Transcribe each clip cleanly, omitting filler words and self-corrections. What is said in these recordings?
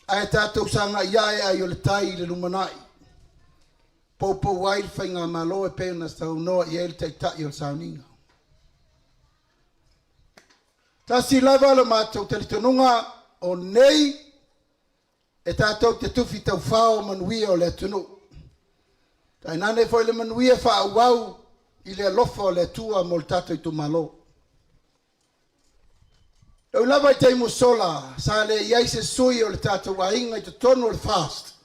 Ae tatou sagai ae ai o le tai i le lumanai, poupou ai le faigamalo e pei ona saunoa i ai le Taitai o le sauniga. Tasi lava lo matou talitonuga o nei e tatou te tufi taufao manuia o le atunuu. Tainane foi le manuia faaauau i le alofa o le Atua mo le tatou itumalo. E ui lava i taimi ua sola sa le i ai se sui o le tatou aiga i totonu o le FAST,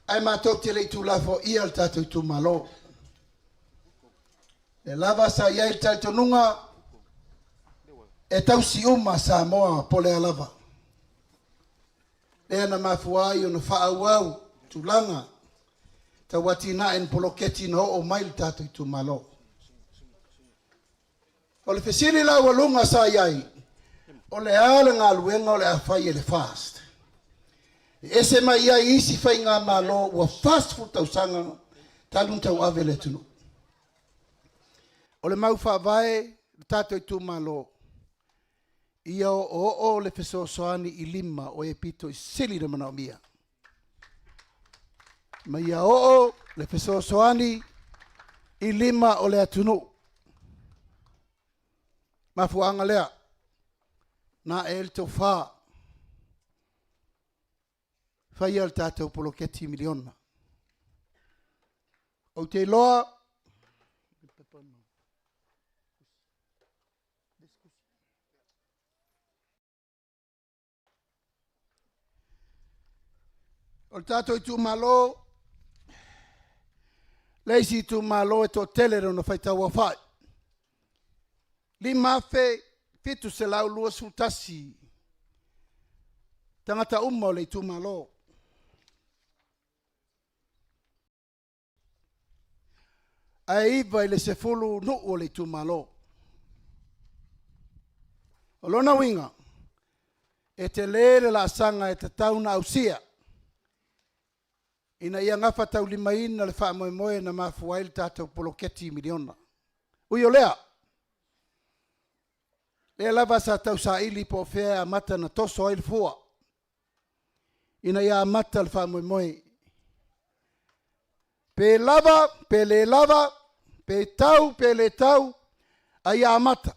ae matou te le i tuulafoaia le tatou itumalo. Lea lava sa i ai le talitonuga e tausi uma Samoa po o le a lava. Lea na mafua ai ona faaauau tulaga tau atinae ni poloketi na oo mai le tatou itumalo. O le fesili laualuga sa i ai, o le a le galuega o le a fai e le FAST? E ese mai ai isi faigamalo ua 40 tausaga talu ona tauave le atunuu. O le mau faavae le tatou itumalo, ia oooo le fesoasoani i lima o e pito i sili le manaomia. Ma ia oo le fesoasoani i lima o le atunuu. Mafuaaga lea, na ae ai le tofa, faia le tatou poloketi miliona. Ou te iloa O le tatou itumalo, le isi itumalo e toatele lona faitau aofai, 5,721 tagata uma o le itumalo. Ae 9 i le 10 nuu o le itumalo. O lona uiga, e tele le laasaga e tatau ona ausia ina ia gafataulimaina le faamoemoe na mafua ai le tatou poloketi miliona. Ui o lea, lea lava sa tausaili po o fea e amata ona toso ai le fua ina ia amata le faamoemoe. Pe lava, pe le lava, pe tau, pe le tau, a ia amata.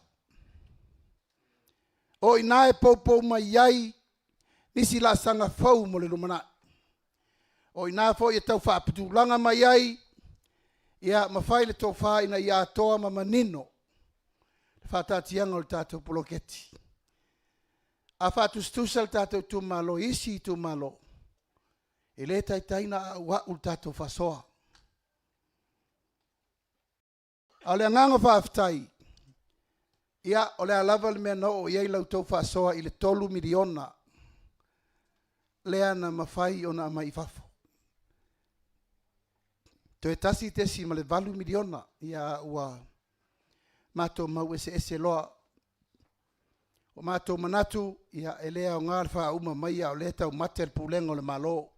O i ina e poupou mai ai nisi laasaga fou mo le lumanai. O i ina foi e tau faaputulaga mai ai, ia ma fai le tofa ina ia atoa ma manino le faataatiaga o le tatou poloketi. A faatusatusa le tatou itumalo i isi itumalo, e le taitai ona a'ua'u le tatou faasoa. A o le agaga faafetai, ia, o le a lava le mea na oo i ai la outou faasoa i le $3 miliona lea na mafai ona aumai i fafo. Toe $1.8 miliona, ia ua matou mau eseese loa. Ua matou manatu, ia, e le aoga le faauma mai a o lea e taumate le pulega o le Malo.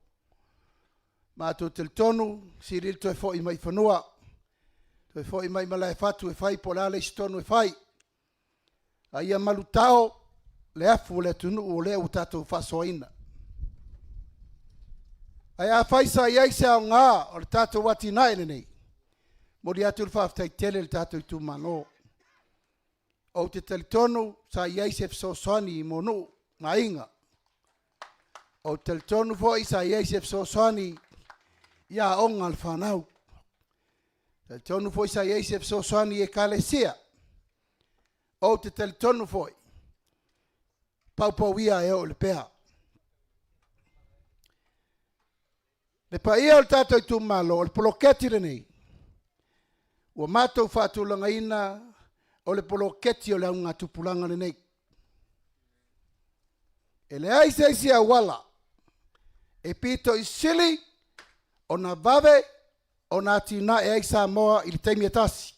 Matou talitonu, sili le toe foi mai i fanua, toe foi mai i Malaefatu e fai po o le a le isi tonu e fai, a ia malutao le afu o le atunuu o lea ua tatou faasoaina. Ae afai sa i ai se aoga o le tatou atinae lenei, momoli atu le faafetai tele i le tatou itumalo. Ou te talitonu sa i ai se fesoasoani mo nuu ma aiga. Ou te talitonu foi sa i ai se fesoasoani i aoga a le fanau. Talitonu foi sa i ai se fesoasoani i ekalesia. Ou te talitonu foi, paupau ia e oo i le pea. Le paia o le tatou itumalo, o le poloketi lenei ua matou faatulagaina, o le poloketi o le augatupulaga lenei. E leai se isi auala e pito i sili ona vave ona atinae ai Samoa i le taimi e tasi.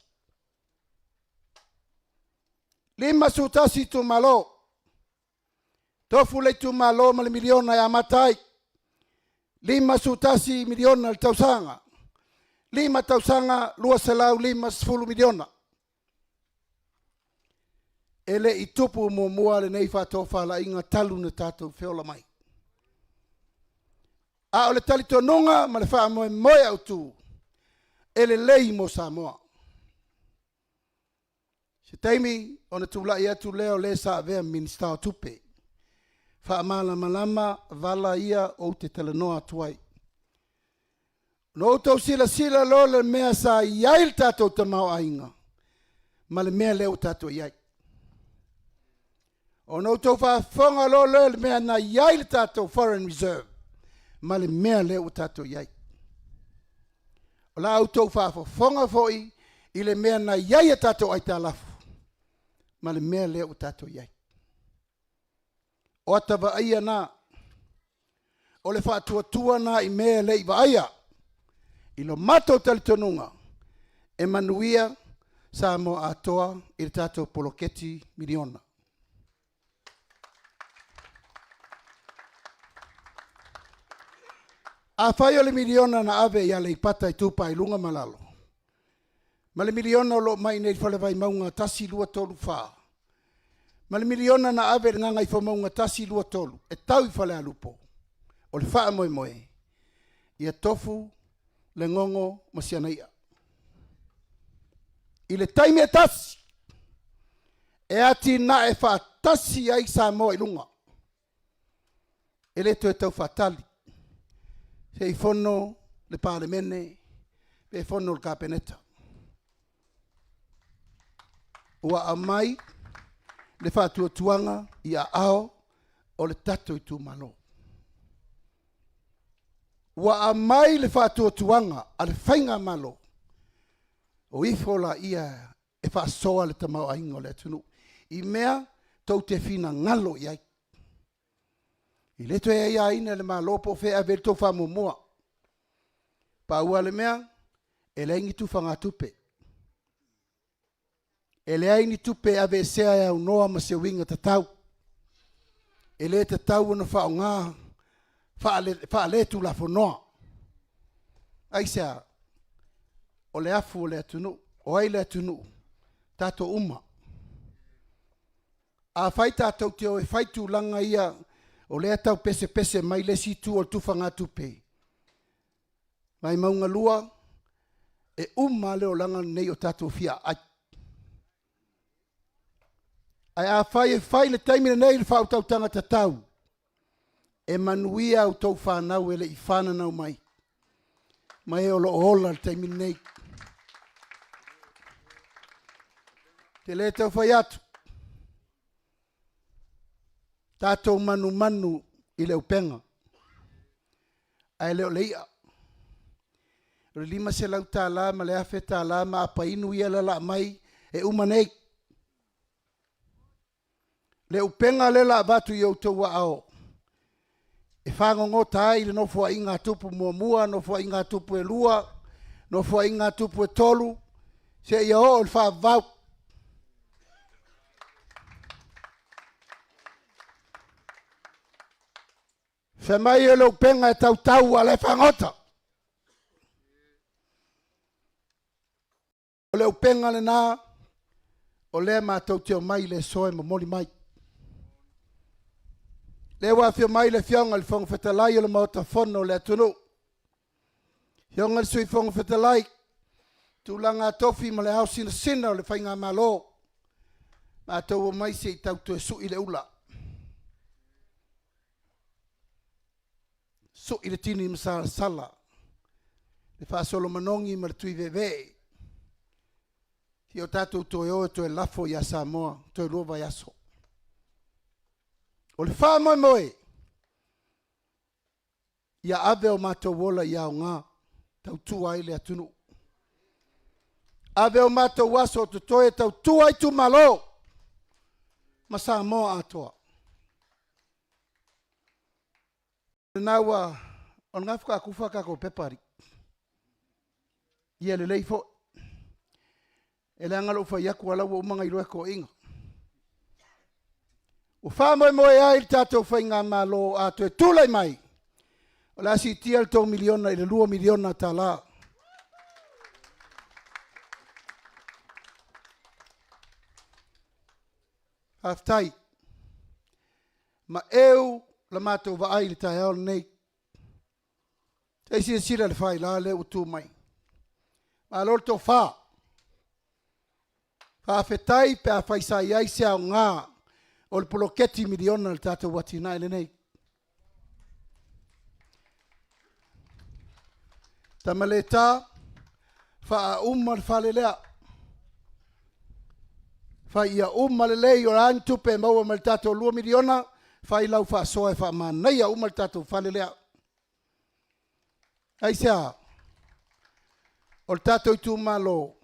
51 itumalo. Tofu le itumalo ma le miliona e amata ai. 51 miliona le tausaga. 5 tausaga, 250 miliona. E le i tupu muamua lenei faatofalaiga talu na tatou feola mai. A o le talitonuga ma le faamoemoe autu, e lelei mo Samoa. Se taimi ona tulai atu lea o le sa avea Minisita o Tupe, faamalamalama vala ia ou te talanoa atu ai. Na outou silasila loa le mea sa i ai le tatou tamaoaiga ma le mea lea ua tatou i ai. Ona outou faafofoga loa lea le mea na i ai le tatou foreign reserve ma le mea lea ua tatou i ai. O la outou faafofoga foi i le mea na i ai a tatou aitalafu ma le mea lea ua tatou i ai. O ata vaaia na, o le faatuatua na i mea e le i vaaia. I lo matou talitonuga, e manuia Samoa atoa i le tatou poloketi miliona. Afai o le miliona na ave i Aleipata Itupa i Luga ma Lalo, ma le miliona o lo o mai nei i le Fale Vaimauga 1, 2, 3, 4, ma le miliona na ave i le Gagaifomauga 1, 2, 3 e tau i Falealupo, o le faamoemoe ia tofu le gogo ma si ana i'a. I le taimi e tasi e atinae faatasi ai Samoa i luga, e le toe tau faatali se i fono le Palemene pe fono le Kapeneta. Ua aumai le faatuatuaga i aao o le tatou itumalo. Ua aumai le faatuatuaga a le faigamalo, o ifo laia e faasoa le tamaoaiga o le atunuu i mea tou te finagalo i ai. E le toe aiaina e le Malo po o fea e ave i ai le tou faamuamua. Pau lava le mea, e leai ni tufagatupe, e leai ni tupe e aveesea e aunoa ma se uiga tatau. E le tatau ona faaaoga faaletulafonoa. Aisea? O le afu o le atunuu. O ai le atunuu? Tatou uma. Afai tatou te o e fai tulaga ia o lea e tau pesepese mai le isi itu o le tufagatupe, Vaimauga 2, e uma lava le olaga lenei o tatou fiaai. Ae afai e fai i le taimi lenei le faautautaga tatau, e manuia a outou fanau e le i fananau mai, ma e o lo o ola i le taimi lenei. Ou te le tau fai atu, tatou manumanu i le upega, ae le o le i'a. O le $500 ma le $1,000 ma apa inu ia e lalaa mai, e uma nei. Le upega lea o le a avatu i outou aao e fagogota ai le Nofoaiga a Tupu muamua, Nofoaiga a Tupu e lua, Nofoaiga a Tupu e tolu, seia oo i le faavavau. Fai mai o le upega e tautau a o la e fagota. O le upega lena o lea matou te omai i le aso e momoli mai. Lea ua afio mai le Afioga i le Fofoga Fetalai o le Maota Fono o le atunuu, Afioga i le Sui Fofoga Fetalai, tulaga tofi ma le ao sinasina o le faigamalo, matou omai se i tau toe sui le ula, sui le tini masalasala, le faasolo manogi ma le tuiveevee, seia o tatou toe o e toe lafo ia Samoa toe 2 vaiaso. O le faamoemoe, ia ave o matou ola ia aoga, tautua ai le atunuu. Ave o matou aso o totoe e tautua ai itumalo ma Samoa atoa. Lena ua, o lena faatoa tufa a tatou pepa alii. Ia lelei foi. E leaga lou fai atu o la ua uma ona iloa e toeaiina. Ua faamoemoe ai le tatou faigamalo a toe tulai mai, o le a siitia le $3 miliona i le $2 miliona tala. Faafetai. Ma eu la matou vaai i le taeao lenei. Se i silasila i le faila lea ua tu mai. Malo le tofa. Faafetai pe afai sa i ai se aoga o le poloketi miliona i le tatou atinae lenei. Tamaleta, faauma le fale lea. Fai ia uma lelei, o a ni tupe e maua mai le tatou $2 miliona, fai lau faasoa e faamanaia uma le tatou fale lea. Aisea? O le tatou itumalo,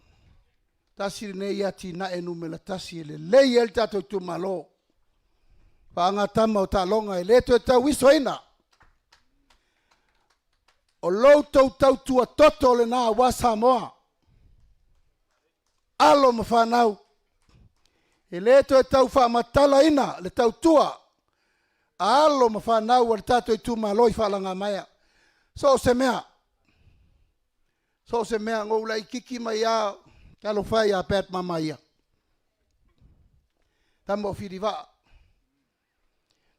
tasi lenei atinae numera tasi e lelei ai le tatou itumalo. Faagatama o taaloga e le toe tauisoina. O lo outou tautua toto lena aua Samoa, alo ma fanau, e le toe tau faamatalaina le tautua a alo ma fanau a le tatou itumalo i faalagamaea. So o se mea, so o se mea, na ou laitiiti mai lava, talofa e ia Pat Mamaia, tama o Filivaa,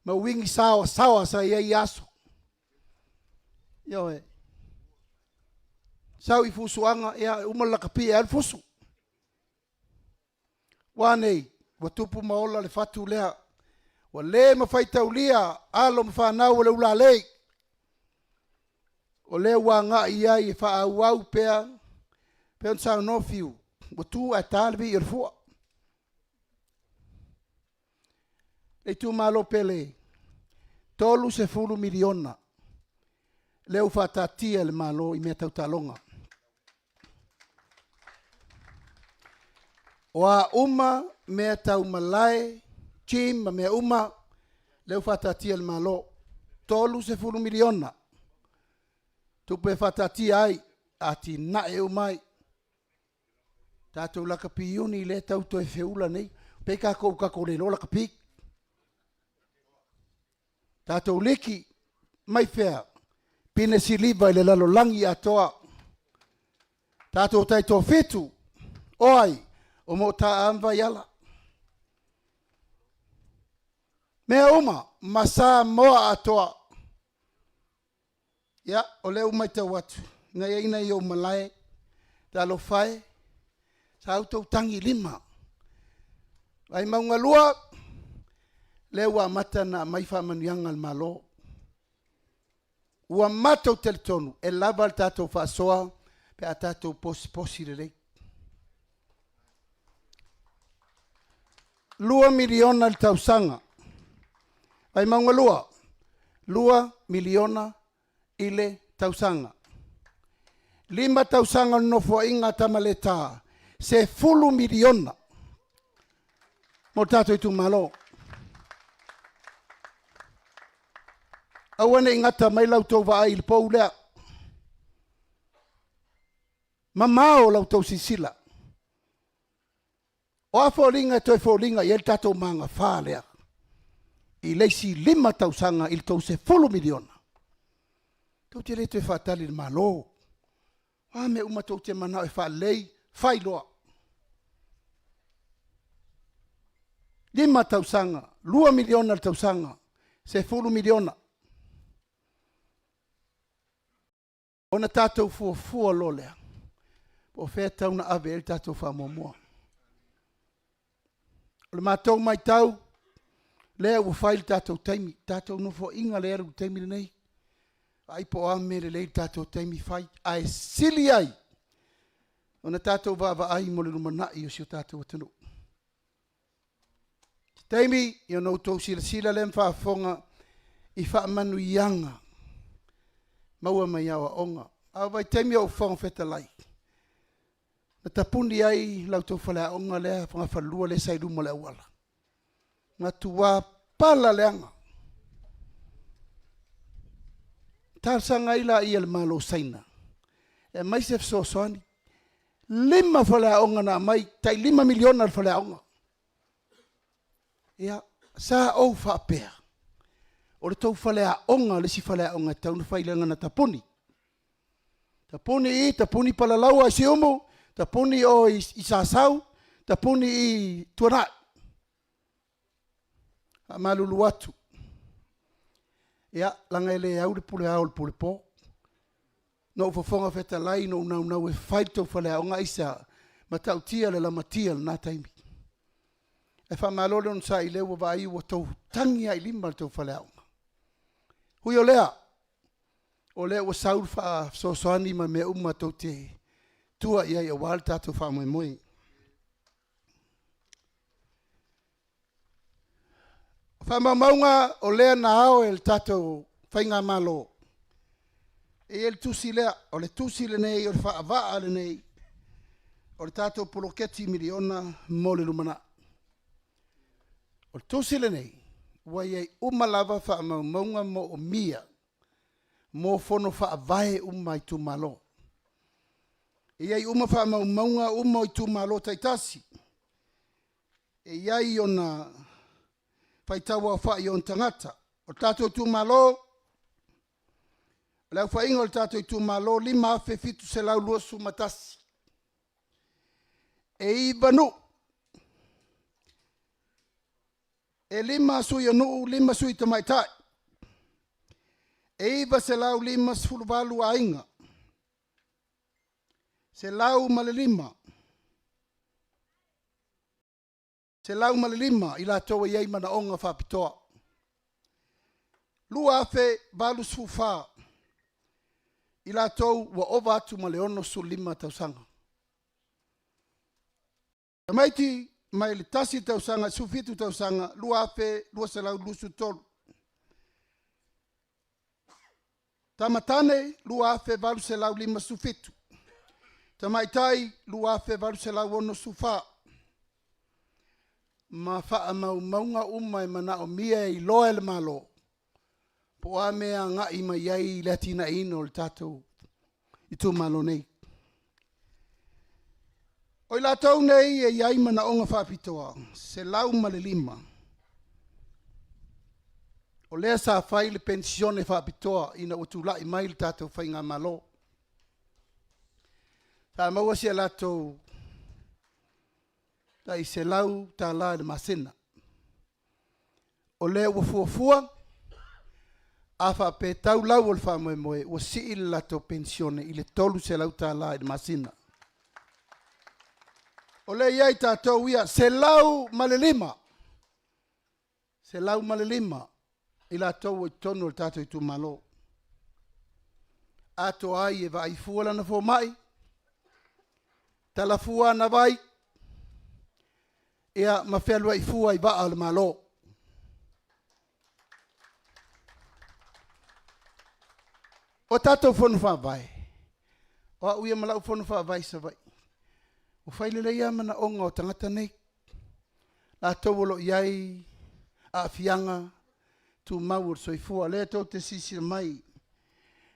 ma uigi saoasaoa sa i ai ia aso. Ioe. Sau i fusuaga, ia uma le lakapi e alu fusu. Ua a nei? Ua tupu ma ola le fatu lea. Ua le mafai taulia alo ma fanau o le ulalei. O lea ua agai i ai e faaauau pea, pei ona saunoa Fiu, ua tu ae ta le vii o le fua. Le itumalo pele, $30 miliona lea ua faataatia e le Malo i mea tau taaloga. O a uma mea tau malae, gym ma mea uma, lea ua faataatia e le Malo, $30 miliona tupe e faataatia ai, atinae uma ai. Tatou lakapi iuni lea e tau toe feula nei, pei tatou ua le iloa lakapi. Tatou liki mai fea? Pine siliva i le lalolagi atoa. Tatou taitoafitu, o ai? O Motaa ma Vaiala. Mea uma ma Samoa atoa. Ia, o lea ua matau atu, na i ai nai ou malae, talofa e, sa outou tagilima. Vaimauga 2, lea ua amata ona aumai faamanuiaga a le Malo. Ua matou talitonu e lava le tatou faasoa pe a tatou posiposi lelei. $2 miliona i le tausaga. Vaimauga 2, $2 miliona i le tausaga. 5 tausaga o le Nofoaiga a Tamaleta, $10 miliona mo le tatou itumalo. Aua ne i gata mai la outou vaai i le pou lea. Mamao la outou silasila. O a foliga e toe foliga i ai le tatou magafa lea i le isi 5 tausaga i le tou $10 miliona? Tou te le toe faatali i le Malo. O a mea uma tou te manao e faalelei, fai loa. 5 tausaga, $2 miliona i le tausaga, $10 miliona. Ona tatou fuafua loa lea, po o fea e tatau ona ave i ai le tatou faamuamua. O le matou matau, lea ua fai le tatou taimi, tatou nofoaiga lea i le taimi lenei, vaai po o a mea lelei i le tatou taimi fai, ae sili ai ona tatou vaavaai mo le lumanai o si o tatou atunuu. Se taimi ona outou silasila lea ma faafofoga i faamanuiaga maua mai aoaoga. A o vaitaimi o ou Fofoga Fetalai, na tapuni ai la outou faleaoga lea fogafalelua lea sa i luma o le auala, matua pala leaga. Talosaga ai laia i le Malo o Saina e aumai se fesoasoani. 5 faleaoga na aumai, tai $5 miliona le faleaoga. Ia, sa ou faapea, o le tou faleaoga le isi faleaoga e tatau ona fai leaga na tapuni. Tapuni i i, tapuni Palalaua i Siumu, tapuni o i Sasau, tapuni i Tuanai. Faamalulu atu, ia, leaga e le au le pule ao i le pule po. Na ou fofoga fetalai na ou naunau e fai le tou faleaoga aisea? Matautia le lamatia i lena taimi. Ae faamalo le onosai lea ua vaai ua tou tagi a i lima le tou faleaoga. Ui o lea, o lea ua sau le fesoasoani ma mea uma tou te tua i ai aua le tatou faamoemoe. O faamaumauga o lea na ao e le tatou Faigamalo, e i ai le tusi lea, o le tusi lenei o le faavaa lenei o le tatou poloketi miliona mo le lumanai. O le tusi lenei ua i ai uma lava faamaumauga moomia mo fono faavae uma a itumalo. E i ai uma faamaumauga uma o itumalo taitasi, e i ai ona faitauaofai o ona tagata. O le tatou itumalo, o le aofaiga o le tatou itumalo e 5,721. E 9 nuu, e 5 sui o nuu, 5 sui tamaitai, e 958 aiga, 105 105 i latou e i ai manaoga faapitoa. 2084 i latou ua ova atu ma le 65 tausaga. Tamaiti mai le 1 tausaga i le 17 tausaga 2,223. Tama tane 2,857, tamaitai 2,864 ma faamaumauga uma e manaomia e iloa e le Malo po o a mea e agai mai ai le atinaeina o le tatou itumalo nei. O i latou nei e i ai manaoga faapitoa, 105, o lea sa fai le penisione faapitoa ina ua tulai mai le tatou faigamalo. Sa maua si a latou tai $100 i le masina. O lea ua fuafua, a faapea e tau lau o le faamoemoe, ua sii le latou penisione i le $300 i le masina. O lea e i ai tatou ia, 105, 105 i latou ua i totonu o le tatou itumalo, atoa ai e vaai fua lana fomai, tala fua ana vai, ia ma fealuai fua i vaa o le Malo. O tatou Fono Faavae, o au ia ma lau Fono Faavae i Savaii, ua fai lelei lava manaoga o tagata nei, latou o lo o i ai aafiaga tumau o le soifua. O lea tou te silasila mai i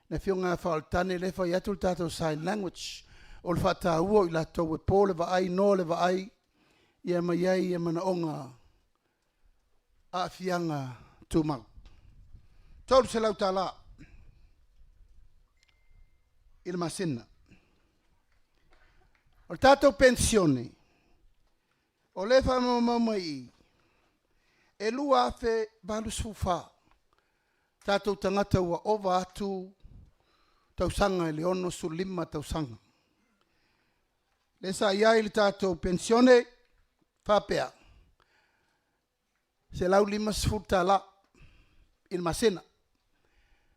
le Afioga ia Faaolotane lea e fai atu le tatou sign language, o le faataua o i latou e po le vaai, noa le vaai, ia ma i ai manaoga aafiaga tumau. $300 i le masina. O le tatou penisione, o lea e faamaumau mai i i, e 2,084 tatou tagata ua ova atu tausaga i le 65 tausaga. Lea sa i ai le tatou penisione faapea, $150 i le masina.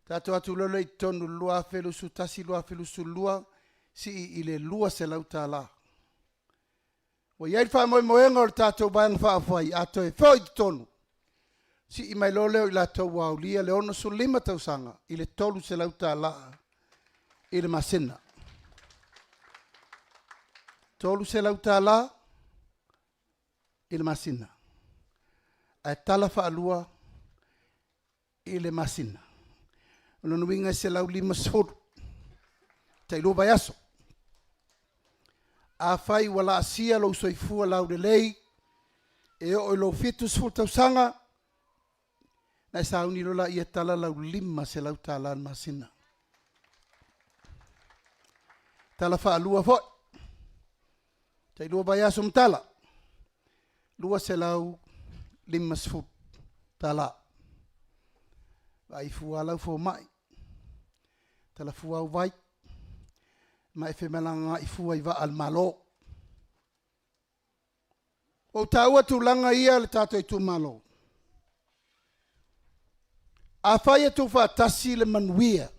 Tatou o atu loa lea i totonu i le 2021, 2022 sii i le $200. Ua i ai le faamoemoega o le tatou Vaega Faaupufai, a toe foi i totonu, sii mai loa lea o i latou ua aulia le 65 tausaga i le $300 i le masina. $300 i le masina, ae tala faalua i le masina. O lona uiga e 150 tailua vaiaso. Afai ua laasia lou soifua laulelei e oo i lou 70 tausaga, ona e sauni loa lea e tala lau $500 i le masina. Tala faalua foi, tailua vaiaso ma tala, $250. Vaai fua lau fomai, tala fua au vai. Ma e femalagaai fua i vaa a le Malo. Ua ou taua tulaga ia le tatou itumalo, afai e tuufaatasi le manuia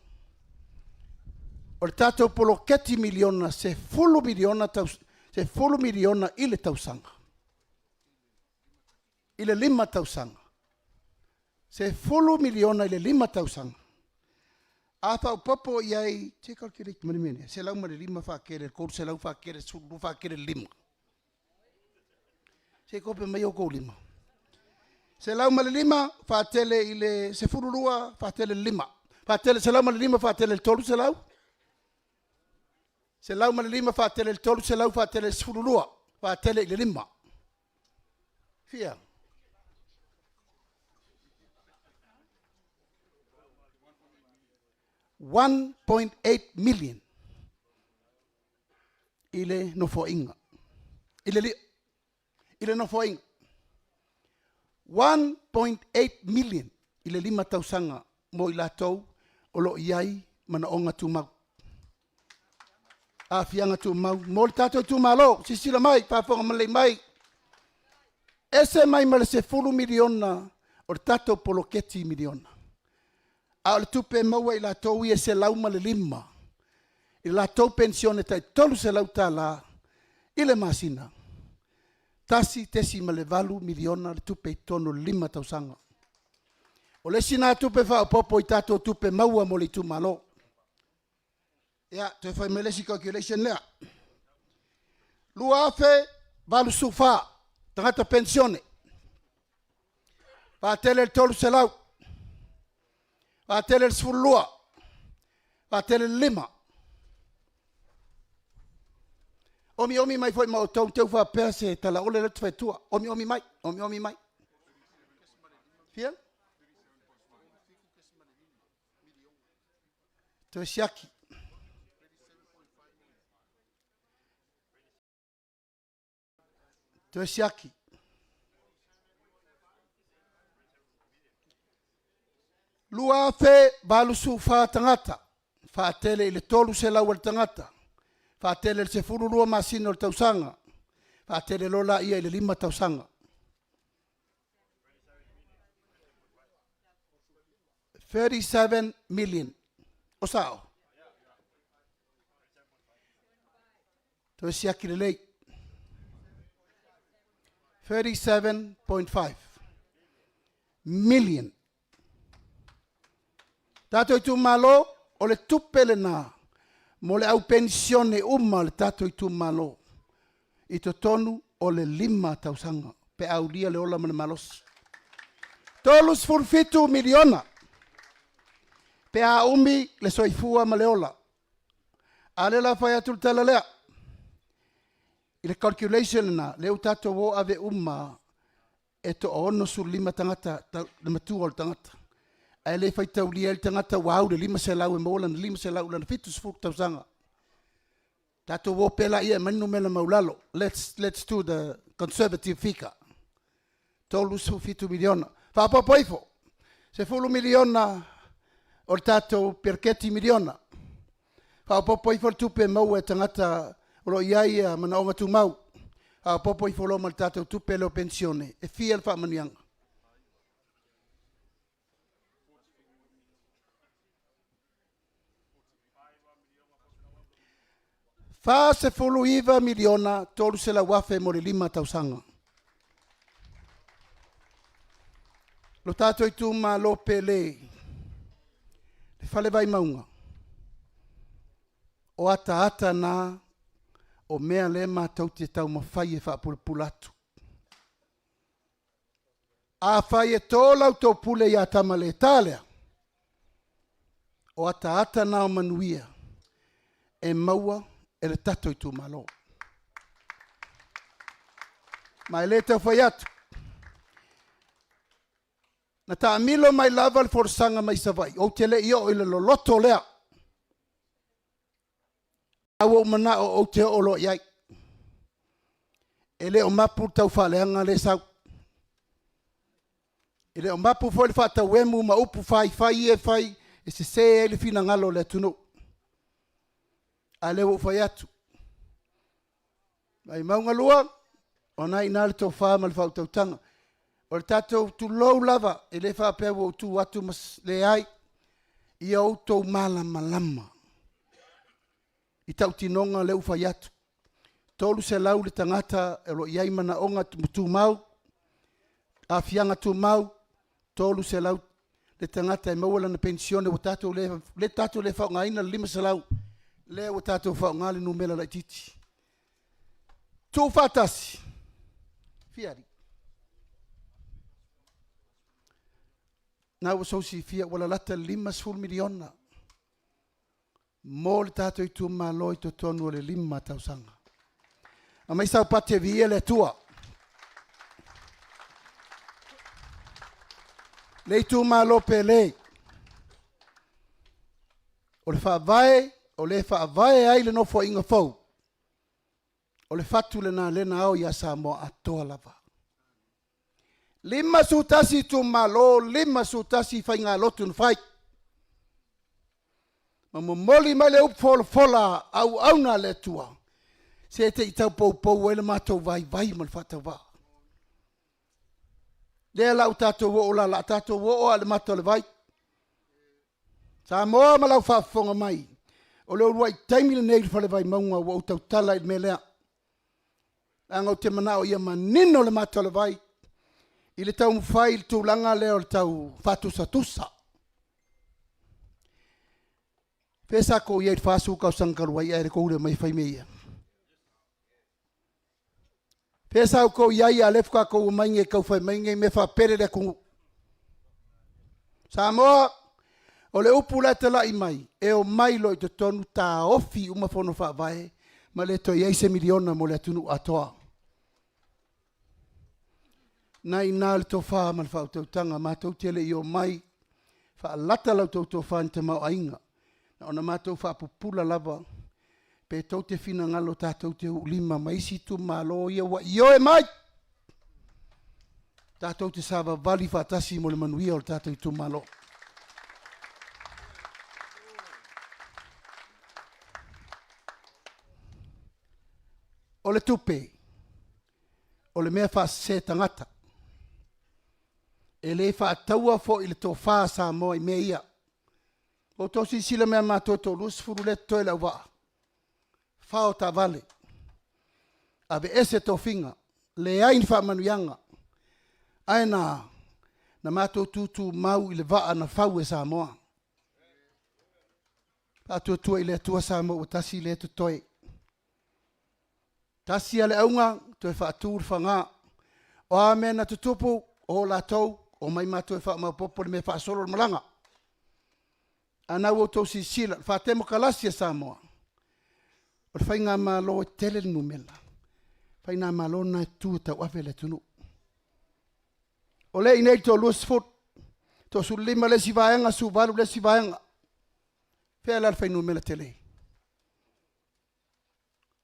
o le tatou poloketi miliona, $10 miliona $10 miliona i le tausaga, i le 5 tausaga, $10 miliona i le 5 tausaga, a faaopoopo i ai, se calculate mai le mea lea, 105 faatele i le 300 faatele i le 12 faatele i le 5. Se i kope mai outou lima. 105 faatele i le 12 faatele i le 5, faatele 105 faatele i le 300, 105 faatele i le 300 faatele i le 12 faatele i le 5. Fia? 1.8 million i le nofoaiga i le nofoaiga 1.8 million i le 5 tausaga mo i latou o lo o i ai manaoga tumau, aafiaga tumau mo le tatou itumalo. Silasila mai, faafofoga lelei mai, ese mai ma le $10 miliona o le tatou poloketi miliona, a o le tupe e maua e i latou ia e 105 i latou penisione tai $300 i le masina, $1.8 miliona le tupe i totonu o le 5 tausaga. O le isi lena tupe faaopoopo i tatou tupe maua mo le itumalo. Ia, toe fai mai le isi calculation lea. 2084 tagata penisione faatele i le 300, faatele i le 12, faatele i le 5. Omiomi mai foi ma outou ne i te i ua faapea se talaole lea ou te fai atua. Omiomi mai, omiomi mai. Fia? Toe siaki. Toe siaki. 2,084 tagata faatele i le 300 o le tagata, faatele i le 12 masina o le tausaga, faatele loa laia i le 5 tausaga. 37 million. O sao? Toe siaki lelei. 37.5 million. Tatou itumalo, o le tupe lena mo le au penisione uma a le tatou itumalo i totonu o le 5 tausaga pe a aulia le ola ma le malosi. $37 miliona pe a umi le soifua ma le ola. A o lea o le a fai atu le tala lea, i le calculation lena, lea ua tatou o ave uma e toa-65 tagata le matua o le tagata, ae le faitaulia ai le tagata ua au i le 500 e maua lana 500 i lana 70 tausaga. Tatou o pea laia e aumai le numera maualalo. Let's do the conservative figure. $37 miliona. Faaopoopo ifo, $10 miliona o le tatou poloketi miliona. Faaopoopo ifo le tupe e maua e tagata o lo o i ai manaoga tumau. Faaopoopo ifo loa ma le tatou tupe lea o penisione, e fia le faamanuiaga? $49 miliona 300 afe mo le 5 tausaga. Lo tatou itumalo pele, le Fale Vaimauga, o ataata na o mea lea matou te taumafai e faapulapula atu. Afai e to la outou pule ia Tamalētā lea, o ataata na o manuia e maua e le tatou itumalo. Ma e le tau fai atu, na taamilo mai lava le folasaga mai Savaii, ou te le i oo i le loloto lea, a ua ou manao ou te oo loa i ai. E le o mapu le taufaaleaga lea e sau. E le o mapu foi le faatauemu ma upu faifai ia e fai e sese ai le finagalo o le atunuu. A lea ua ou fai atu, Vaimauga 2, o na i ina le tofa ma le faautautaga. O le tatou tulou lava, e le faapea ua ou tu atu ma leai, ia outou malamalama i tautinoga lea ua fai atu. 300 le tagata o lo o i ai manaoga tumau, aafiaga tumau, 300 le tagata e maua lana penisione ua tatou le, le tatou le faaaogaina le 500, lea ua tatou faaaoga le numera laitiiti. Tuufaatasi, fia alii? Na ua sou silafia ua lalata le $50 miliona mo le tatou itumalo i totonu o le 5 tausaga. Aumai sau pati e viia le Atua. Le itumalo pele, o le faavae o le faavae ai le Nofoaiga fou, o le fatu lena lea na ao ia Samoa atoa lava. 51 itumalo, 51 faigalotu na fai, ma momoli mai le upu folafola a auauna a le Atua, se te i tau poupou ai le matou vaivai ma le faatauvaa. Lea la ua tatou oo la, la tatou oo lava i le mata o le vai. Samoa ma lau faafofoga mai, o le uluai taimi lenei i le Fale Vaimauga ua ou tautala i le mea lea, leaga ou te manao ia manino le mata o le vai i le taumafai i le tulaga lea o le tau faatusatusa. Fea sa tou i ai i le 40 tausaga talu ai ae le tou le omai e fai mea ia? Fea sa outou i ai a o lea faatoa outou omai nei e tau fai mai nei mea faapele le atunuu? Samoa, o le upu la e talai mai, e omai loa i totonu taofi uma fono faavae ma le toe i ai se miliona mo le atunuu atoa. Na i ina le tofa ma le faautautaga matou te le i omai faalata la outou tofa i ni tamaoaiga, na ona matou faapupula lava pe tou te finagalo tatou te uulima ma isi itumalo ia ua ioe mai tatou te savavali faatasi mo le manuia o le tatou itumalo. O le tupe, o le mea faasese tagata. E le faataua foi le tofa a Samoa i mea ia. Ua outou silasila mai ia matou e toa-20 lea e totoe i Leauvaa, fao taavale, aveese tofiga, leai ni faamanuiaga, ae na na matou tutumau i le vaa na fau e Samoa. Faatuatua i le Atua Samoa ua tasi lea e totoe. Tasi lava le auga, toe faatu le faga. O a mea na tutupu, o latou, omai matou e faamaopoopo le mea e faasolo le malaga. A o lena ua outou silasila, o le faatemokalasi a Samoa, o le faigamalo e tele le numera, o le faigamalo lena e tutu e tauave le atunuu. O lea e i inei le toa-20, toa-15 le isi vaega, 18 le isi vaega. Fea la le fuainumera tele?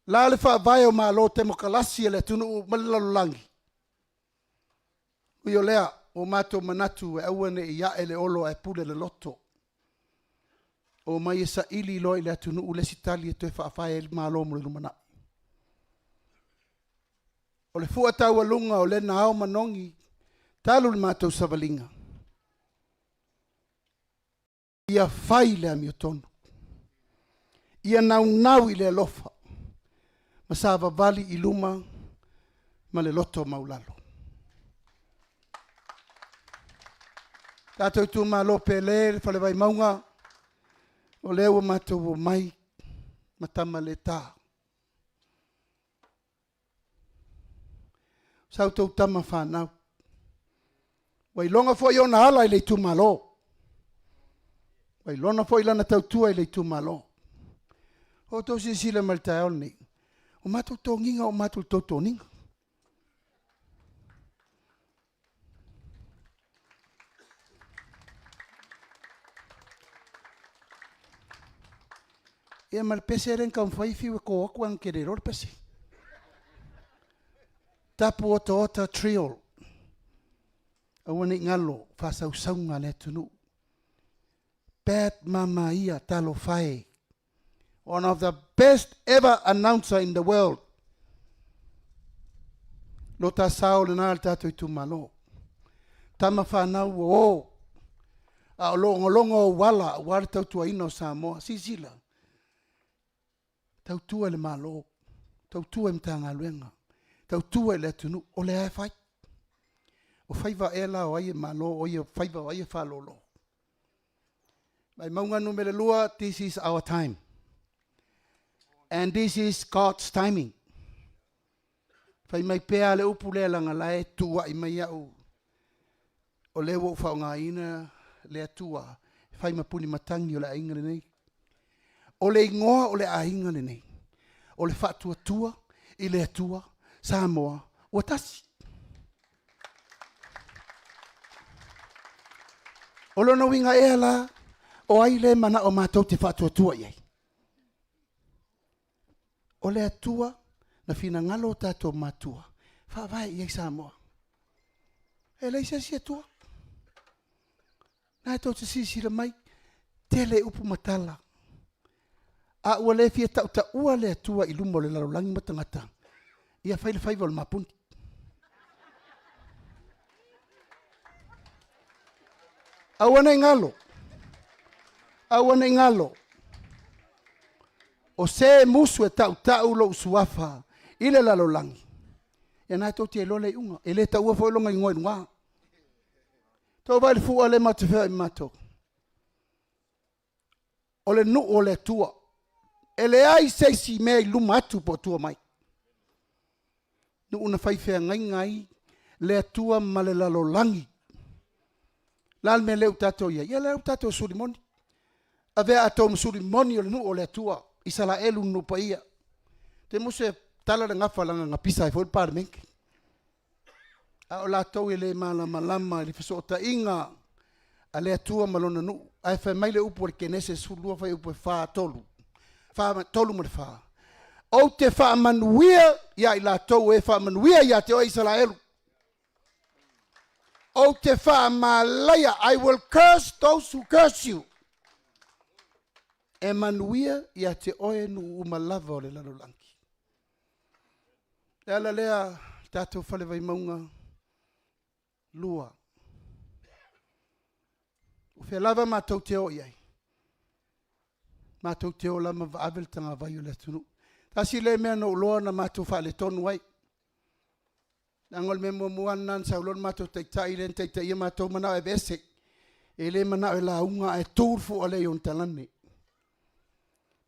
La le faavae o Malo temokalasi a le atunuu ma le lalolagi? Ui o lea, ua matou manatu e aua ne i ae le olo ae pule le loto. Omai e saili loa i le atunuu le isi tali e toe faavae ai le Malo mo le lumanai. O le fua taualuga o lea na ao manogi talu le matou savaliga, Ia fai le amiotonu, ia naunau i le alofa ma savavali i luma ma le loto maualalo. Tatou itumalo pele le Fale Vaimauga, o lea ua matou omai ma tama le ta. Sa outou tama fanau, ua iloga foi ona ala i le itumalo, ua iloga foi lana tautua i le itumalo. Ua outou silasila mai i le taeao lenei, ua matou toniga ua matou totoniga. Ia ma le pese lea na taumafai e fiu e to atu ae na tele loa le pese. Tapu otaota drill, aua ne i galo faasausauga a le atunuu. Bad mama ia, talofa e. One of the best ever announcer in the world. Lo ta sao lena le tatou itumalo. Tama fanau ua o, a o logologo ou ala aua le tautuaina o Samoa. Silasila, tautua i le Malo, tautua i Matagaluega, tautua i le atunuu, o lea e fai. O faiva ea la o ai e malo, o faiva o ai e faalolo? Vaimauga 2, this is our time. And this is God's timing. Fai mai pea le upu lea leaga la e tuuai mai au, o lea ua ou faaaogaina le Atua e fai ma puni matagi o le aiga lenei. O le igoa o le aiga lenei, o le Faatuatua i le Atua Samoa ua tasi. O lona uiga ea la, o ai lea e manao matou te faatuatua i ai? O le Atua na finagalo o tatou matua faavae i ai Samoa. E leai se isi Atua. Na tou te silasila mai, tele upu ma tala, a ua le fia tautaua le Atua i luma o le lalolagi ma tagata, ia fai le faiva o le mapuni. Aua ne i galo, aua ne i galo, o se e musu e tautau lou suafa i le lalolagi, ia na tou te iloa le iuga, e le taua foi lona igoa i luga. Tou vaai i le fua lea matou te feoai ma matou. O le nuu o le Atua. E leai se isi mea i luma atu po o tua mai. Nuu na fai feagaiga ai le Atua ma le lalolagi. O le a le mea lea ua tatou i ai? Ia lea ua tatou suli moni. Avea outou ma suli moni o le nuu o le Atua, Isaraelu le nuu paia. Te musu e tala le gafa leaga na pisa ai foi le Palemene. A o latou e le malamalama i le fesootaiga a le Atua ma lona nuu. Ae fai mai le upu a le Kenese 12 fuaiupu 4, 3, 4, 3 ma le 4. Ou te faamanuia ia i latou e faamanuia ia te oe Isaraelu. Ou te faamalaia, I will curse those who curse you. E manuia ia te oe nuu uma lava o le lalolagi. Le ala lea, le tatou fale Vaimauga 2. O fea lava matou te o i ai, matou te o lava ma vaave le tagavai o le atunuu. Tasi lea mea na ou iloa na matou faaletonu ai. Leaga o le mea muamua lava lena na sau loa le matou taitai lea na taitaia matou manao e aveese. E le manao e lauga ae tu le fua lea i ona talane.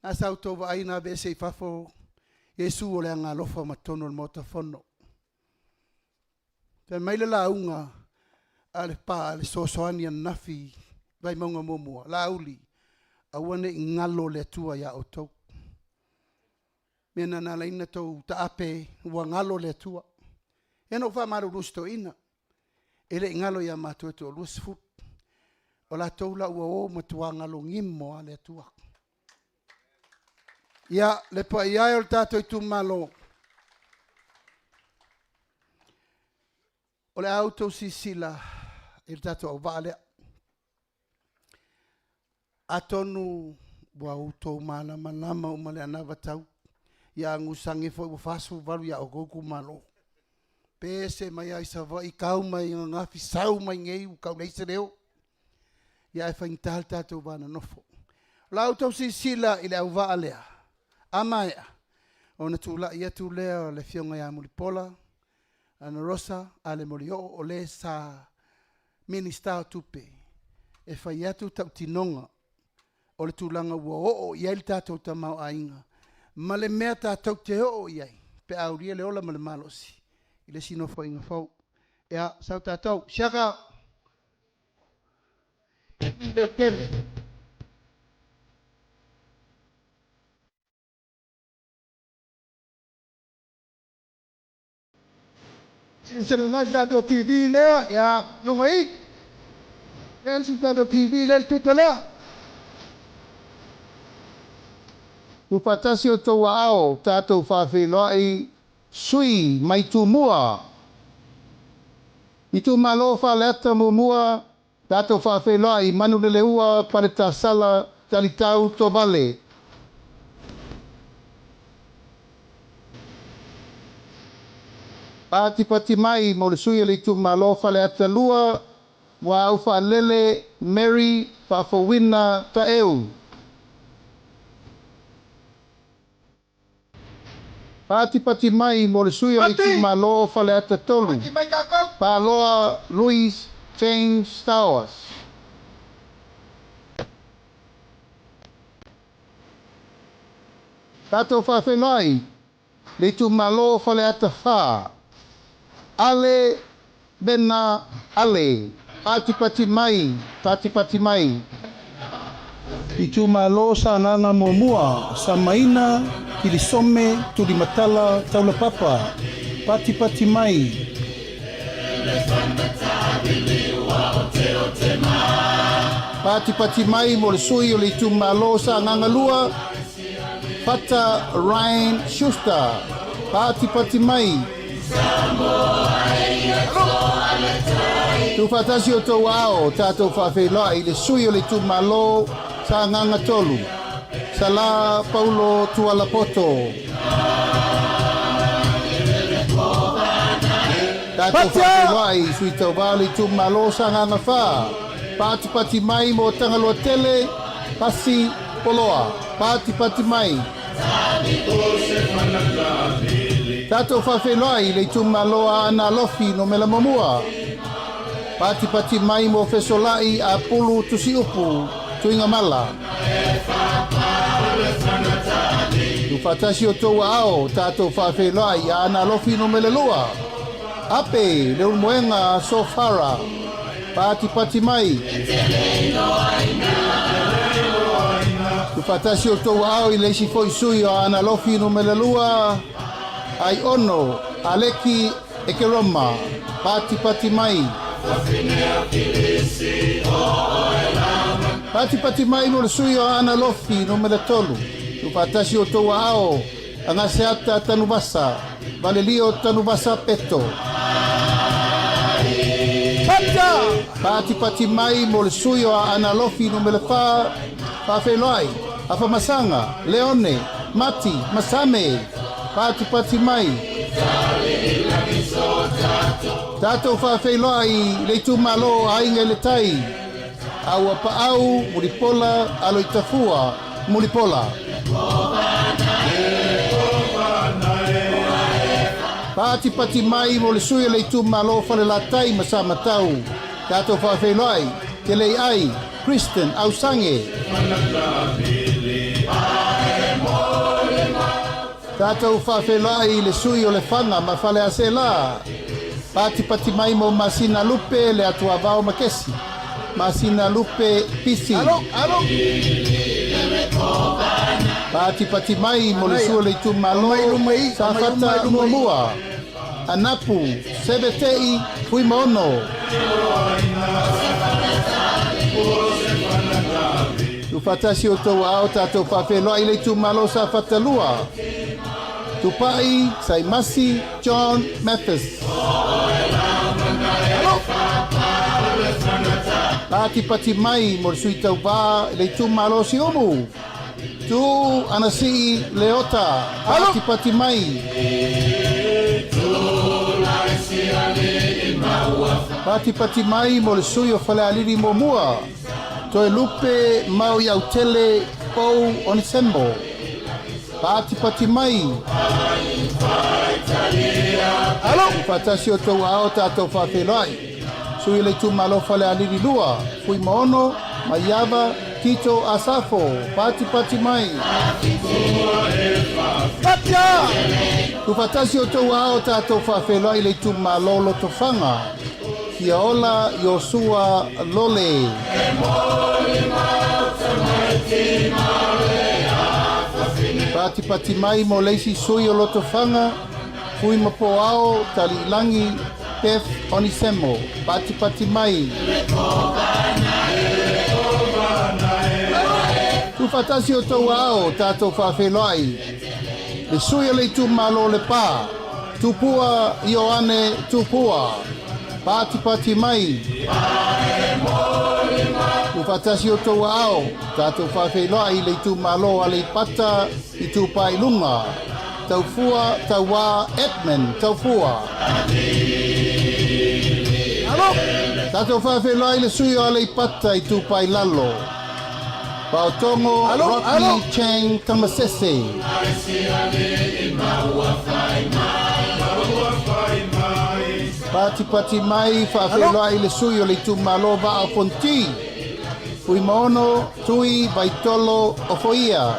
A sa outou vaai na aveese i fafo Iesu o le Agaalofa ma totonu o le Maota Fono. Fai mai le lauga a le pa a le fesoasoani ananafi Vaimauga 1, Laauli, aua ne i galo le Atua ia outou. Mea na na ala ai ona tou taape ua galo le Atua. Ia na ou faamalulu i si toeaina, e le i galo ia matou e toalua 20. O latou la ua o matua galogimo lava le Atua. Ia, le paia e o le tatou itumalo, o le a outou silasila i le tatou auvaa lea. Atonu ua outou malamalama uma le anavatau ia agusagi foi ua 48 ia outou itumalo. Pese mai lava i Savaii, tau mai ananafi, sau mai nei ua tau leai se leo. Ia ae faigata le tatou va nonofo. O la outou silasila i le auvaa lea, a maea ona tulai atu lea o le afioga ia Mulipola Anarosa Ale Molioo, o le sa Minisita o Tupe, e fai atu tautinoga o le tulaga ua oo i ai le tatou tamaoaiga ma le mea tatou te oo i ai pe a aulia le ola ma le malosi i le isi nofoaiga fou. Ia, sau tatou. Siaka! Silasila mai i le tatou TV lea, ia, luga i. Lea le tatou TV lea, le pito lea. Tuufaatasi outou aao, tatou faafeiloai sui mai Tumua. Itumalo Faleata 1, tatou faafeiloai Manuleleua, Paletasala, Talitau, Tovale. Patipati mai mo le sui o le itumalo Faleata 2, Muaaufaalelele Mary Faafouina Taeu. Patipati mai mo le sui o le itumalo Faleata 3, Paloa Louis James Stowers. Tatou faafeiloai le itumalo Faleata 4, Ale Mena Ale. Patipati mai, patipati mai. Itumalo Sagaga 1, Samaina, Kilisome, Tulimatala, Taulapapa. Patipati mai. Patipati mai mo le sui o le itumalo Sagaga 2, Pata Ryan Schuster. Patipati mai. Tuufaatasi o outou aao, tatou faafeiloai i le sui o le itumalo Sagaga 3, Sala Paulo Tualapoto. Tatou faafeiloai i sui tauva o le itumalo Sagaga 4, patipati mai mo Tagaloa Tele, Pasi Poloa. Patipati mai. Tatou faafeiloai i le itumalo Aana Alofi Numera 1. Patipati mai mo Fesolai Apulu Tusiupu Tuigamala. Tuufaatasi o outou aao, tatou faafeiloai i Aana Alofi Numera 2. Ape Leulumoega Sofara. Patipati mai. Tuufaatasi o outou aao i le isi foi sui o Aana Alofi Numera 2, Aiono Aleki Ekeroma. Patipati mai. Patipati mai mo le sui o Aana Alofi Numera 3. Tuufaatasi o outou aao, Agaseata Tanuvasa, Valelio Tanuvasa Peto. Patipati mai mo le sui o Aana Alofi Numera 4, Faafeiloai, Afamasaga, Leone, Mati, Masame. Patipati mai. Tatou faafeiloai i le itumalo o Aiga i le Tai, Auapaau, Mulipola, Aloitafua, Mulipola. Patipati mai mo le sui o le itumalo o Falelatai ma Samatau, tatou faafeiloai, Keleiai, Kristen Ausange. Tatou faafeiloai i le sui o Lefaga ma Faleaseela, patipati mai mo Masina Lupe le Atuavao Makesi, Masina Lupe Pisi. Patipati mai mo le sui o le itumalo Safata 1, Anapu Sevetei Fuimaono. Tuufaatasi outou aao tatou faafeiloai i le itumalo Safata 2, Tupai Saimasi John Mathis. Patipati mai mo le sui tauva i le itumalo Siumu, Tuu Anasii Leota. Patipati mai. Patipati mai mo le sui o Falealili 1, Toelupe Maoiautele Pou Onesemo. Patipati mai. Tuufaatasi outou aao tatou faafeiloai. Sui o le itumalo Falealili 2, Fuimaono, Maiava, Tito Asafo. Patipati mai. Tuufaatasi outou aao tatou faafeiloai i le itumalo Lotofaga, Fiaola Iosua Lole. Patipati mai mo le isi sui o Lotofaga, Fuimapoao Taliilangi Beth Onisemo. Patipati mai. Tuufaatasi outou aao tatou faafeiloai le sui o le itumalo Lepa, Tupua Ioane Tupua. Patipati mai. Tuufaatasi outou aao tatou faafeiloai i le itumalo Aleipata Itupa i Luga. Taufua Tauā Edmund Taufua. Alo! Tatou faafeiloai i le sui o Aleipata Itupa i Lalo, Vaotogo Alo, Rodney alo! Chang Tamasese. Patipati mai Alo! faafeiloai i le sui o le itumalo Vaa o Fonti, Fuimaono Tui Vaitolo Ofoia.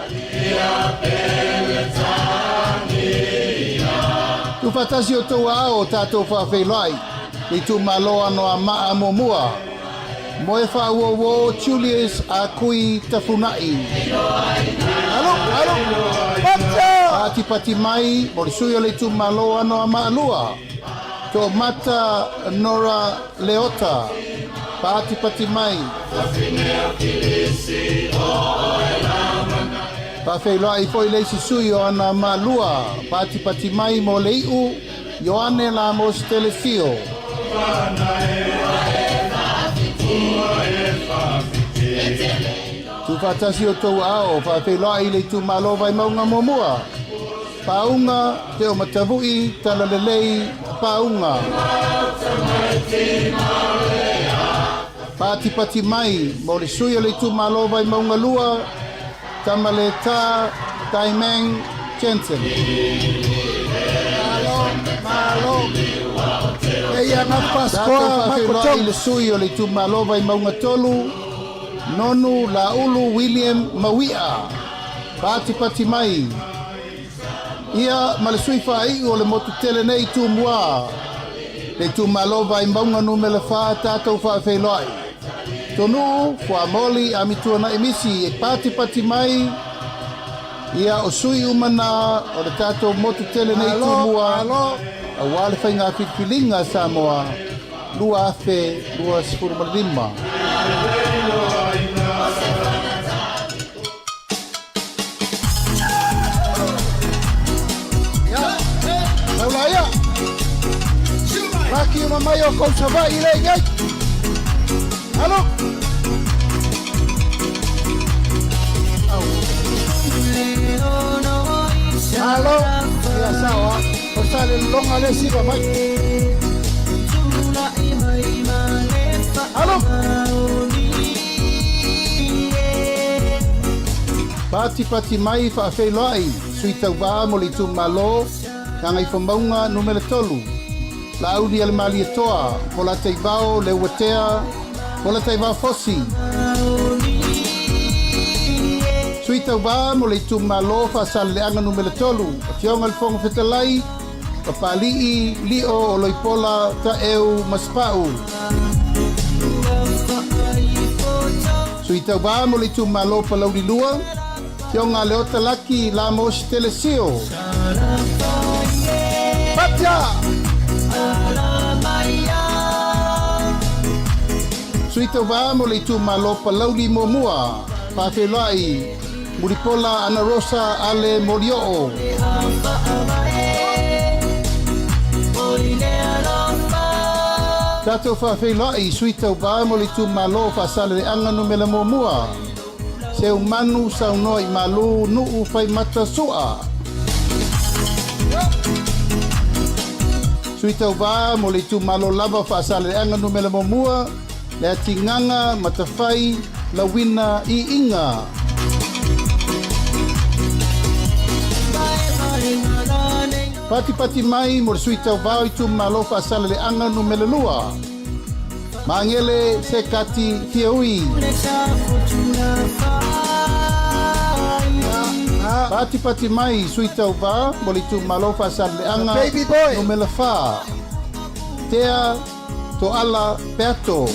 Tuufaatasi outou aao o tatou faafeiloai le itumalo Anoamaa Muamua. Moe faauouo Julius Akui Tafunai. Alo, alo! Patia! Patipati mai mo le sui o le itumalo Anoamaa Lua, Toomata Nora Leota. Patipati mai. Faafeiloai foi le isi sui o Anoamaa Lua, patipati mai mo le iu Ioane Lamos Telesio. Tuufaatasi outou aao, faafeiloai i le itumalo Vaimauga Muamua. Pauga Teomatavui Talalelei Pauga. Patipati mai mo le sui o le itumalo Vaimauga 2, Tamaleta Taimang Jensen. Malo, malo. Eia na Tatou Pascoa faafeiloai i Makotonu. le sui o le itumalo Vaimauga 3, Nonu Laulu William Mauia. Patipati mai. Ia ma le sui faaiu o le motu tele nei Tumua. Le itumalo Vaimauga numera 4 tatou faafeiloai. Tonuu Fuamoli Amituanai Misi e patipati mai. Ia o sui uma na o le tatou motu tele nei Malo, Tumua. malo. Auā le faiga filifiliga a Samoa 2025. Ia, taula ia. Laki uma mai o kou Savaii le iai. Alo! Malo, ia sawa. O sa le longa le siva mai. Alo! Patipati mai faafeiloai sui tauvā mo le itumalo Gagaifomauga numera 3. Laauli Alemalietoa, Polataivao Leuatea, Polataivao Fosi. Sui tauvā mo le itumalo Faasaleleaga numera 3, Afioga i le Fofoga Fetalai, Papali'i Lio Oloipola Taeu Masepau. Sui tauvā mo le itumalo Palauli 2, Afioga Leota Laki Lamos Telesio. Patia! Sui tauvā mo le itumalo Palauli Muamua, Faafeiloai Mulipola Ana Rosa Ale Molioo. Tatou faafeiloai sui tauvā mo le itumalo Faasaleleaga numera muamua. Seumanu saunoa i malu Nuu Faimata Sua. Sui tauvā mo le itumalo lava Faasaleleaga numera muamua, le Atigaga Matafai Lauina Iiga. Patipati mai mo le sui tauvā o itumalo Faasaleleaga numera 2. Magele Sekati Fiaui. Patipati mai sui tauvā mo le itumalo Faasaleleaga Baby boy. numera 4. Tea Toala Peato.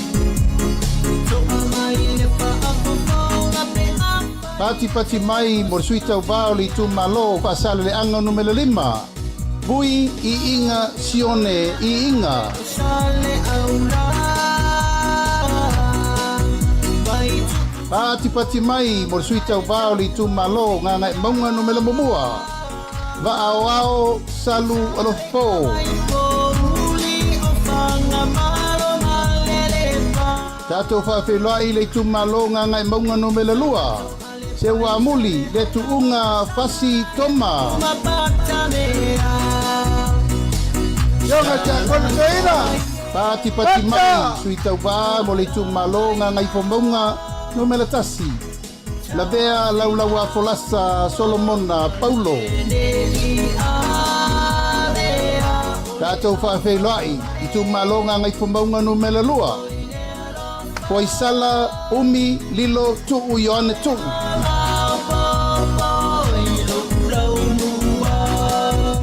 Patipati mai mo le sui tauvā o le itumalo Faasaleleaga numera 5. Vui Iiga Sione Iiga. Patipati mai mo le sui tauvā o le itumalo Gagaemauga numera muamua. Vaaoao Salu Alofo. Tatou faafeiloai i le itumalo Gagaemauga numera 2. Seuamuli le Tuuga Fasi Toma. Ioga Tiakono Toeaina. Patipati mai Sui Tauva mo le Itumalo Gagaifomauga Numera 1, Lavea Laulauafolasa Solomona Paulo. Tatou faafeiloai Itumalo Gagaifomauga Numera 2, Foaisala Umi Lilo Tuu Ioane Tuu.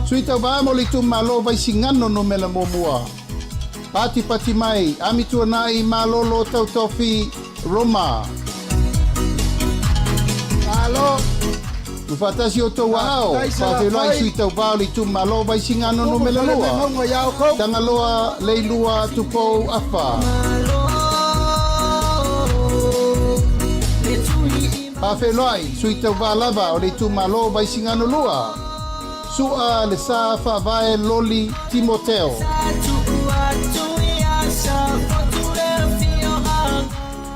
Sui Tauva mo le Itumalo Vaisigano Numera 1, Patipati mai Amituanai Malolo Tautofi Roma. Malo. Tuufaatasi outou aao, Faafetai faafeiloai Salafai. Sui Tauva o le Itumalo Vaisigano Tumu Numera fale 2, Vaimauga ia outou. Tagaloa Leilua Tupou Afa. Faafeiloai Sui Tauva lava o le Itumalo Vaisigano 2, Sua Le Sa Faavae Loli Timoteo.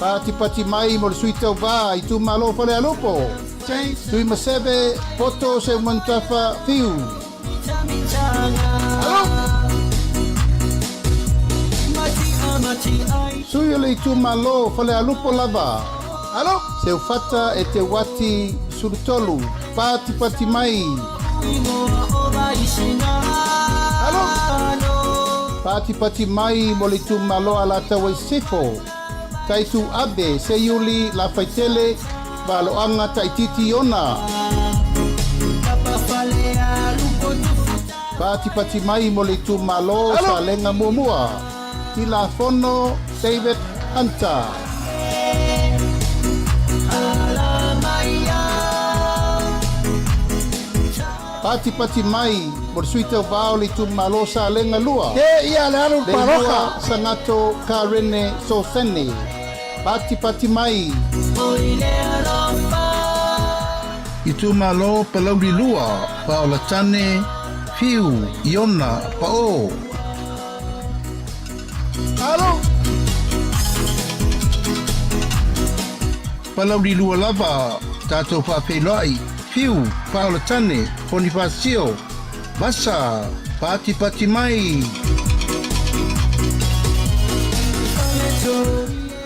Patipati mai mo le Sui Tauva Itumalo Falealupo, James. Tuimaseve Poto Seumanutafa Fiu. Alo. Sui o le Itumalo Falealupo lava, Alo. Seufata e Te Wati Sulutolu. Patipati mai. Alo. Patipati mai mo le Itumalo Alataua i Sisifo, Taitu Abe Seiuli Lafaitele Valoaga Taititi Iona. Patipati mai mo le Itumalo Alo. Salega 1, Tilafono David Hunter. Patipati mai mo le Sui Tauva o le Itumalo Salega 2, Te ia le alu le Leilua paloka. Sagato Karene Sosene. Patipati mai. Itumalo Palauli 2, Paolatane Fiu Iona Pao. Alo. Palauli 2 lava, tatou faafeiloai Fiu Paolatane Ponifasio Vasa. Patipati mai.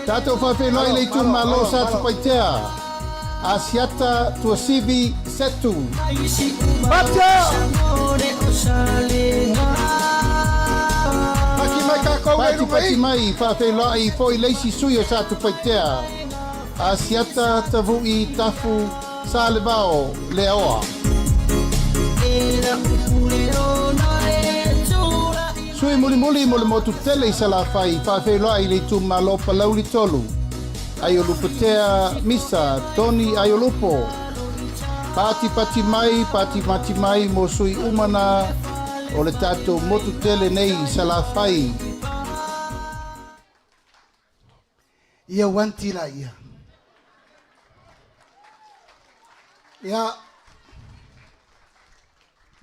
Tatou faafeiloai Malo, le malo, Itumalo malo, malo. Satupaitea, Asiata Tuasivi Setu. Patia. Paki mai kākou nei luma Patipati i. mai faafeiloai foi le isi sui o Satupaitea, Asiata Tavu'i Tafu Salevao Leaoa. Sui mulimuli mo le motu tele i Salafai, faafeiloai le Itumalo Palauli 3, Aiolupotea Misa Tony Aiolupo. Patipati mai, patipati mai mo sui umana o le tatou motu tele nei i Salafai. Ia wanti la ia. Ia.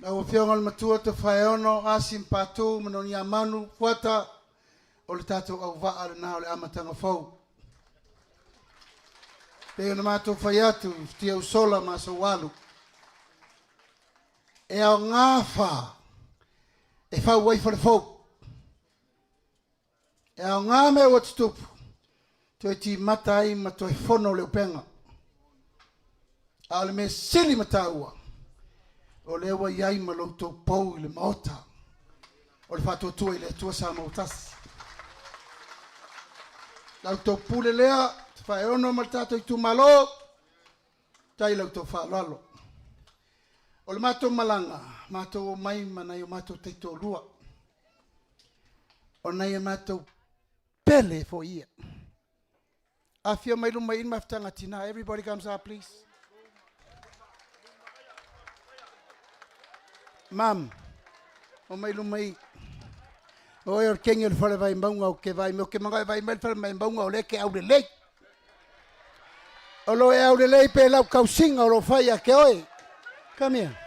Lau Afioga i le Matua Tofaeono, Asi ma Patu ma Noniamanu, Fuata, o le tatou auvaa lena o le amataga fou. Pei ona matou fai atu i futia usola ma aso ua alu. E aoga fa e fau ai fale fou. E aoga mea ua tutupu, toe timata ai ma toe fono le upega. A o le mea sili ma taua, o lea ua i ai ma lo outou pou i le Maota o le Faatuatua i le Atua Samoa ua Tasi. La outou pule lea, Tafaeono ma le tatou itumalo, tai la outou faaaloalo. O le matou malaga, matou omai ma nai o matou taitoalua, o nai a matou pele foi ia. Afio mai luma i le mafutaga tina. Everybody comes up, please. Mam, o mai luma i. O oe o le kegi o le fale Vaimauga o ke vai o ke manga e vai mai le fale Vaimauga o lea ke aulelei. O lo e aulelei pe lau tausiga o lo fai ia te oe. Come here.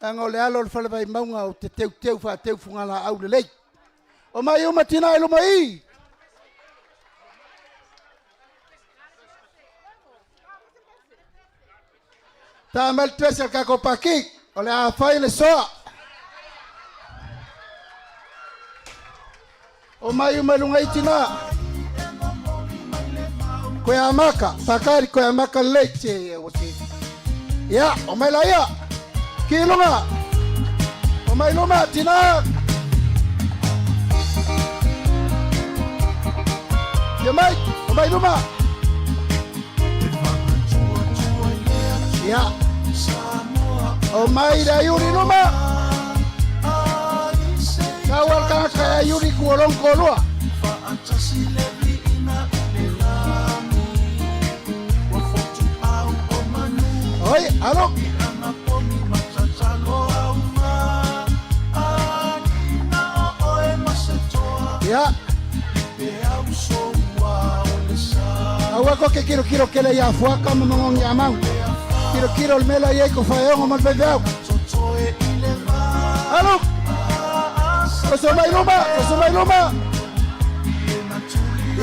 Leaga o le alo o le fale Vaimauga o te teuteu faateu fugalaau lelei. O mai uma tina i luma i. Ta mai le pese a le tatou Pati, o le a fai le soa. O mai uma i luga i tina. Koe amaka, pakari koe amaka lelei te ua te. Ia, o mai la ia. Ki lunga. O mai luma, tina. Ia mai, o mai luma. Ia. O mai le aiuri luma. Tau al tagata e aiuri ku olong kolua. Oi, alo. Ia. Aua ko ke kiro kiro kele ia fuaka ma mangongi amau. Kiro kiro le mela ia ko faeongo ma le veveau. Alo. Oso mai luma, oso mai luma.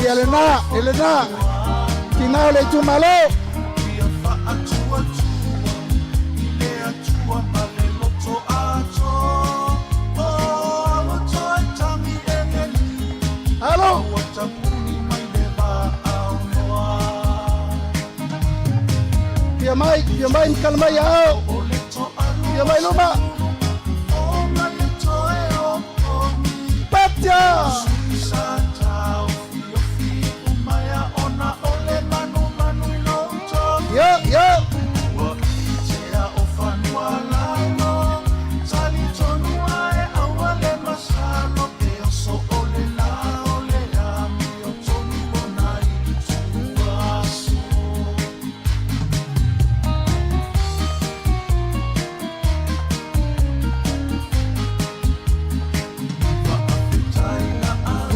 Ia lena, e lena. Tina o le itumalo. Alo. Fia mai, fia mai makala mai ao. Fia mai luma. Patia! Yo, yo.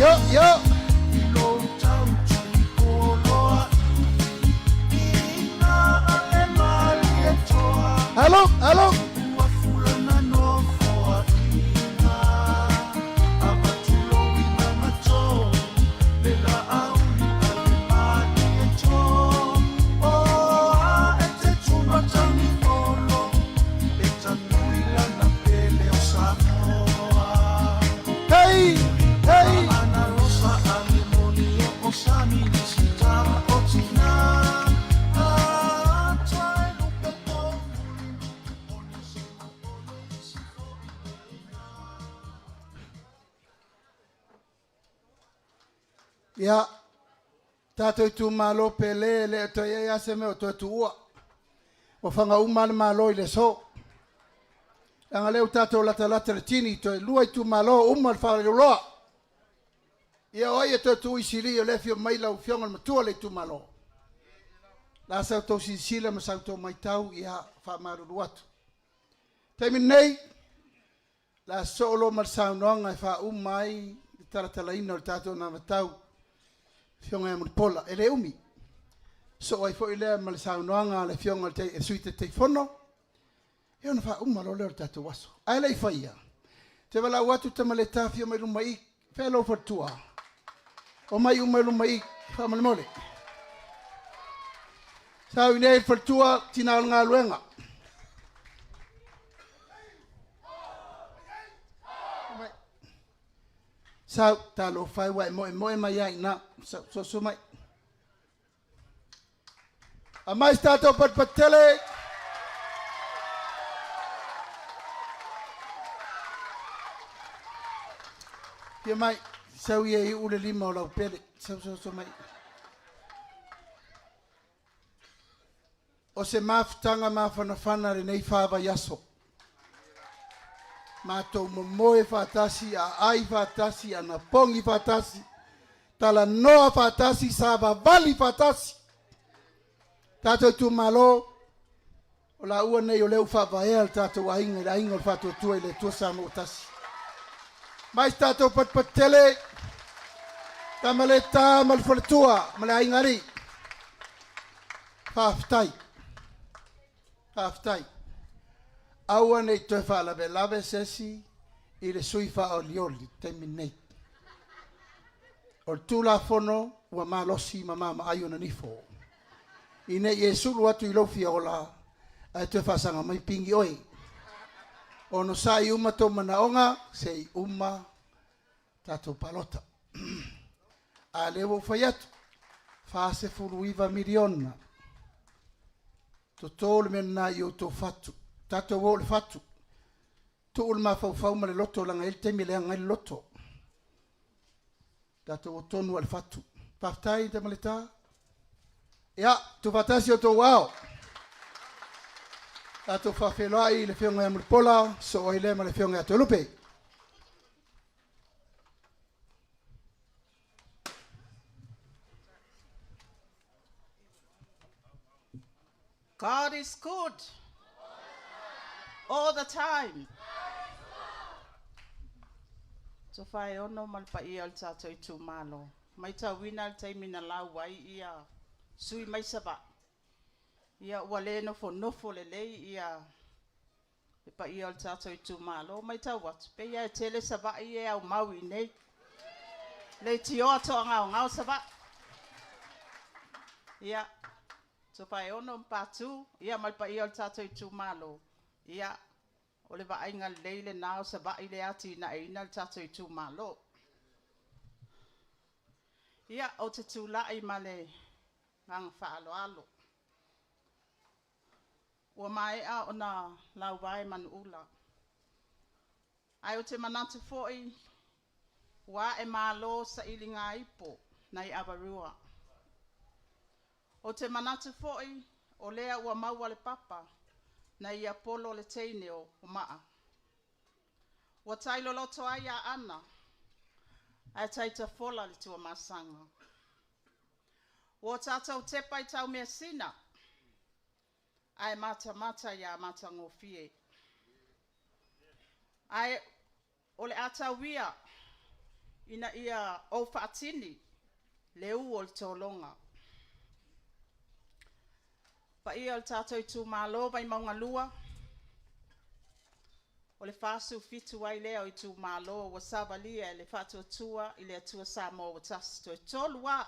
Yo, yo. Alo, alo. Hey, hey. Ia, tatou itumalo pele e le o toe i ai lava se mea o toe tuua. Ua faga uma lava le Malo i le aso. Leaga o lea ua tatou latalata i le tini, toe lua itumalo uma le faaleuloa. Ia o ai e toe tuu i sili o lea e afio mai lau Afioga i le Matua o le itumalo. La sa outou silasila ma sa outou matau, ia faamalulu atu. Taimi lenei, la soo loa ma le saunoaga e faauma ai le talatalaina o le tatou anavatau, Afioga ia Mulipola, e le umi. Soo ai foi lea ma le saunoaga a le Afioga i le Sui Taitaifono, ia ona faauma loa lea o le tatou aso. Ae le i faia, te valaau atu Tamaleta afio mai luma i i, fea lou faletua? Omai uma i luma i i, faamolemole. Sau i inei le faletua, tina o le galuega. Sau, talofa e ua e moemoe mai lava i ina. Sau, soso mai. Aumai se tatou patupatu tele. Fia mai, sau ia i ule lima o lau pele. Sau, sau, sau mai. O se mafutaga mafanafana lenei vaiaso. Matou momoe faatasi, aai faatasi, anapogi faatasi, talanoa faatasi, savavali faatasi. Tatou itumalo, o laua nei o lea ua faavaea le tatou aiga i le aiga o le Faatuatua i le Atua Samoa ua tasi. Mai se tatou patupatu tele, Tamaleta ma le faletua ma le aiga alii. Faafetai. Faafetai. Aua ne i toe faalavelave se isi i le sui faaolioli i le taimi lenei. O le Tulafono ua malosi ma maamaai ona nifo. Ina ne i e sulu atu i lou fia ola, Ae toe faasaga mai pingi oe. Onosai uma tou manaoga se i uma tatou palota. A lea ua ou fai atu, $49 miliona. Toto le mea lena i outou fatu. Tatou o i le fatu. Tuu le mafaufau ma le loto leaga e i ai le taimi e leaga ai le loto. Tatou o tonu lava i le fatu. Faafetai Tamaleta. Ia, tuufaatasi o outou ao. Tatou faafeiloai i le Afioga ia Mulipola, sosoo ai lea ma le Afioga ia Toelupe. God is good all the time. Tofa e ono ma le paia o le tatou itumalo. Matauina le taimi na lau ai ia sui mai Savaii. Ia ua le nofonofo lelei ia le paia o le tatou itumalo. Matau atu, pei lava e tele Savaii ia e aumau i inei. Leitioa toagaogao Savaii. Ia, Tofaeono ma Patu, ia ma le paia o le tatou itumalo, ia, o le vaaiga lelei lena o Savaii lea e atinaeina le tatou itumalo. Ia, ou te tulai ma le agaga faaaloalo. Ua maea ona lauvae manuula, ae ou te manatu foi ua ae malo sailigaipo nai Avarua. Ou te manatu foi o lea ua maua le papa nai Apolo le teine o Maa. Ua tai loloto ai Aana ae tai tafola le Tuamasaga. Ua tatou tepa i taumeasina ae matamata ia matagofie. Ae o le a tau ia ina ia ou faatini le ū o le tologa. Paia o le tatou itumalo Vaimauga 2, o le 47 ai lea o itumalo ua savalia e le Faatuatua i le Atua Samoa ua Tasi. Toe 3 lava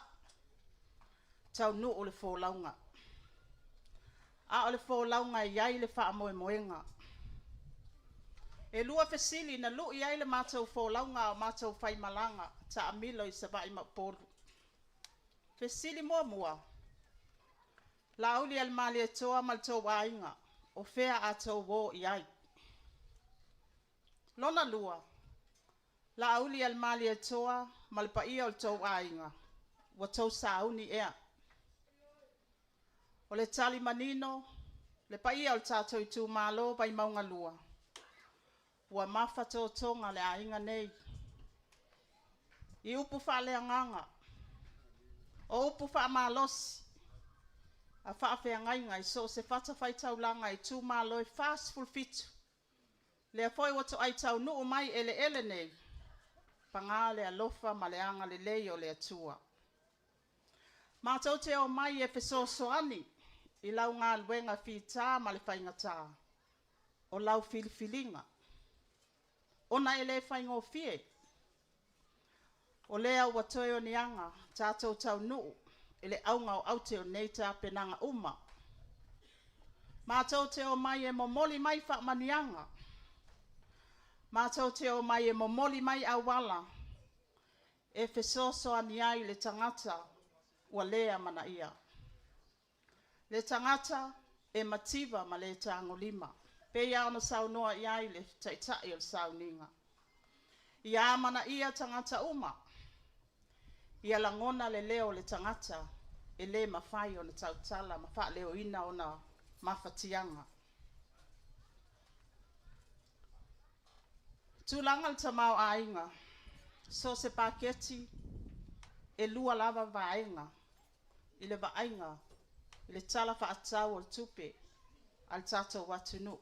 taunuu le folauga. A o le folauga e i ai le faamoemoega. E 2 fesili na lui ai le matou folauga a o matou faimalaga taamilo i Savaii ma Upolu. Fesili muamua, Laaulialemalietoa ma le tou aiga, o fea a outou o i ai? Lona lua, Laaulialemalietoa ma le paia o le tou aiga, ua tou sauni ea? O le tali manino, le paia o le tatou itumalo Vaimauga 2, ua mafatotoga le aiga nei i upu faaleagaga, o upu faamalosi a faafeagaiga i so o se fatafaitaulaga i itumalo e 47, lea foi ua toai taunuu mai eleele nei, paga le alofa ma le agalelei o le Atua. Matou te omai e fesoasoani i lau galuega fita ma le faigata o lau filifiliga, ona e le faigofie. O lea ua toe o ni aga tatou taunuu i le auga o aute o nei tapenaga uma. Matou te omai e momoli mai faamanuiaga, matou te omai e momoli mai auala e fesoasoani ai le tagata ua le amanaia, le tagata e mativa ma le tagolima, pei lava ona saunoa i ai le Taitai o le sauniga. Ia amanaia tagata uma, ia lagona le leo o le tagata e le mafai ona tautala ma faaleoina ona mafatiaga. Tulaga le tamaoaiga, so o se paketi e 2 lava vaega i le vaaiga i le Tala Faatatau o le Tupe a le tatou atunuu.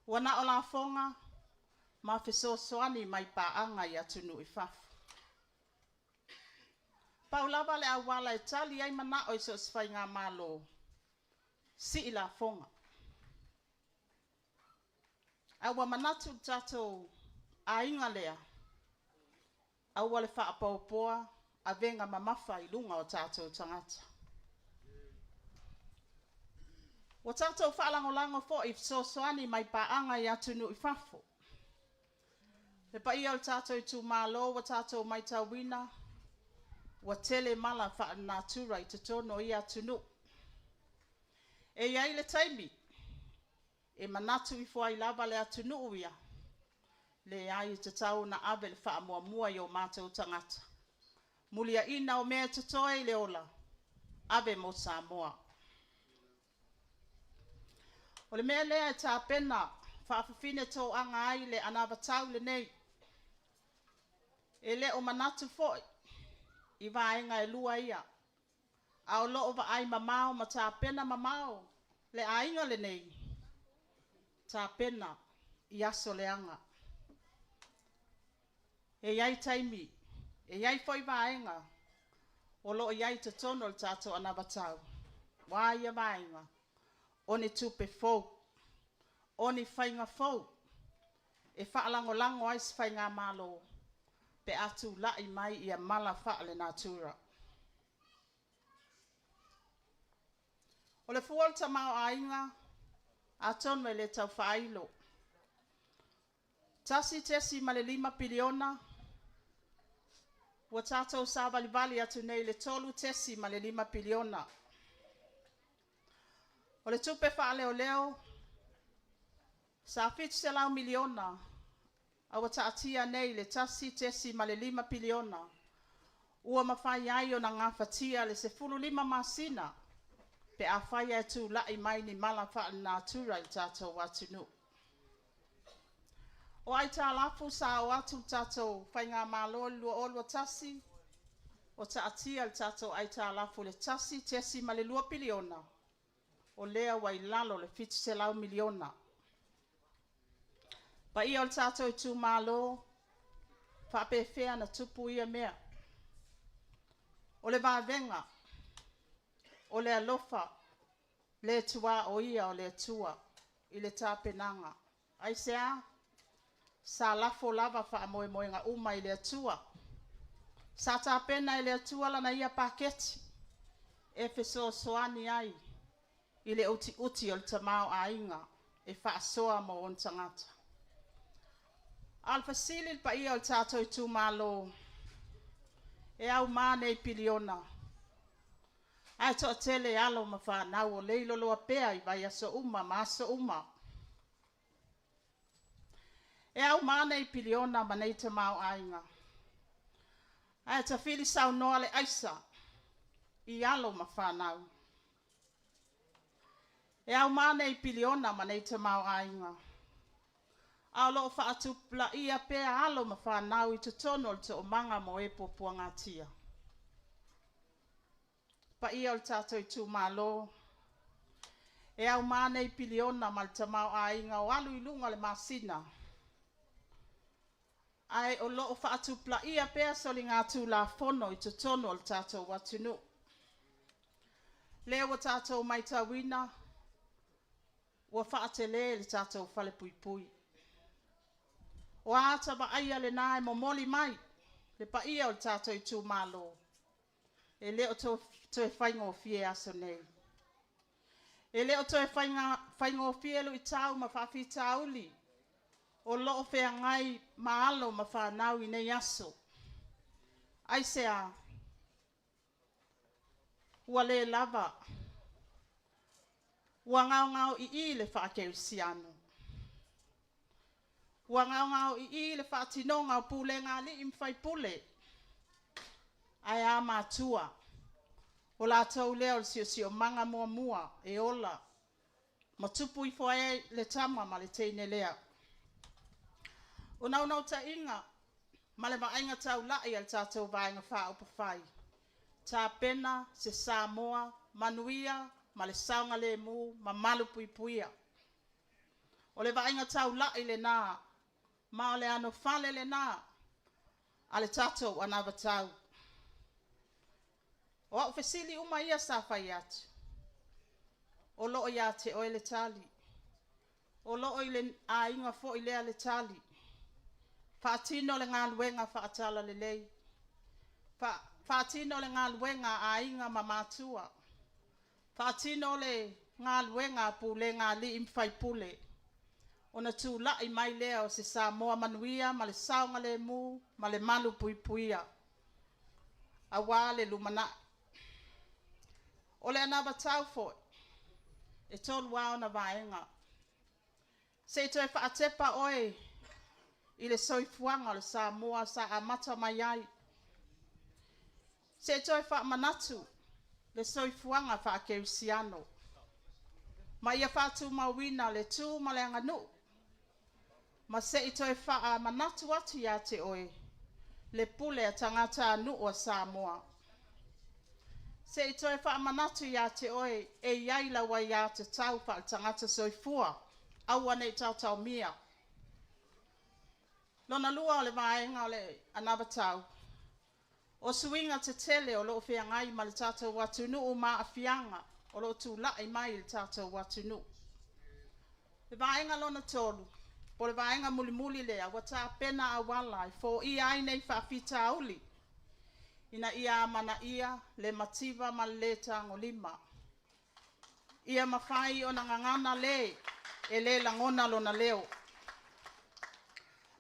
Ua na o lafoga ma fesoasoani mai paaga i atunuu i fafo. Pau lava le auala e tali ai manao i so o se faigamalo, sii lafoga. Ae ua manatu le tatou aiga lea, aua le faapaopoa avega mamafa i luga o tatou tagata. Ua tatou faalagolago foi i fesoasoani mai paaga i atunuu i fafo. Le paia o le tatou itumalo ua tatou matauina ua tele mala faalenatura i totonu o ia atunuu. E i ai le taimi e manatu ifo ai lava le atunuu ia, leai e tatau ona ave le faamuamua i o matou tagata. Muliaina o mea e totoe i le ola, ave mo Samoa. O le mea lea e tapena faafafine toaga ai le anavatau lenei. E le o manatu foi i vaega e lua ia, a o lo o vaai mamao ma tapena mamao le aiga lenei, tapena i aso leaga. E i ai taimi, e i ai foi vaega o lo o i ai i totonu o le tatou anavatau. O a ia vaega? O ni tupe fou, o ni faiga fou e faalagolago ai se faigamalo pe a tulai mai ia mala faalenatura. O le fua o le tamaoaiga, atonu e le tau faailo, $1.5 piliona, ua tatou savalivali atu nei i le $3.5 piliona. O le tupe faaleoleo sa $700 miliona, a ua taatia nei i le $1.5 piliona ua mafai ai ona gafatia le 15 masina pe afai ae tulai mai ni mala faalenatura i le tatou atunuu. O aitalafu sa oo atu le tatou faigamalo i le 2021, ua taatia le tatou aitalafu i le $1.2 piliona, o lea ua i lalo o le $700 miliona. Paia o le tatou itumalo, e faapefea ona tupu ia mea? O le vavega, o le alofa le tuaoia o le Atua i le tapenaga. Aisea? Sa lafo lava faamoemoega uma i le Atua. Sa tapena e le Atua lana Ia paketi e fesoasoani ai i le utiuti o le tamaoaiga e faasoa mo ona tagata. A o le fesili i le paia o le tatou itumalo, e au ma nei piliona ae toatele alo ma fanau o leiloloa pea i vaiaso uma ma aso uma. E au ma nei piliona ma nei tamaoaiga, ae tafili saunoa le aisa i alo ma fanau. E au ma nei piliona ma nei tamaoaiga, a o lo o faatupulaia pea alo ma fanau i totonu o le toomaga mo e puapuagatia. Paia o le tatou itumalo, e au ma nei piliona ma le tamaoaiga o alu i luga o le masina, ae o lo o faatupulaia pea soligatulafono i totonu o le tatou atunuu. Lea ua tatou matauina ua faatele le tatou falepuipui. O a ata vaaia lena e momoli mai le paia o le tatou itumalo, e le o toe faigofie aso nei. E le o toe faigofie luitau ma faafitauli o lo o feagai ma alo ma fanau i nei aso. Aisea? Ua le lava, ua gaogaoi'i le faakerisiano, ua gaogaoi'i le faatinoga o pulega a alii ma faipule. Ae a matua? O latou lea o le siosiomaga muamua e ola ma tupu ifo ai le tama ma le teine lea. O naunautaiga ma le vaaiga taulai a le tatou Vaega Faaupufai, tapena se Samoa manuia ma le saogalemu ma malupuipuia. O le vaaiga taulai lena ma o le anofale lena a le tatou anavatau. O au fesili uma ia sa fai atu, o lo o ia te oe le tali, o lo o i le aiga foi lea le tali. Faatino le galuega faatalalelei, faatino le galuega a aiga ma matua. Faatino le galuega a pulega a alii ma faipule ona tulai mai lea o se Samoa manuia ma le saogalemu ma le malupuipuia aua le lumanai. O le anavatau foi, e tolu lava ona vaega. Se i toe faatepa oe i le soifuaga o le Samoa sa amata mai ai. Se i toe faamanatu le soifuaga faakerisiano ma ia faatumauina le tu ma le aganuu ma se i toe faamanatu atu ia te oe le pule a tagatanuu a Samoa. Se i toe faamanatu ia te oe e i ai lau aiatatau faaletagata soifua, aua ne i taotaomia. Lona lua o le vaega o le anavatau, o suiga tetele o lo o feagai ma le tatou atunuu ma aafiaga o lo o tulai mai i le tatou atunuu. Le vaega lona tolu, po o le vaega mulimuli lea, ua tapena auala e foia ai nei faafitauli ina ia amanaia le mativa ma le le tagolima. Ia mafai ona gagana le e le lagona lona leo.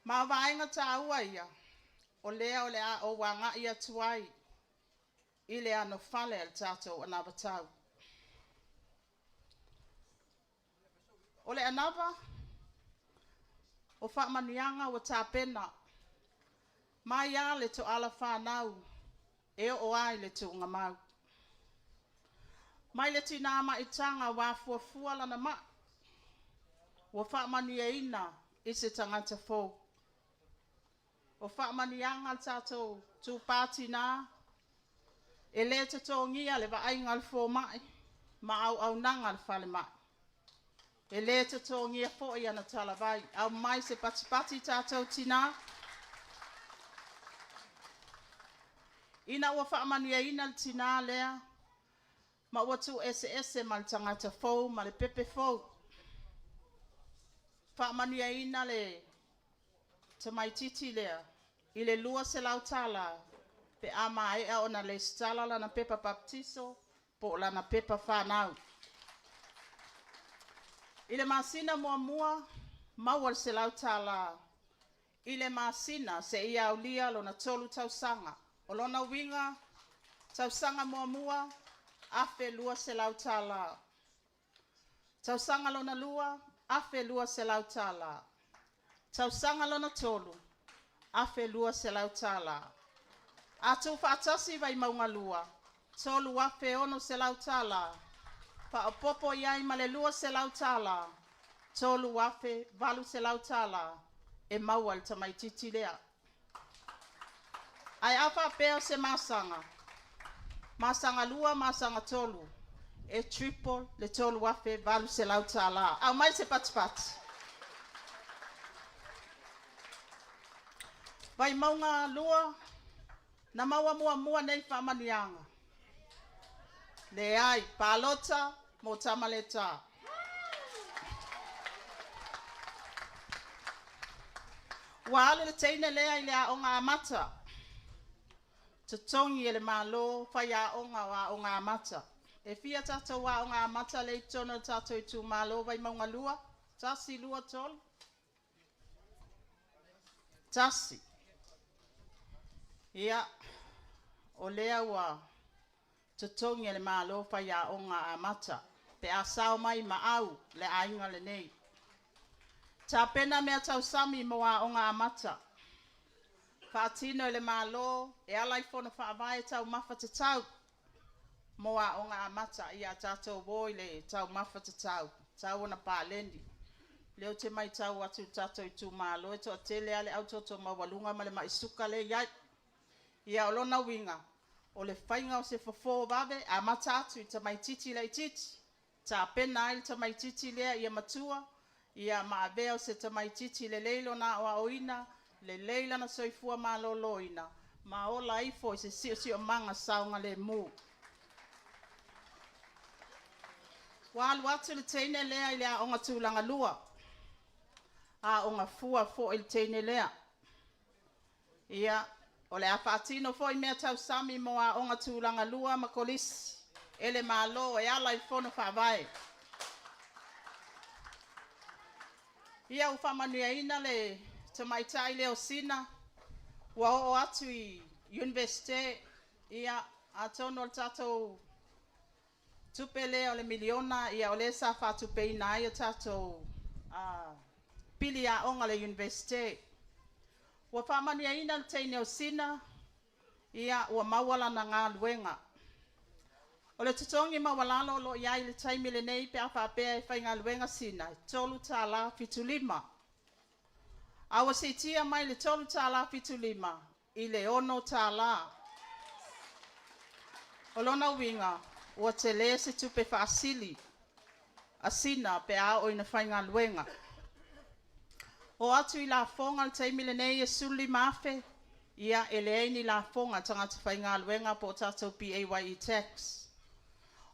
Ma o vaega taua ia o lea o le a ou agai atu ai i le anofale a le tatou anavatau. O le anava o faamanuiaga ua tapena mai lava le toala fanau e oo lava i le tuugamau. Mai le tina maitaga ua afuafua lana mai, ua faamanuiaina i se tagata fou. O faamanuiaga a le tatou Itupa Tina, e le totogia le vaaiga a le fomai ma auaunaga a le falemai. E le totogia foi ana talavai. Aumai se patipati tatou tina. Ina ua faamanuiaina le tina lea ma ua tuueseese ma le tagata fou ma le pepe fou, faamanuiaina le tamaitiiti lea i le $200 pe a maea ona resitala lana pepa papatiso po o lana pepa fanau. I le masina muamua, maua le $100 i le masina seia aulia lona 3 tausaga. O lona uiga, tausaga muamua, $1,200. Tausaga lona lua, $1,200. Tausaga lona tolu, $1,200. A tuufaatasi Vaimauga 2, $3,600 faaopoopo i ai ma le $200, $3,800 e maua e le tamaitiiti lea. Ae a faapea o se masaga, masaga 2, masaga 3, e triple le $3,800. Aumai se patipati. Vaimauga 2, na maua muamua nei faamanuiaga? Leai, palota mo Tamaleta. Ua alu le teine lea i le aoga amata, totogi e le Malo faiaoga o aoga amata. E fia tatou aoga amata lea e i totonu o le tatou itumalo Vaimauga 2? 1, 2, 3? Tasi. Ia, o lea ua totogi e le Malo faiaoga amata pe a sao mai maau le aiga lenei. Tapena mea tausami mo aoga amata. Faatino e le Malo e ala i fono faavae taumafa tatau mo aoga amata. Ia tatou o i le taumafa tatau, tatau ona paleni. O lea ou te matau atu i le tatou itumalo e toatele lava le au toto maualuga ma le mai suka lea e i ai. Ia o lona uiga, o le faiga o se fofo vave amata atu i tamaitiiti laitiiti, tapena ai le tamaitiiti lea ia matua, ia ma avea o se tamaitiiti lelei lona aoaoina, lelei lana soifua maloloina, ma ola ifo i se siosiomaga saogalemu. Ua alu atu le teine lea i le aoga tulaga lua, aoga fua foi le teine lea. Ia, o le a faatino foi mea tausami mo aoga tulaga lua ma kolisi. e le Malo e ala i Fono Faavae. Ia ua faamanuiaina le tamaitai lea o Sina ua oo atu i Iunivesite, ia atonu o le tatou tupe lea o le miliona o lea sa faatupeina ai a tatou pili aoga i le Iunivesite. Ua faamanuiaina le teine o Sina, ua maua lana galuega. O le totogi maualalo o lo'o i ai i le taimi lenei pe a faapea e faigaluega sina, e $3.75. A ua siitia mai le $3.75 i le $6. O lona uiga ua tele se tupe faasili a Sina pe a oo ina faigaluega. Oo atu i lafoga i le taimi lenei e $15,000, ia e leai ni lafoga a tagata faigaluega po o tatou PAYE Tax.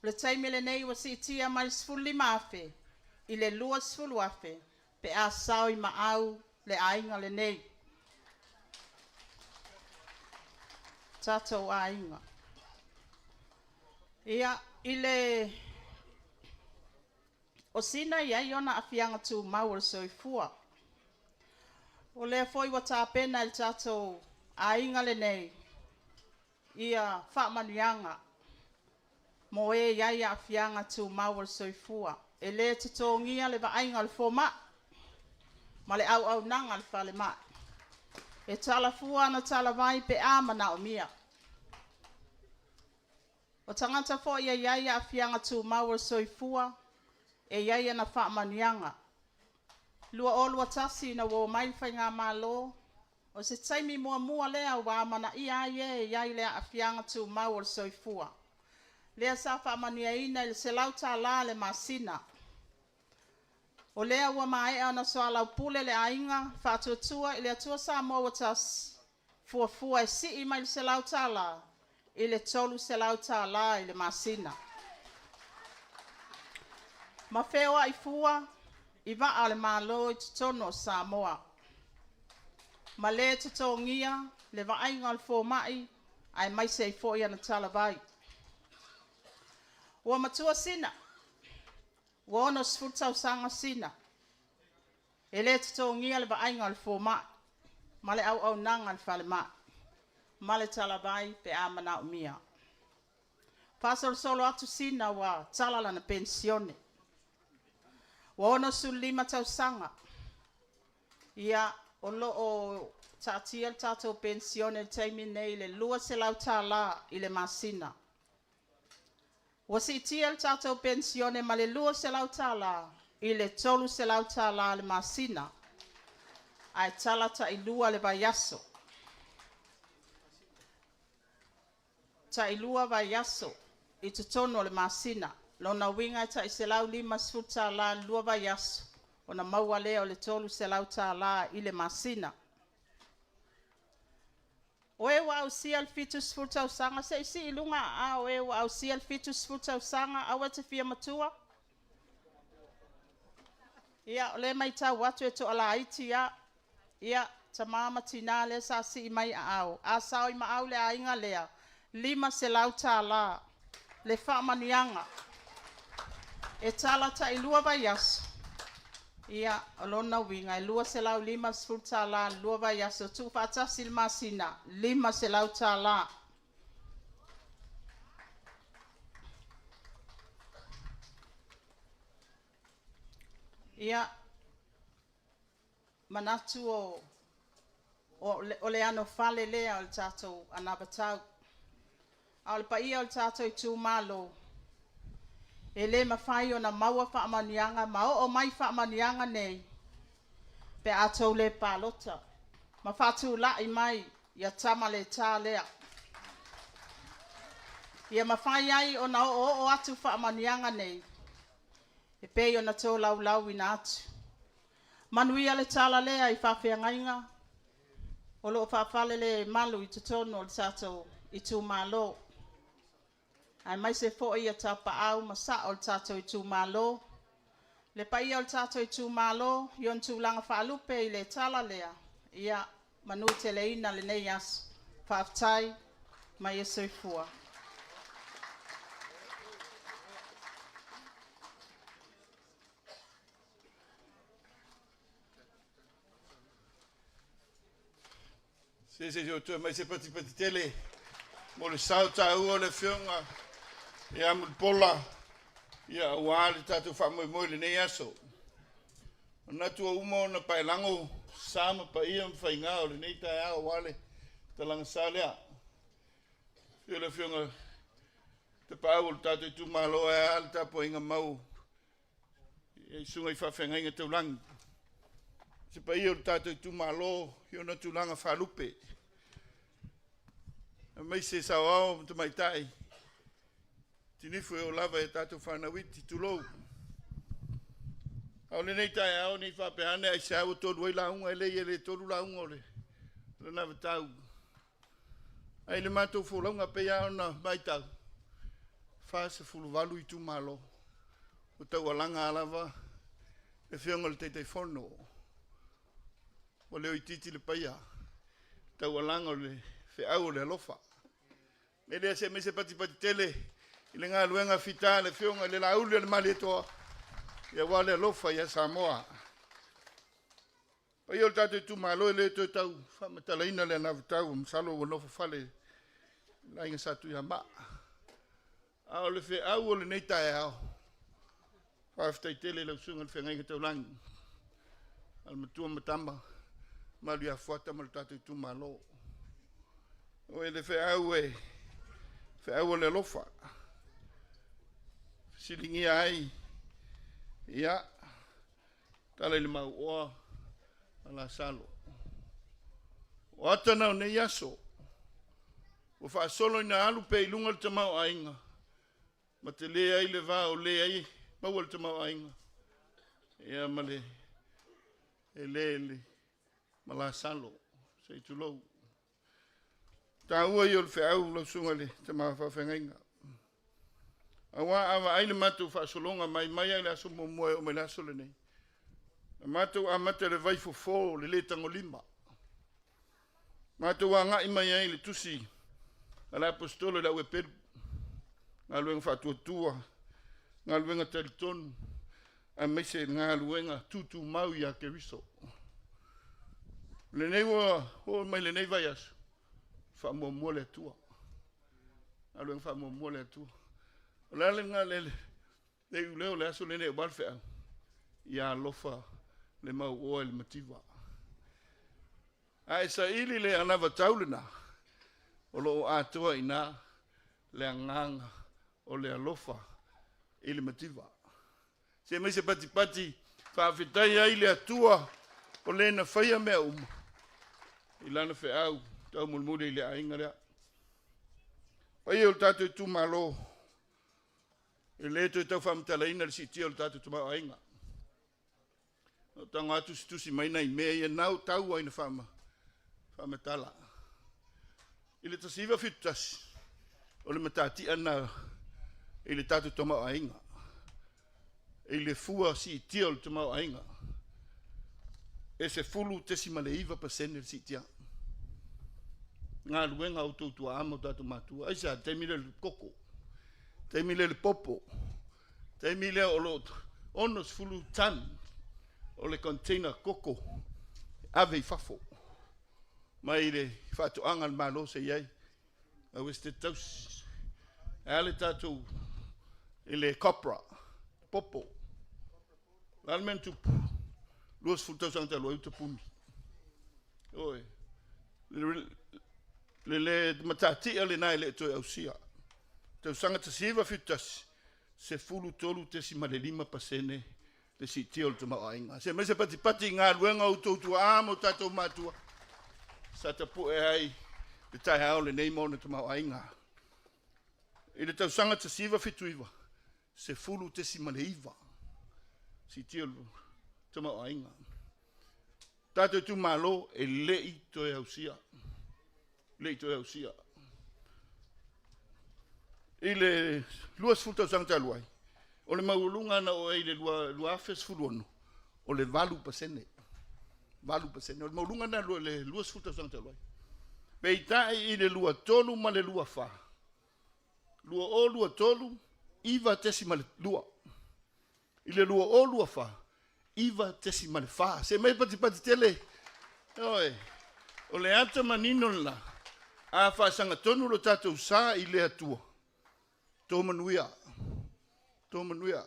O le taimi lenei ua siitia mai le $15,000 i le $20,000 pe a sao i maau le aiga lenei, tatou aiga. Ia, i le o Sina e i ai ona aafiaga tumau o le soifua. O lea foi ua tapena e le tatou aiga lenei faamanuiaga mo e e i ai aafiaga tumau o le soifua. E le totogia le vaaiga a le fomai ma le auaunaga a le falemai. E tala fua ana talavai pe a manaomia. O tagata foi e i ai aafiaga tumau o le soifua, e i ai ana faamanuiaga. 2021 ina ua omai le faigamalo, o se taimi muamua lea ua amanaia ai e e i ai le aafiaga tumau o le soifua, lea sa faamanuiaina i le $100 i le masina. O lea ua maea ona soalaupule le Aiga Faatuatua i le Atua Samoa ua Tasi, fuafua e sii mai le $100 i le $300 i le masina. Ma feoai fua i vaa a le Malo i totonu o Samoa, ma le totogia le vaaiga a le fomai aemaise ai foi ana talavai. Ua matua Sina, ua 60 tausaga Sina, e le totogia le vaaiga a le fomai ma le auaunaga a le falemai ma le talavai pe a manaomia. Faasolosolo atu Sina ua tala lana penisione. Ua 65 tausaga, ia, o lo o taatia le tatou penisione i le taimi lenei i le $200 i le masina. Ua siitia le tatou penisione ma le $200 i le $300 i le masina, ae tala tailua le vaiaso, tailua vaiaso i totonu o le masina. O lona uiga e tai $150 i le lua vaiaso ona maua lea o le $300 i le masina. O e ua ausia le 70 tausaga, se i sii i luga aao o e ua ausia le 70 tausaga aua e te fia matua. Ia, o lea e matau atu e toalaiti lava. Ia, tama ma tina lea sa sii mai aao, a sao i maau le aiga lea, e $500 le faamanuiaga. E tala tailua vaiaso, ia o lona uiga e $250 i le lua vaiaso tuufaatasi i le masina, e $500. Ia, manatu o le anofale lea o le tatou anavatau. A o le paia o le tatou itumalo, e le mafai ona maua faamanuiaga ma oo mai faamanuiaga nei pe a outou le palota ma faatulai mai ia Tamaleta lea, ia mafai ai ona oooo atu faamanuiaga nei e pei ona tolaulauina atu. Manuia le tala lea i faafeagaiga o lo o faafalelemalu i totonu o le tatou itumalo, aemaise foi tapaau ma sao o le tatou itumalo. Le paia o le tatou itumalo i ona tulaga faalupe i le tala lea, ia manuteleina lenei aso. Faafetai ma ia soifua. Se se se toe mai se patipati tele mo le sao taua o le Afioga ia Mulipola, ia aua le tatou faamoemoe i lenei aso. Manatu ua uma ona paelago sa ma paia ma faiga o lenei taeao aua le talaga sa lea. Afio le Afioga Tapaau o le tatou itumalo, ae a le tapuaiga mau i susuga i faafeagaiga taulagi. Se paia o le tatou itumalo i ona tulaga faalupe, aemaise saoao ma tamaitai, tinifu e oo lava i tatou fanau iti, tulou. A o lenei taeao nei faapea ane aisea ua tolu ai lauga, e leai e le tolu lauga o le anavatau. Ae i le matou folauga pei lava ona matau, 48 itumalo ua taualaga lava le Afioga i le Taitaifono, ua leo itiiti le paia, taualaga o le feau o le alofa. E le se mai se patipati tele i le galuega fita a le Afioga i le Laauli o le Malietoa, aua le alofa ia Samoa. Paia o le tatou itumalo, e le toe tau faamatalaina le anavatau, masalo ua nofo fale le aiga Sa Tuiamaa. A o le feau o lenei taeao, faafetai tele i lau susuga i le Feagaiga Taulagi, a le Matua Matama, malu ia Fuata ma le tatou itumalo. O le feau e feau o le alofa, fesiligia ai, ia, tala i le mauoa a Lasalo. O ata na o nei aso, ua faasolo ina alu pea i luga le tamaoaiga, ma tele ai le va o le ai maua le tamaoaiga, ia ma le eleele ma Lasalo, se i tulou. Taua ia o le feau lau susuga i le tama faafeagaiga. Aua a vaai le matou faasologa mai mai lava i le aso muamua e oo mai le aso lenei, na matou amata i le vaifofo o le le tagolima. Matou agai mai ai i le tusi a le Aposetolo i le Auepelu, galuega faatuatua, galuega talitonu, aemaise galuega tutumau ia Keriso. Lenei ua oo mai lenei vaiaso, faamuamua le Atua. Galuega faamuamua le Atua. O le a le le iuleo o le aso lenei aua le feau, ia alofa le mauoa i le mativa. A e saili le anavatau lena, o lo o atoa i ina le agaga o le alofa i le mativa. Se mai se patipati faafetai ai le Atua o le na faia mea uma i lana feau taumolimoli i le aiga lea. Paia o le tatou itumalo, e le toe tau faamatalaina le siitia o le tatou tamaoaiga. Na ou tago atu tusitusi mai nai mea ia nau tau ai na faamatala. I le 1971, o le matatia na i le tatou tamaoaiga, i le fua siitia o le tamaoaiga, e 10.9% le siitia. Galuega a outou tuaa ma o tatou matua. Aisea? Taimi lea o le koko, taimi lea o le popo, taimi lea o lo o 60 ton o le container koko ave i fafo mai le faatoaga a le Malo se i ai aua se tausi. E a le tatou i le copra, popo. O le a le mea na tupu? 20 tausaga talu ai ua tapuni. Oi. Le le matatia lena e le toe ausia. Tausaga 1971, 13.5% le siitia o le tamaoaiga. Se mai se patipati i galuega o outou tuaa ma o tatou matua sa tapue ai le taeao lenei ma ona tamaoaiga. I le tausaga 1979, 10.9 siitia o le tamaoaiga. Tatou itumalo e le i toe ausia, le i toe ausia. I le 20 tausaga talu ai, o le maualuga na oo ai i le 2016, o le 8%. 8%. O le maualuga na le 20 tausaga talu ai. Peitai i le 23 ma le 24, 2023, 9.2. I le 2024, 9.4. Se mai patipati tele. Oi. O le ata manino lena, a faasagatonu lo tatou sa i le Atua, to manuia, to manuia.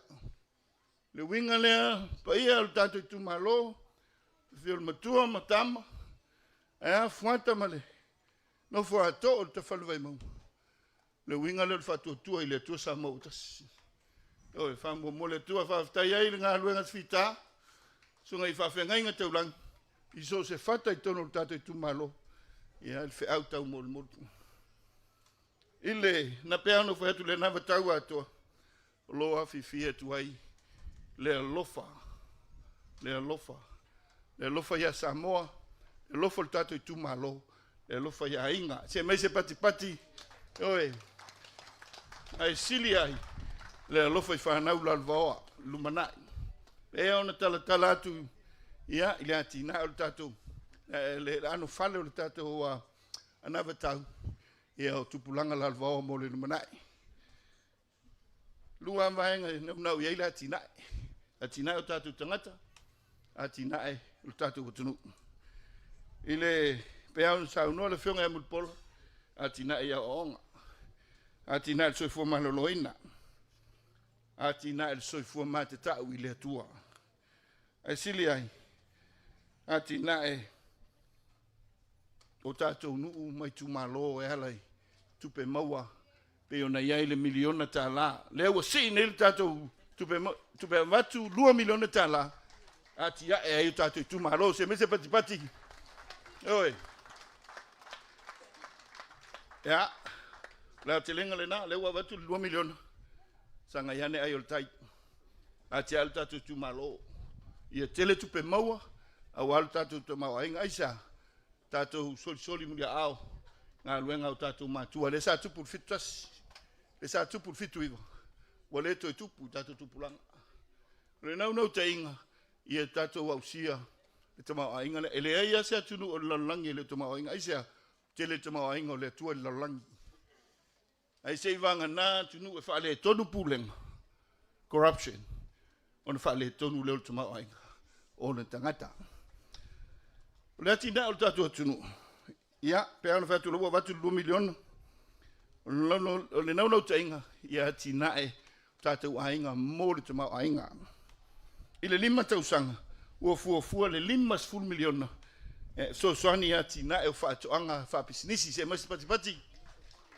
Le uiga lea, paia o le tatou itumalo, afio le matua ma tama, ae a Fuata ma le nofo a too o le Tafale Vaimauga. Le uiga lea o le faatuatua i le Atua Samoa ua tasi. Oi, faamuamua le Atua, faafetai ai le galuega fita, susuga i faafeagaiga taulagi, i so o se fata i totonu o le tatou itumalo, ia le feau taumolimoli. I le, na pei ona fai atu le anavatau atoa, o lo o afifi atu ai le alofa, le alofa, le alofa ia Samoa, le alofa o le tatou itumalo, le alofa i aiga. Se mai se patipati, oe, ae sili ai le alofa i fanau lalovaoa, lumanai. Pea ona talatala atu ia, i le atinae o le tatou, le anofale o le tatou anavatau, ia o tupulaga lalovaoa mo le lumanai. Lua vaega e naunau i ai le atinae. Atinae o tatou tagata, atinae o le tatou atunuu. I le pei ona saunoa le Afioga ia Mulipola, atinae i aoaoga, atinae le soifua maloloina, atinae le soifua matatau i le Atua. Ae sili ai, atinae o tatou nuu ma itumalo e ala i tupe maua pei ona i ai le miliona tala. Lea ua sii nei le tatou tupe, tupe avatu $2 miliona tala atiae ai o tatou itumalo. Se mese patipati. Oi. Ia, le aotelega lena, lea ua avatu le $2 miliona. Sagai ane ai o le tai. Atiae le tatou itumalo. Ia tele tupe maua, aua le tatou tamaoaiga. Aisea? Tatou solisoli muliaao galuega o tatou matua. Lea sa tupu le 71, lea sa tupu le 79, ua le toe tupu i tatou tupulaga. O le naunautaiga, ia tatou ausia le tamaoaiga lea. E leai lava se atunuu o le lalolagi e le o tamaoaiga. Aisea? Tele le tamaoaiga o le Atua i le lalolagi. Ae se i vagana atunuu e faaletonu pulega, corruption, ona faaletonu lea o le tamaoaiga o ona tagata. O le atinae o le tatou atunuu, ia, pe ona fai atu ua avatu le $2 miliona, o le naunautaiga ia atinae tatou aiga mo le tamaoaiga. I le 5 tausaga, ua fuafua le $50 miliona e fesoasoani i atinae o faatoaga faapisinisi. Se aumai se patipati.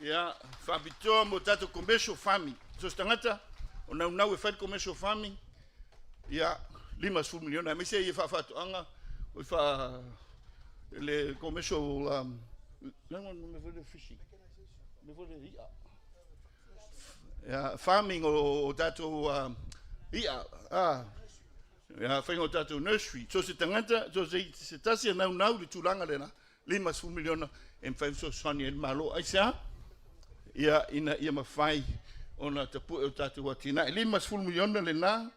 Ia, faapitoa mo tatou commercial farming. So se tagata o naunau e fai le commercial farming, ia, $50 miliona. Aemaise ia faafaatoaga, o faa le commercial le fishing, le i'a. Ia, farming o tatou i'a, ia, faiga o tatou nursery. So se tagata, so se tasi e naunau le tulaga lena, $50 miliona e mafai ona fesoasoani ai le Malo. Aisea? Ia, ina ia mafai ona tapue o tatou atinae. $50 miliona lena,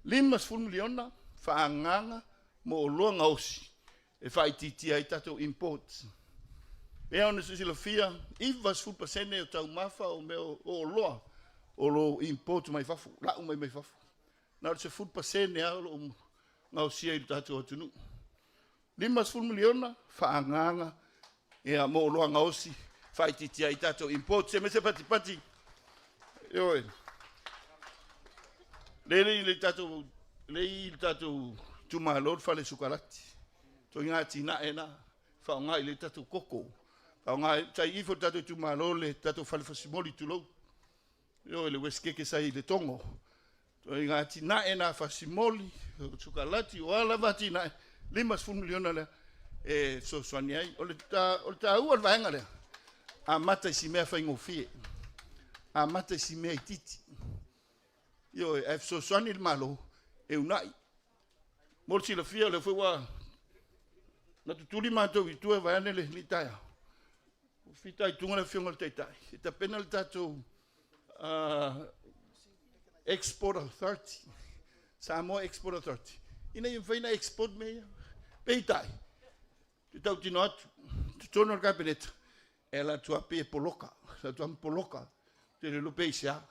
$50 miliona faaagaaga mo oloa gaosi e faaitiitia ai tatou imports. Pei ona sisilafia, 90% o taumafa o mea o oloa o lo o import mai fafo, lau mai fafo. Na o le 10% lava o lo o gaosia i le tatou atunuu. $50 miliona faaagaaga ia mo oloa gaosi faaitiitia ai tatou import. Se mese patipati. Ioe. Le le tatou le i le tatou itumalo le fale sukalati. Ituaiga atinae na faaaoga i le tatou koko. Faaaoga tai ifo le tatou itumalo le tatou fale fasimoli tulou. Ioe, le Westgate sa i le Togo. Ituaiga atinae na fasimoli, sukalati, o a lava atinae, $50 miliona lea e fesoasoani ai. O le taua o le vaega lea, amata i si mea faigofie, amata i si mea itiiti. Ioe, ae fesoasoani le Malo e unai. Mo le silafia, o lea foi ua na tutuli matou i tua vaeane le taeao. Ua fitaituga le Afioga i le Taitai e tapena le tatou Export Authority, Samoa Export Authority, ina ia mafai ona export mea ia. Peitai, te tautino atu, totonu o le Kapeneta, e ala atu lava pei e poloka, ala atu lava ma poloka, te le iloa pe aisea.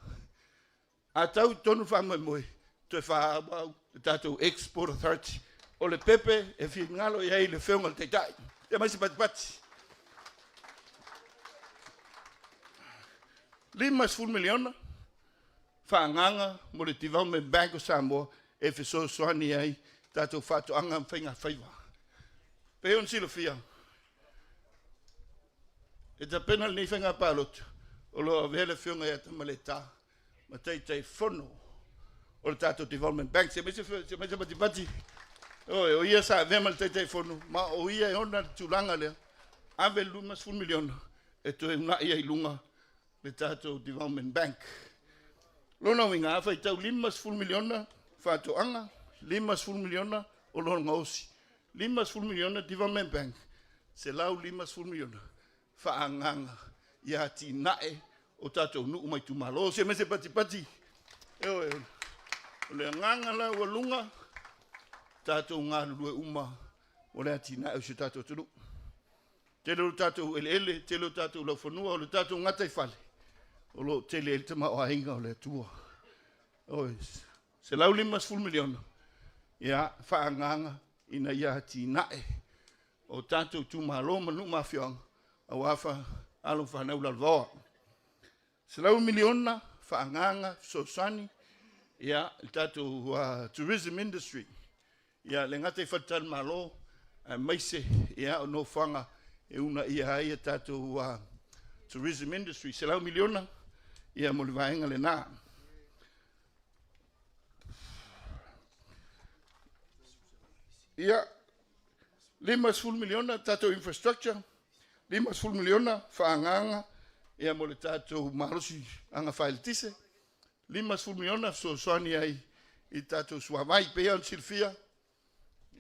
A tau i totonu le faamoemoe, toe faaauau le tatou Export Authority. O le pepe e finagalo i ai le Afioga i le Taitai. Te mai se patipati. 50 miliona faaagaaga mo le Development Bank of Samoa e fesoasoani ai tatou faatoaga ma faigafaiva. Pei ona silafia, e tapena lenei faiga palota o lo o avea le Afioga ia Tamaleta ma Taitaifono o le tatou Development Bank. Se mai se patipati, o ia sa avea ma le Taitaifono, ma o ia e ona le tulaga lea, ave le 50 miliona e toe uunai ai i luga le tatou Development Bank. Lona uiga, a faitau 50 miliona faatoaga, 50 miliona oloa gaosi, 50 miliona Development Bank, 150 miliona faaagaaga i atinae o tatou nuu ma itumalo. Se mese patipati, ioe, o le agaga la ua luga, tatou galulue uma o le atinae o si o tatou atunuu. Tele o le tatou eleele, tele o tatou laufanua, o le tatou gataifale, o lo o tele ai le tamaoaiga o le Atua. Oi, 150 miliona, ia, faaagaaga ina ia atinae o tatou itumalo ma nuu ma afioaga, aua fa alo ma fanau lalovaoa. 100 miliona faaagaaga fesoasoani ia le tatou tourism industry ia le gata i faletalimalo aemaise ia o nofoaga e uunaia ai a tatou tourism industry. 100 miliona ia mo le vaega lena. Ia 50 miliona tatou infrastructure, 50 miliona faaagaaga ia mo le tatou malosi agafaaeletise, 50 miliona fesoasoani ai i tatou suavai. Pei ona silafia,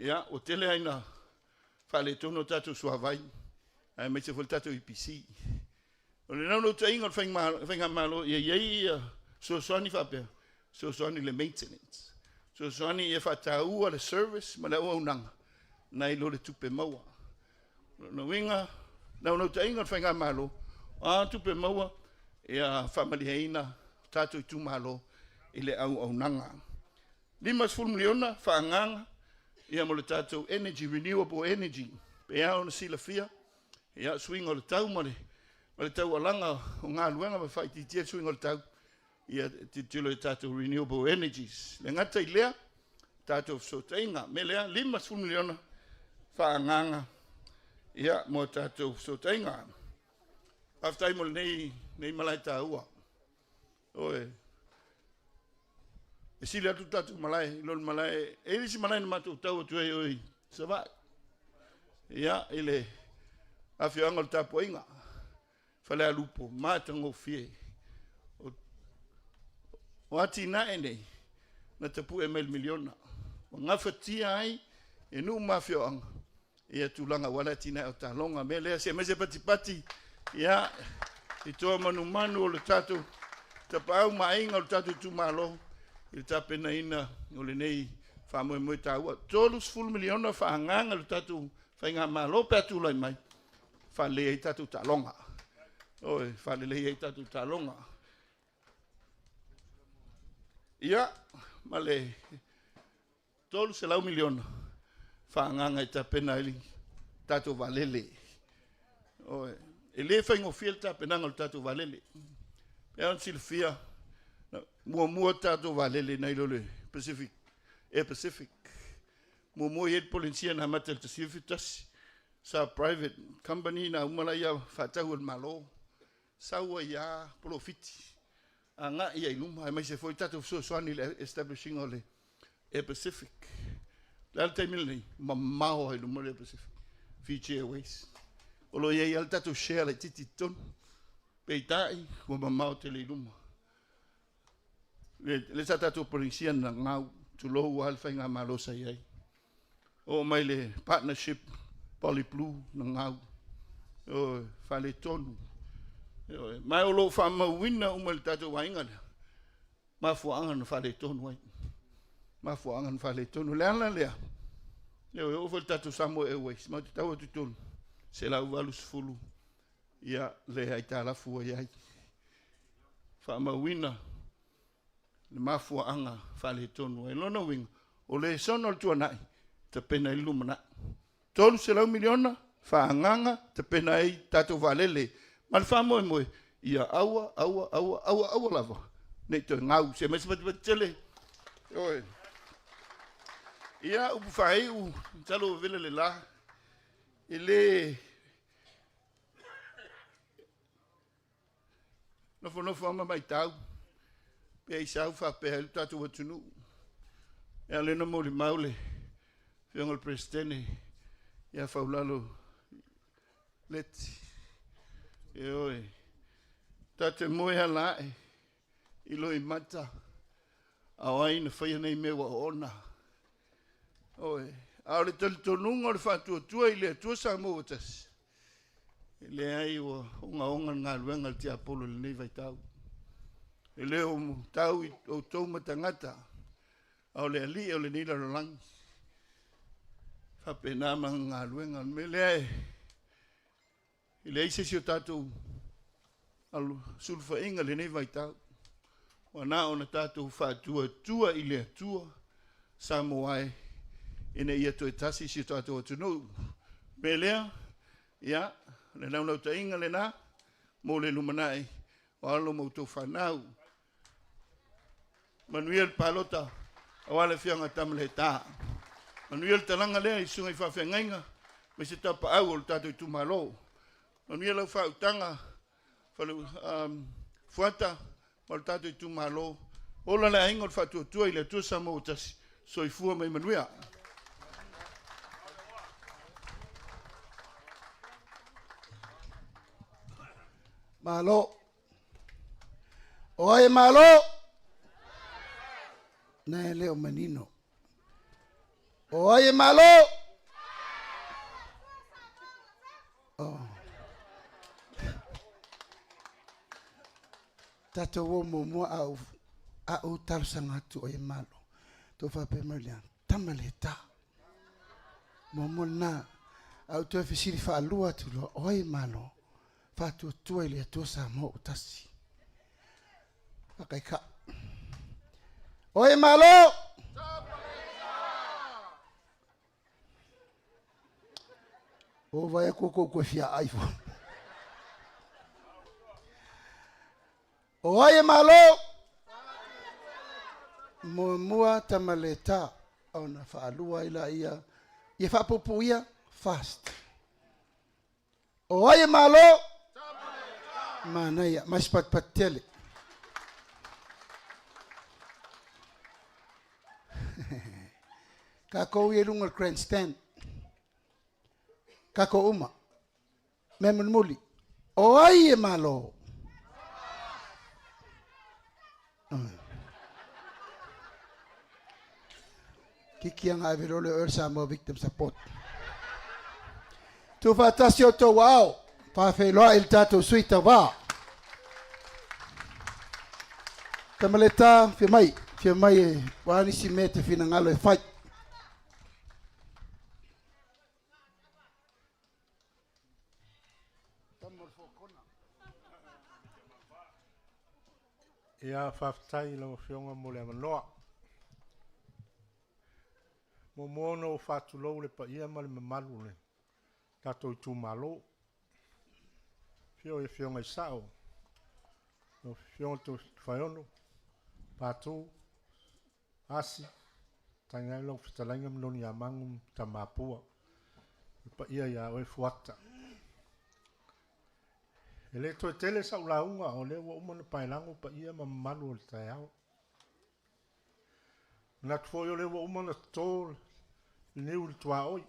ia, ua tele lava ina faaletonu a tatou suavai, aemaise foi le tatou EPC. O le naunautaiga o le faigamalo ia i ai ia fesoasoani faapea, fesoasoani i le maintenance, fesoasoani ia faataua le service ma le auaunaga nai lo le tupe maua. O lona uiga, naunautaiga o le faigamalo, o a tupe maua, ia faamalieina tatou itumalo i le auaunaga. 50 miliona faaagaaga ia mo le tatou energy, renewable energy. Pei lava ona silafia, ia suiga o le tau ma le taualaga o galuega ma faaitiitia le suiga o le tau, ia tilotilo i tatou renewable energies. Le gata i lea, tatou fesootaiga. O le mea lea, 50 miliona faaagaaga ia mo tatou fesootaiga. Faafetai mo lenei malae taua. Oi, e sili atu le tatou malae i lo le malae, e i ai le isi malae na matou tau atu ai i Savaii, ia, i le afioaga o le Tapuaiga, Falealupo, matagofie. O atinae nei, na tapue mai le miliona, ua gafatia ai e nuu ma afioaga ia tulaga aua le atinae o taaloga. Mea lea, se aemaise patipati, ia, i toa manumanu o le tatou tapaau ma aiga o le tatou itumalo i le tapenaina o lenei faamoemoe taua. 30 miliona faaagaaga le tatou faigamalo pe a tulai mai, faalelei ai tatou taaloga. Oi, faalelei ai tatou taaloga. Ia, ma le 300 miliona faaagaaga e tapena ai le tatou vaalele. Oi, e le faigofie le tapenaga o le tatou vaalele. E ona silafia, muamua tatou vaalele nai lo le Pacific, Air Pacific. Muamua i ai le Polenisia na amata i le 1971, sa private company na uma laia faatau e le Malo. Sau ai lava polofiti agai ai i luma, aemaise foi tatou fesoasoani i le establishing o le Air Pacific. O le a le taimi lenei? Mamao lava i luma le Air Pacific, Fiji Airways. O lo o i ai lava le tatou share laitiiti i totonu, peitai ua mamao tele i luma. Le sa tatou Polenisia na gau, tulou lava le faigamalo sa i ai. Oo mai le partnership Poly Blue na gau, ioe, faaletonu. Ioe, ma o lo o faamauina uma i le tatou vaaiga lea mafuaaga na faaletonu ai. Mafuaaga na faaletonu. Le ala lea, ioe, oo foi le tatou Samoa Airways, matou te tau atu i totonu, 180 ia le aitalafu ua i ai. Faamauina le mafuaaga faaletonu ai. Lona uiga, o lesona o le tuanai, tapena ai le lumanai. 300 miliona. Faaagaga tapena ai tatou vaalele ma le faamoemoe ia aua, aua, aua, aua, aua lava ne i toe gau se mai se patipati tele. Ioe. Ia, upu faaiu, masalo ua vela le la, e le nofonofo lava ma matau pe aisea faapea ai le tatou atunuu. E ala ona molimau le Afioga i le Peresetene ia Faulalo Leti. Ioe, ta te moe ala ae i loimata a o ai na faia nei mea ua oona. Ioe, a o le talitonuga o le faatuatua i le Atua Samoa ua tasi, E leai ua ogaoga le galuega a le tiapolo i lenei vaitau. E le o tau i outou ma tagata, a o le alii o lenei lalolagi. E faapena ma galuega. O le mea lea e e leai se isi o tatou sulufaiga i lenei vaitau. Ua na ona tatou faatuatua i le Atua Samoa e, ina ia toe tasi si o tatou atunuu. O le mea lea, ia, o le naunautaiga lena mo le lumanai o alo ma outou fanau. Manuia le palota aua le afioaga Tamaleta. Manuia le talaga lea i susuga i faafeagaiga ma se tapaau o le tatou itumalo. Manuia lau faautaga fale, um, Fuata ma le tatou itumalo. Ola le aiga o le faatuatua i le Atua Samoa ua tasi. Soifua mai manuia. Malo. O ai e malo? Na e le o manino. O ai e malo? Oh. Tatou o muamua a ou, a ou talosaga atu o e malo. Tou faapea mai lea, tama le tā. Muamua lena, a ou toe fesili faalua atu loa, o ai e malo? Faatuatua i le Atua Samoa ua tasi. Faakaika. O ai e malo? O vai aku kou koe fia ai fo. O ai e malo? Muamua tamaleta ona faalua ai laia ia faapuupuuia fast. O ai e malo? Manaia, mai se patipati tele. Tatou ia i luga o le grandstand. Tatou uma. Mea mulimuli. O ai e malo? Kiki anga ave lole o Samoa Victim Support. Tuufaatasi outou aao, faafeiloai i le tatou sui tauva. Tamaleta, fia mai, fia mai e ua nisi mea te finagalo e fai. Ia, faafetai i lau Afioga mo le avanoa. Muamua ona ou faatulou le paia ma le mamalu o le tatou itumalo. Afio i Afioga i Sao, lau Afioga Tofaeono, Patu, Asi, tainane lau fetalaiga ma Noniamagu ma Tamapua. Le paia ia oe Fuata. E le toe tele sau lauga o lea ua uma ona paelago paia ma mamalu o le taeao. Manatu foi o lea ua uma ona toto le niu i le tuaoi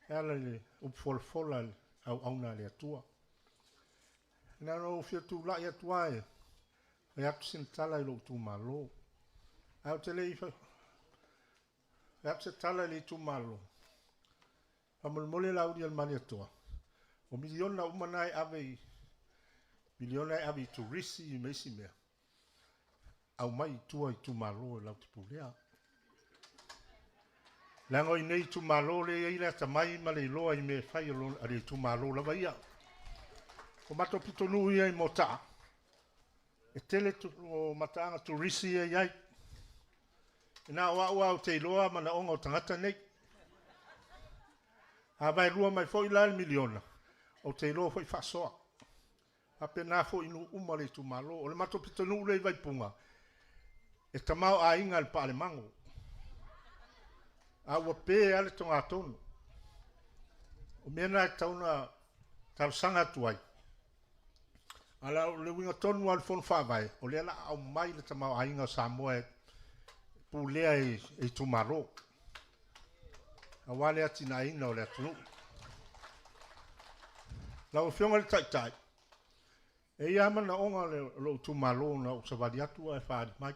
e ala i le upu folafola a le auauna a le Atua. Na ona ou fia tulai atu lava e fai atu sina tala i lou itumalo. Ae ou te le i fai atu se tala i le itumalo, Faamolemole Laauli a le Malietoa, o miliona uma na e ave i miliona e ave i turisi ma isi mea, aumai i tua i itumalo e latou te pulea. Leaga o i inei itumalo lea e i ai le atamai ma le iloa i mea e fai a le itumalo lava ia. O matou pitonuu ia i Motaa, e tele o mataaga turisi ia e i ai. E na o au lava ou te iloa manaoga o tagata nei. A vaelua mai foi la le miliona, ou te iloa foi faasoa. Faapena foi i nuu uma o le itumalo. O le matou pitonuu lea i Vaipuga, e tamaoaiga i le paalemago, a ua pe lava le togatogo. O mea na e tatau ona talosaga atu ai. A o le uiga tonu lava o le Fono Faavae, o lea o le a aumai le tamaoaiga o Samoa e pulea e itumalo, aua le atinaeina o le atunuu. Lau Afioga i le Taitai, e i ai lava manaoga o lou itumalo na ou savali atu ae faaali mai.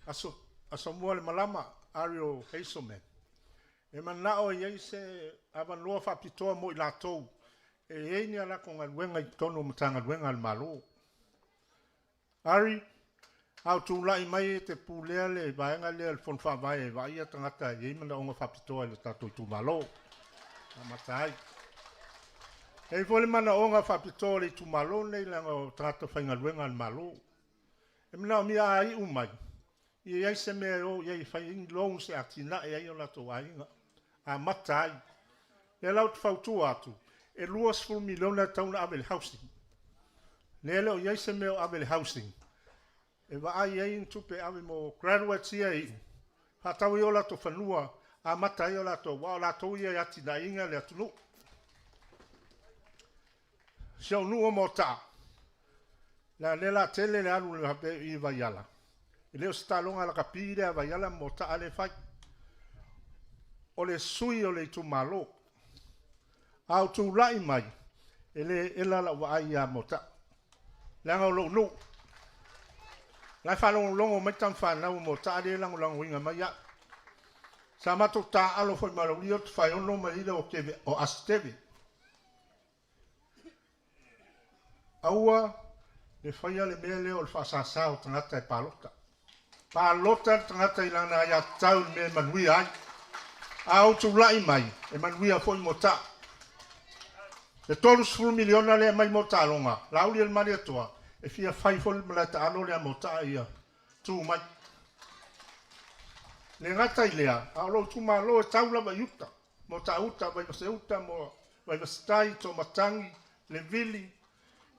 Aso Asomualemalama Ario Hazelman, e manao e i ai se avanoa faapitoa mo i latou e i ai ni a latou galuega i totonu o Matagaluega a le Malo. Ari, a o tulai mai e te pulea le vaega lea o le Fono Faavae e vaaia tagata e i ai manaoga faapitoa i le tatou itumalo. Amata ai. E i ai foi le manaoga faapitoa o le itumalo lenei leaga o tagata faigaluega a le Malo. E manaomia a iu mai, ia i ai se mea e o i ai e fai ai ni loans e atinae ai o latou aiga, amata ai. O lea la ou te fautua atu, e $20 miliona e tatau ona ave i le housing. Lea e le o i ai se mea o ave i le housing, e vaai ai ni tupe e ave mo graduates ia e iu, faatau ai o latou fanua, amata ai o latou, aua o latou ia e atinaeina le atunuu. Si ou nuu o Moataa, leaga o lea o le a tele le alu i Vaiala, e le o se taaloga lakapi lea a Vaiala ma Moataa lea e fai. O le sui o le itumalo. A ou tulai mai, e le ela lau vaai ia Moataa, leaga o lou nuu. O la e faalogologo mai tama fanau a Moataa lea e lagolagoina mai au. Sa matou taaalo foi ma Laulia Tofaeono ma ia o Keve, o Asi Keve. Aua le faia le mea lea o le faasasa o tagata e palota. Palota le tagata i lana aiatatau i le mea e manuia ai. A ou tulai mai, e manuia foi Moataa. Le $30 miliona lea e aumai mo taaloga, Laauli e le Malietoa, e fia fai foi le malae taalo lea a Moataa ia tu mai. Le gata i lea, a o lou itumalo e tau lava i uta, Moataa uta, Vaivase uta, Vaivase tai, Tomatagi, Le Vili,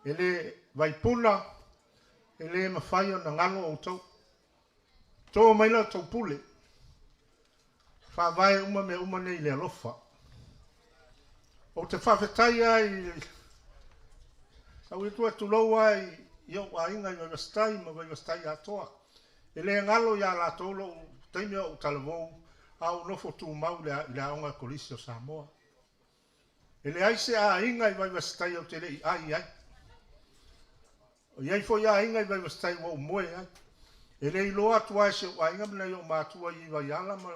e le Vaipuna, e le mafai ona galo outou. To mai la outou pule. Faavae uma mea uma nei i le alofa. Ou te faafetai lava i sau itu e tulou lava i ou aiga i Vaivase-tai ma Vaivase-tai atoa. E le galo ia latou lou taimi a o ou talavou a o ou nofo tumau i le Aoga Kolisi o Samoa. E leai se aiga i Vaivase-tai ou te le i ai ai. O i ai foi aiga i Vaivase-tai ua ou moe ai. E le iloa atu lava e si ou aiga ma nai ou matua i Vaiala ma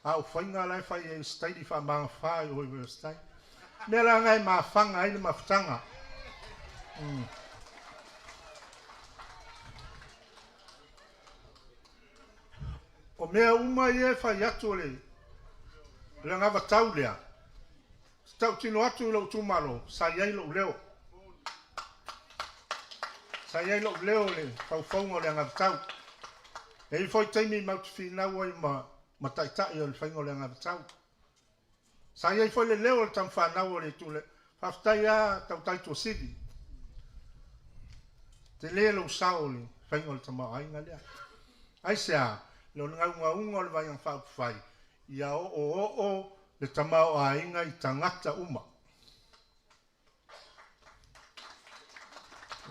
a o faiga la e fai ai setaili faamagafa i o i Vaivase-tai. O mea la na e mafaga ai le mafutaga. O mea uma ia e fai atu o le anavatau lea, ou te tautino atu i lou itumalo, sa i ai lou leo. Sa i ai lou leo i le faufauga o le anavatau. E i ai foi taimi matou te finau ai ma taitai o le faiga o le anavatau. Sa i ai foi le leo o le tamafanau o le itu lea. Faafetai lava Tautai Tuasivi. Tele lou sao i le faiga o le tamaoaiga lea. Aisea? Le naunauga o le Vaega Faaupufai ia oooo le tamaoaiga i tagata uma.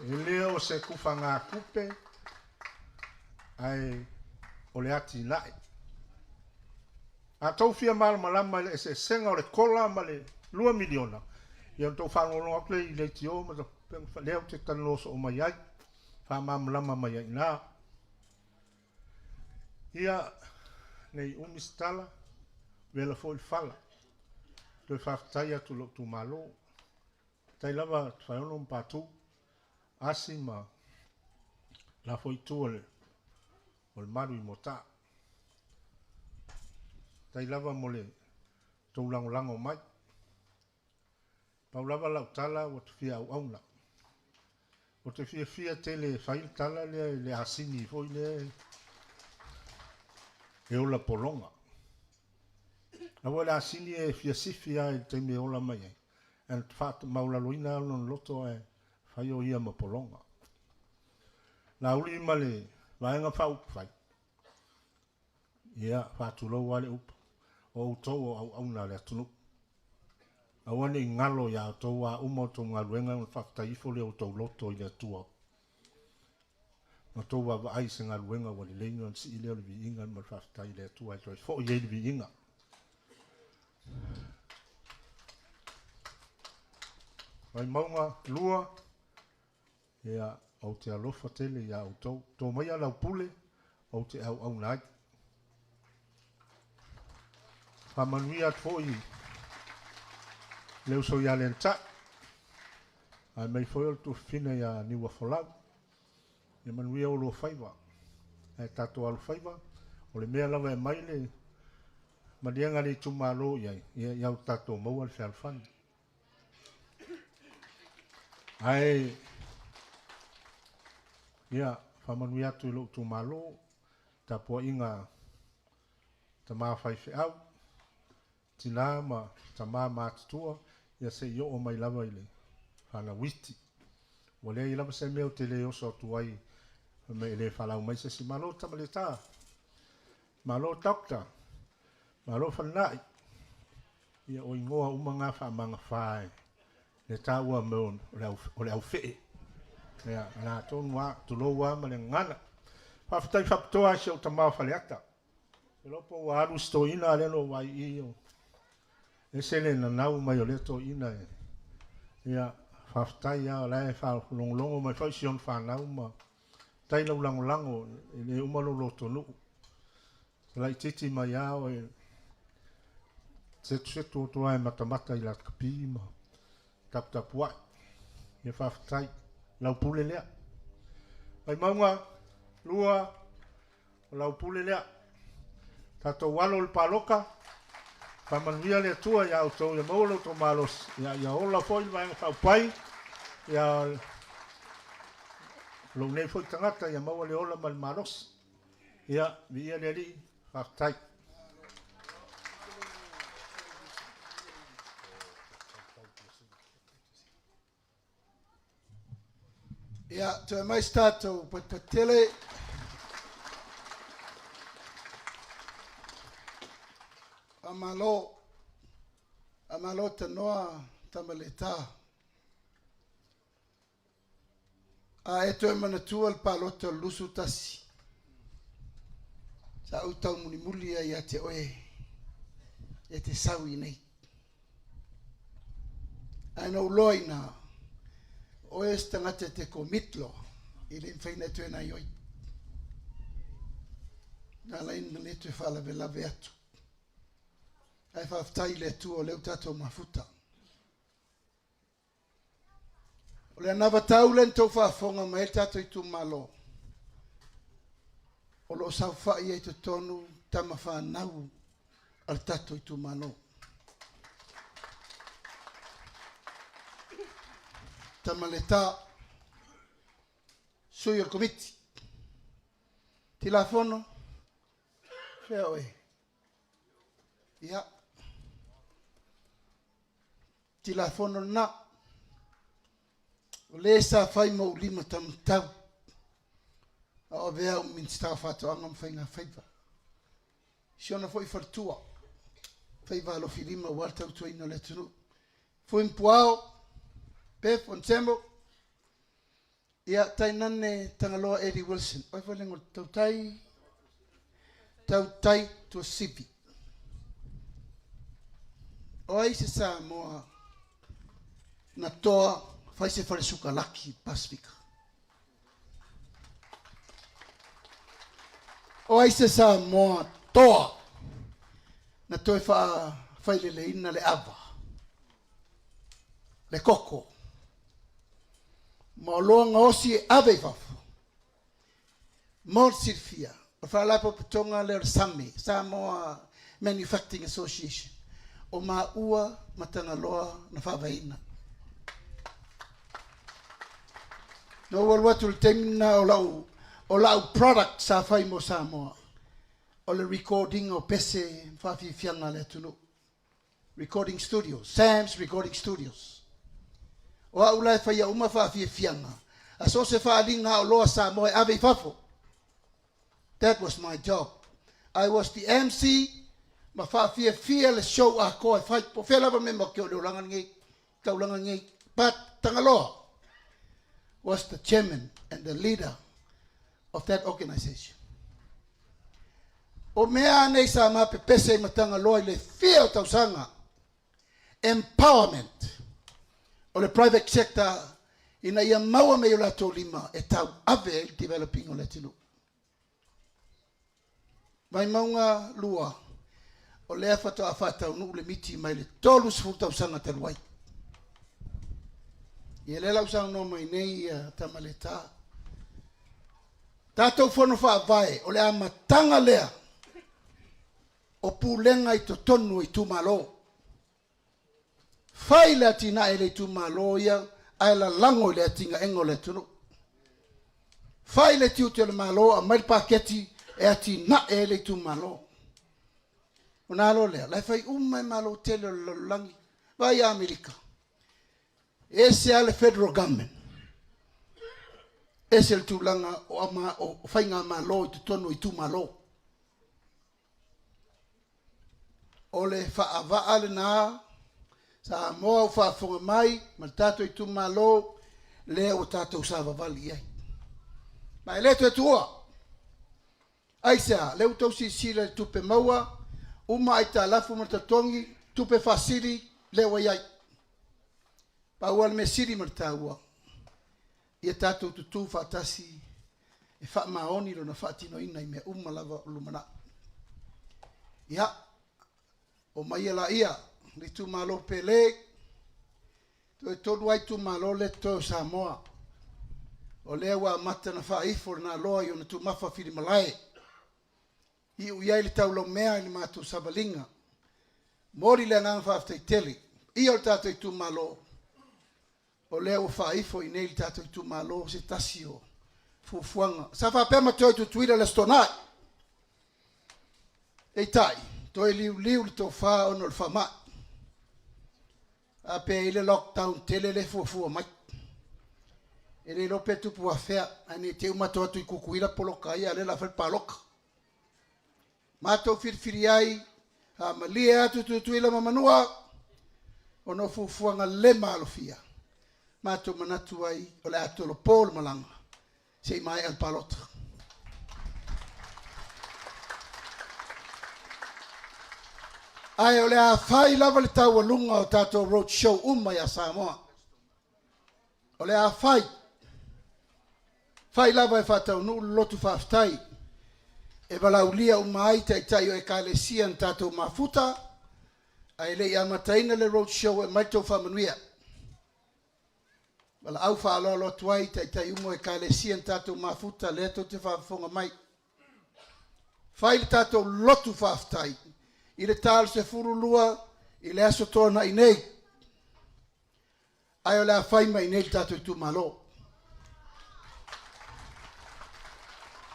E le o se tufagatupe, ae o le atinae. A tou fia malamalama i le eseesega o le kola ma le $2 miliona, ia ona tou faalogologo atu lea i leitio ma lea ou te talanoa soo mai ai, faamalamalama mai ai i ina. Ia, ne i umi se tala, vela foi le fala. Toe faafetai atu i lou itumalo. Faafetai lava Tofaeono ma Patu, Asi ma la foi itu o le malu i Moataa. Faafetai lava mo le tou lagolago mai. Pau lava lau tala ua ta fia auauna. Ou te fiafia tele e fai le tala lea i le asini foi lea e ola pologa. Aua le asini e fia sifi lava i le taimi e ola mai ai, ae na faamaualaloina lava lona loto ae fai o ia ma pologa. Laauli ma le Vaega Faaupufai, ia, faatulou lava le upu, o outou o auauna a le atunuu. Aua ne i galo ia outou a uma outou galuega ona faafetai ifo lea o outou loto i le Atua. Ma outou vaavaai i se galuega ua lelei ona sii lea o le viiga ma le faafetai i le Atua e toe foi ai le viiga. Vaimauga 2, ia, ou te alofa tele ia outou. To maia lau pule, ou te auauna ai. Faamanuia atu foi i le uso ia Lenatai, ae mai foi o le tuafafine ia Niuafolau. Ia manuia oulua faiva. Ae tatou alofaiva, o le mea lava e aumai le maliega a le itumalo i ai, ia, ia o tatou maua le fealofani. Ae, ia, faamanuia atu i lou itumalo, tapuaiga a tama faifeau, tina ma tama matutua, ia se i oo mai lava i le fanau iti. Ua leai lava se mea ou te le oso atu ai, fai mai e le falau mai se isi. Malo Tamaleta, malo Doctor, malo Falenaai. Ia o igoa uma na faamagafa e le taua mea o le aufee. Ia, na tonu lava, tulou lava ma le gagana. Faafetai faapitoa i si ou tama o Faleata. Iloa po ua alu si toeaina a lea na ou vaai i i o ese le nanau mai o lea toeaina e. Ia, faafetai lava o la e faalogologo mai foi si ona fanau ma faafetai lau lagolago e le uma lou lotonuu. E laitiiti mai lava oe setusetu atu lava e matamata i la kapi ma taputapuai. Ia faafetai, lau pule lea. Vaimauga 2, O lau pule lea. Tatou alo i le paloka, faamanuia le Atua ia outou ia maua lo outou malosi, ia, ia ola foi le Vaega Faaupufai, ia lou nei foi tagata ia maua le ola ma le malosi. Ia, viia le Alii, faafetai. Ia, toe mai se tatou patupatele. Faamalo, faamalo tanoa Tamaleta. A e toe manatua le palota o le 21, sa ou taumulimuli ai ia te oe e te sau i inei. Ae na ou loa i ina, o oe se tagata e te commit loa, e le mafai ona e toe naioi. Na ala ai ona le toe faalavelave atu. Ae faafetai i le Atua o lea ua tatou mafuta. O le anavatau lea na tou faafofoga mai ai le tatou itumalo, o lo o saofai ai totonu tama fanau a le tatou itumalo. Tamaleta, sui o le Komiti, Tilafono, fea oe? Ia, Tilafono lena, o le sa fai ma ou lima taumatau a o avea au Minisita o Faatoaga ma Faiga Faiva. Si ona foi faletua, faiva alofilima aua le tautuaina o le atunuu. Fui ma Puao, Bev Onsembo, ia tainane Tagaloa Eddie Wilson. Oi foi lengo tautai, tautai Tuasivi. O ai se Samoa na toa fai se fale sukalaki i le Pasefika? O ai se Samoa toa na toe faafaileleina le ava, le koko, ma oloa gaosi e ave i fafo? Mo le silafia, o le Faalapotopotoga lea o le SAME, Samoa Manufacturing Association, o maua ma Tagaloa na faavaeina. Na ou alu atu i le taimi lena o lau, o lau product sa fai mo Samoa, o le record ina o pese ma faafiafiaga a le atunuu. Recording Studios, Sam's Recording Studios. O au la e faia uma faafiafiaga a so o se faaaliga aoloa Samoa e ave i fafo. That was my job. I was the MC ma faafiafia le show atoa e fai. Po o fea lava le mea matou te o i le olaga lenei, taulaga lenei. But Tagaloa was the chairman and the leader of that organisation. O mea a nei sa ma pepese i ma Tagaloa i le fia o tausaga. Empowerment o le private sector ina ia maua mai o latou lima e tauave ai le developing o le atunuu. Vaimauga 2, o lea faatoa faataunuu le miti mai le 30 tausaga talu ai. Ia lea la ua saunoa mai nei ia Tamaleta. Tatou fono faavae, o le amataga lea o pulega i totonu o itumalo. Fai le atinae i le itumalo ia ae lalago i le atinaega o le atunuu. Fai le tiute o le Malo, aumai le paketi e atinae ai le itumalo. Ona alo lea, la e fai uma e Malo tele o le lalolagi, vaai ia Amerika, e ese lava le federal government, ese le tulaga o faigamalo i totonu o itumalo. O le faavaa lena, Samoa ua faafofoga mai ma le tatou itumalo, lea ua tatou savavali i ai. Ma e le toe tuua. Aisea? Lea ua outou silasila i le tupe maua, uma aitalafu ma totogi, tupe faasili, lea ua i ai. Pau lava le mea sili ma le taua, ia tatou tutū faatasi e faamaoni lona faatinoina i mea uma lava o lumanai. Ia, omaia laia le itumalo pele, toe tolu lava itumalo lea e totoe o Samoa, o lea ua amata ona faaifo le naloa i ona tumafa filimalae. Iu i ai le taulaumea i le matou savaliga. Momoli le agaga faafetai tele i o le tatou itumalo, o lea ua faaifo i inei i le tatou itumalo se tasi o fuafuaga. Sa faapea ma toe Tutuila i le Aso Toonai, peitai, toe liuliu le tofa ona o le faamai. A pe i ai le lockdown tele lea e fuafua mai. E le iloa pe tupu afea, ae ne i te i ua matou o atu i Tutuila poloka ai, a o lea o le a fai le palota. Matou filifili ai, a malie atu Tutuila ma Manua, ona o fuafuaga le maalofia, matou manatu ai o le a tolopo le malaga se i maea le palota. Ae o le a fai lava le taualuga o tatou road show uma ia Samoa. O le a fai. Fai lava e faataunuu le lotu faafetai e valaaulia uma ai taitai o Ekalesia na tatou mafuta, ae le i amataina le road show e aumai le tou faamanuia. Valaau faaaloalo atu ai i taitai uma o Ekalesia na tatou mafuta lea tou te faafofoga mai. Fai le tatou lotu faafetai i le ta o le 12 i le Aso Toonai nei. Ae o le a fai mai nei le tatou itumalo.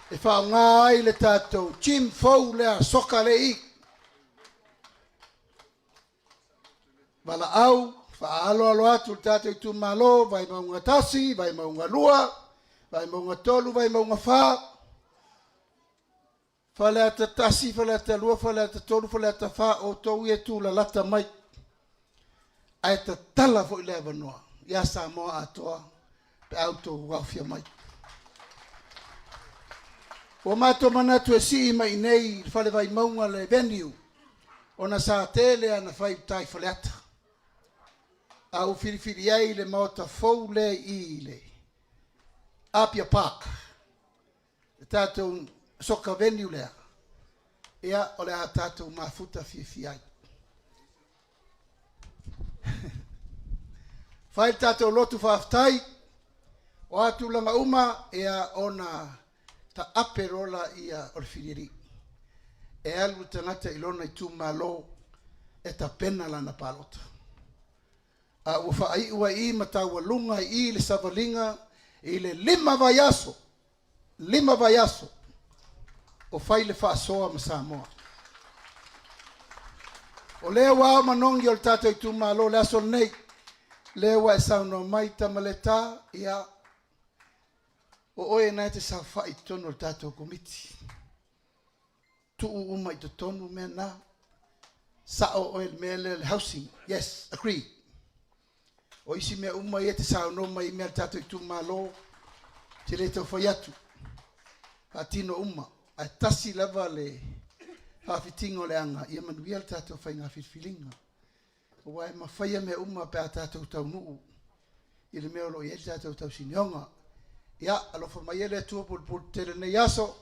E faaaoga ai le tatou gym fou lea soka lea i i. Valaau faaaloalo atu le tatou itumalo, Vaimauga 1, Vaimauga 2, Vaimauga 3, Vaimauga 4, Faleata 1, Faleata 2, Faleata 3, Faleata 4, outou ia e tulalata mai. Ae tatala foi le avanoa ia Samoa atoa pe a outou aofia mai. Ua matou manatu e sii mai i nei i le Fale Vaimauga le venue ona sa tele ana fai uta i Faleata. A ua filifili ai le maota fou lea i le Apia Park, le tatou soka venue lea, ia o le a tatou mafuta fiafia ai. Fai le tatou lotu faafetai, o a tulaga uma, ia ona taape loa laia o le filialii. E alu le tagata i lona itumalo e tapena lana palota. A ua faaiu ai i i ma taualuga ai i i le savaliga i le 5 vaiaso, 5 vaiaso o fai le faasoa ma Samoa. O lea ua ao manogi o le tatou itumalo le aso lenei, lea ua e saunoa mai Tamaleta, ia, o oe na e te saofai i totonu o le tatou Komiti. Tuu uma i totonu mea na. Sao oe i le mea lea o le housing. Yes, agree. O isi mea uma ia e te saunoa mai i mea a le tatou itumalo, ou te le tau fai atu. Faatino uma. Ae tasi lava le faafitiga o le aga, ia manuia le tatou faiga filifiliga. Aua e mafaia mea uma pe a tatou taunuu i le mea o lo o i ai le tatou tausinioga. Ia, alofa mai ia le Atua pulepuletele i lenei aso.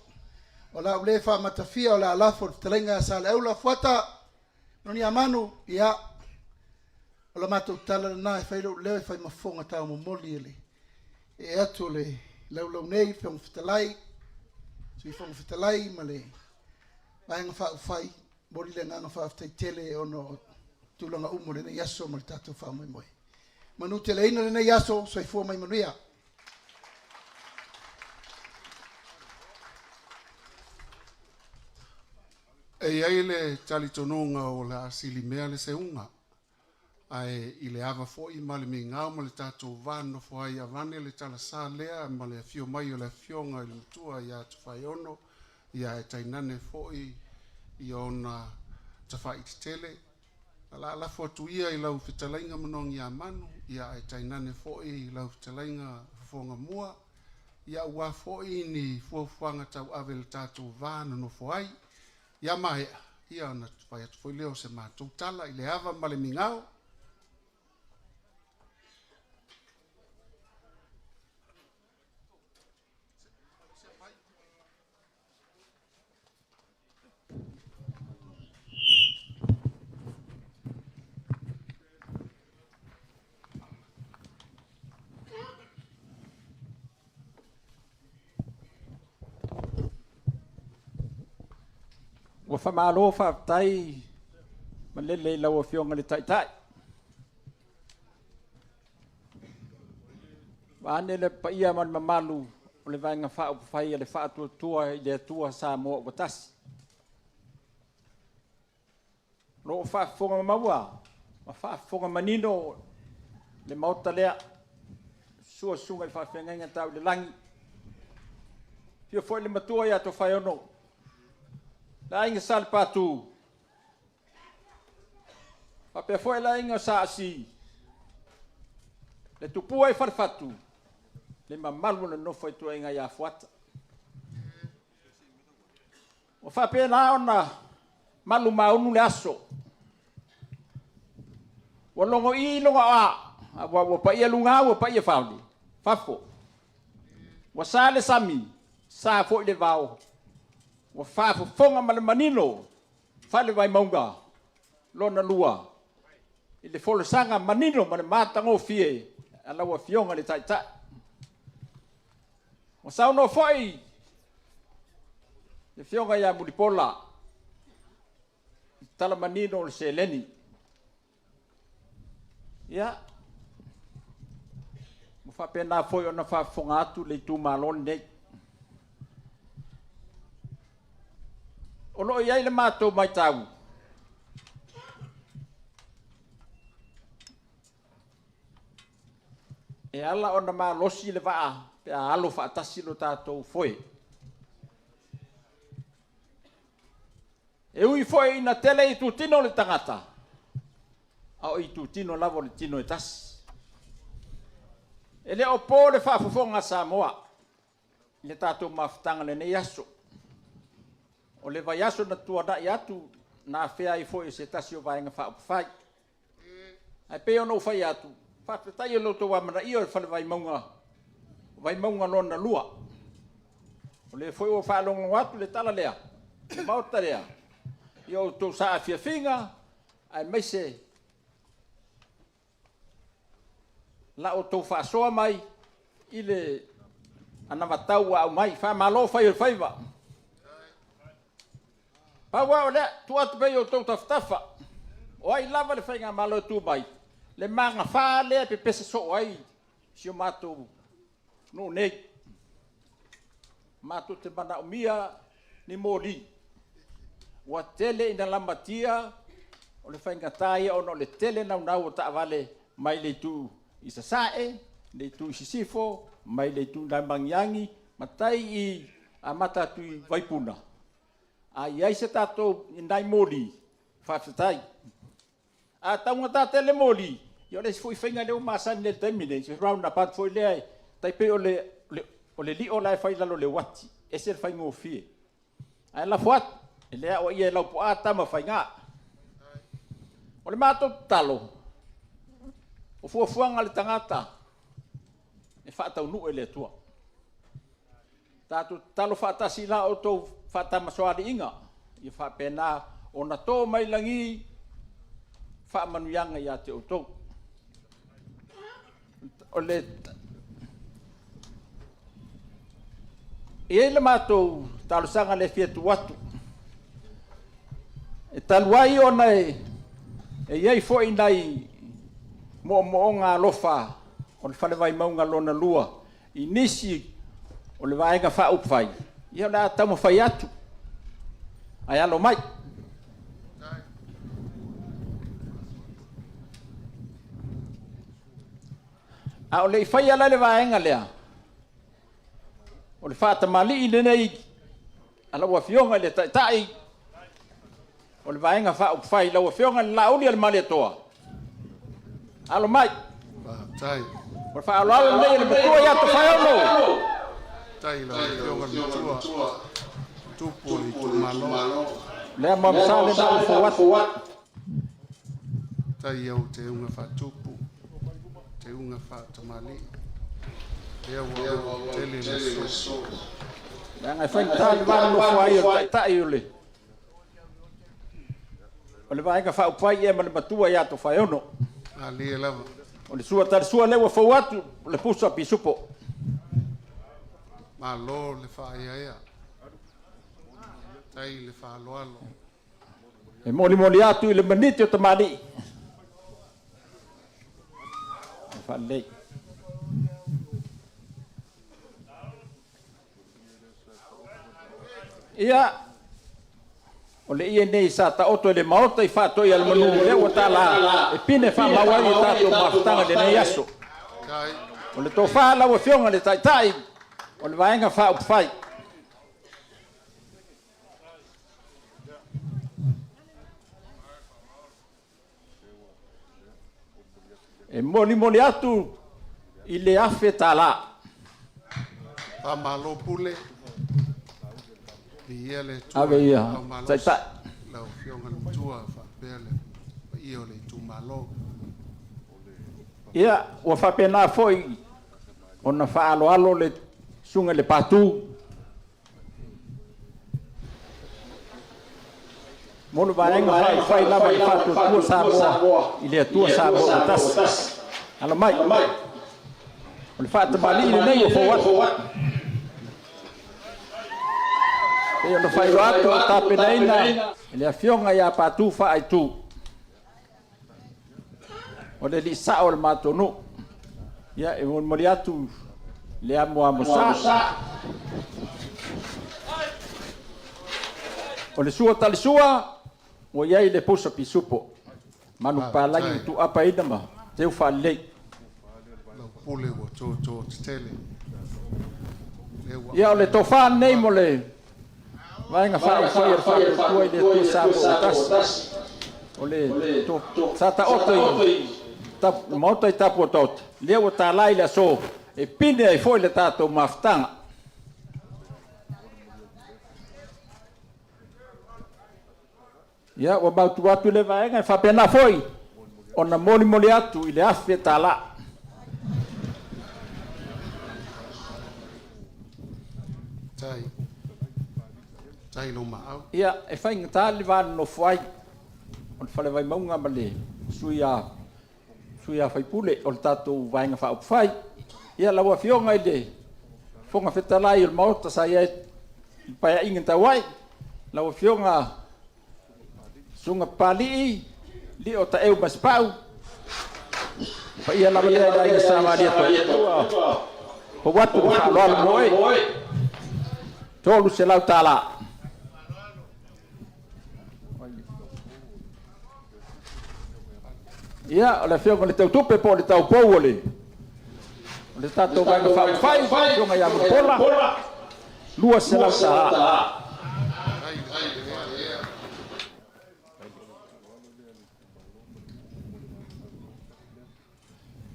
O le a ou le faamatafia, o le a lafo i le fetalaiga ia Saleaula Fuata Noniamanu. Ia, o la matou tala lena e fai lou leo e fai ma fofoga taumomoli e le ee atu o le laulau nei, Fofoga Fetalai, Sui Fofoga Fetalai ma le Vaega Faaupufai. Momoli le agaga faafetai tele ona o tulaga uma o lenei aso ma le tatou faamoemoe. Manuteleina lenei aso, soifua ma ia manuia. E i ai le talitonuga o le a silimea le seuga, ae i le ava foi ma le migao ma le tatou va nonofo ai, avane le talasa lea ma le afio mai o le afioga i le Matua ia Tofaeono, ia ae tainane foi i ona tafa'i tetele. O le a lafo atu ia i lau fetalaiga Manogiamanu, ia ae tainane foi lau fetalaiga Fofogamua, ia aua foi ni fuafuaga tauave i le tatou va nonofo ai. Ia maea, ia ona fai atu foi lea o se matou tala i le ava ma le migao. Ua faamalo faafetai malele i lau Afioga i le Taitai. Vaeane le paia ma le mamalu o le Vaega Faaupufai a le Faatuatua i le Atua Samoa ua Tasi. O lo o faafofoga maua ma faafofoga manino le Maota lea, susu susuga i faafeagaiga tau i le lagi, afio foi le Matua ia Tofaeono, le Aiga Salepatu, faapea foi le Aiga Sa Asi, le Tupua i Falefatu, le mamalu o le nofo a ituaiga ia Fuata. Ua faapena ona malu maunu le aso, ua logoi logo a, aua ua paia luga ua paia fafo, ua sa le sami, sa foi le vao, ua faafofoga ma le manino fale Vaimauga lona lua i le folasaga manino ma le matagofie a lau Afioga i le Taitai. Ua saunoa foi le Afioga ia Mulipola i tala manino o le seleni. Ia, ua faapena foi ona faafofoga atu le itumalo lenei. O lo o i ai le matou matau, e ala ona malosi le vaa pe a alo faatasi lo tatou foe. E ui foi ina tele itutino o le tagata, a o itutino lava o le tino e tasi. E le o po le faafofoga a Samoa i le tatou mafutaga i lenei aso. O le vaiaso na tuanai atu na afea ai foi e se tasi o Vaega Faaupufai. Ae pei ona ou fai atu, faafetai i lo outou amanaia o le Fale Vaimauga, Vaimauga lona lua. O lea foi ua faalogologo atu le tala lea, le Maota lea, i outou saafiafiga, aemaise la outou faasoa mai i le anavatau ua aumai. Faamalo fai o le faiva. Pau lava o lea, tuu atu pea i outou tafatafa, o ai lava le faigamalo e tu mai, le magafa lea e pepese soo ai si o matou nuu nei. Matou te manaomia ni moli. Ua tele ina lamatia O le faigata ia ona o le tele naunau o taavale mai le itu i Sasae, le itu i Sisifo, mai le itu i Magiagi, ma tai i amata atu i Vaipuna. A i ai se tatou nai moli, faafetai. A taugata tele moli, ia o le isi foi faiga lea ua masani nei i le taimi nei, se roundabout foi lea e tai pei o le lio la e fai i lalo o le uati, e ese le faigofie. Ae lafo atu, e le aoaia e Laupua Tamafaiga. O le matou tatalo, o fuafuaga a le tagata e faataunuu e le Atua. Tatou tatalo faatasi la outou faatamasoaliiga, ia faapena ona to mai lagi faamanuiaga ia te outou. O le e i ai le matou talosaga le fia tuu atu, e talu ai ona e i ai foi nai moomooga alofa o le Fale Vaimauga lona lua i nisi o le Vaega Faaupufai, ia o le a taumafai atu ae alo mai. A o le i faia la le vaega lea, o le faatamalii lenei a lau Afioga i le Taitai o le Vaega Faaupufai, lau Afioga i le Laauli a le Malietoa, alo mai. Faafetai. O le faaaloalo lenei i le matua ia Tofaeono. Faafetai i lau Afioga i le matua, tupu o le itumalo. Lea ma sa lena ua fou atu. Tai au te unga faatupu, te unga faatamalii. Lea ua tele le aso. Leaga e faigata le va nofo ai o le Taitai o le Vaega Faaupufai ia ma le matua ia Tofaeono. Malie lava. O le sua talisua lea ua fou atu, o le pusa pisupo. Malo le faaeaea. Tai le faaaloalo. E molimoli atu i le maniti o tamalii. E faalelei. Ia, o le ia nei sa taoto i le maota i faatoi a le manu lea ua tala e pine faamau ai i tatou mafutaga i lenei aso. O le tofa lau Afioga i le Taitai o le Vaega Faaupufai. E molimoli atu i le $1,000. Faamalo pule. Viia le Atua. Ave ia, Taitai. Lau Afioga i le Matua faapea le paia o le itumalo. Ia, ua faapena foi ona faaaloalo le susuga i le Patu mo le Vaega Faaupufai lava i le Faatuatua Samoa i le Atua Samoa ua tasi. Alo mai. O le faatamalii lenei ua fou atu. Pei ona faailoa atu o tapenaina e le Afioga ia Patu Faaitu. O le alii sao o le matou nuu. Ia, e molimoli atu le amoamosa. O le sua talisua, ua i ai le pusa pisupo. Manupapalagi tuuapaina ma teu faalelei. Lau pule ua toto tetele. Ia, o le tofa lenei mo le Vaega Faaupufai o le Faatuatua i le Atua Samoa ua tasi. O le sa taoto i maota i Tapuataota, lea ua tala i le aso e pine ai foi le tatou mafutaga. Ia, ua mautu atu le vaega e faapena foi ona molimoli atu i le $1,000. Tai. Tai lo maau. Ia, e faigata le va nonofo ai o le Fale Vaimauga ma le sui a faipule o le tatou Vaega Faaupufai. Ia, lau Afioga i le Fofoga Fetalai o le Maota sa i ai i le paeaiga tauai, lau Afioga Susuga Papalii, Lio Taeu Masepau, paia lava lea i le aiga Sa Malietoa, fou atu le faaaloalo mo oe, $300. Ia, o le afioga i le Teutupe po o le taupou o le o le tatou Vaega Faaupufai, afioga ia Mulipola, 200 tala.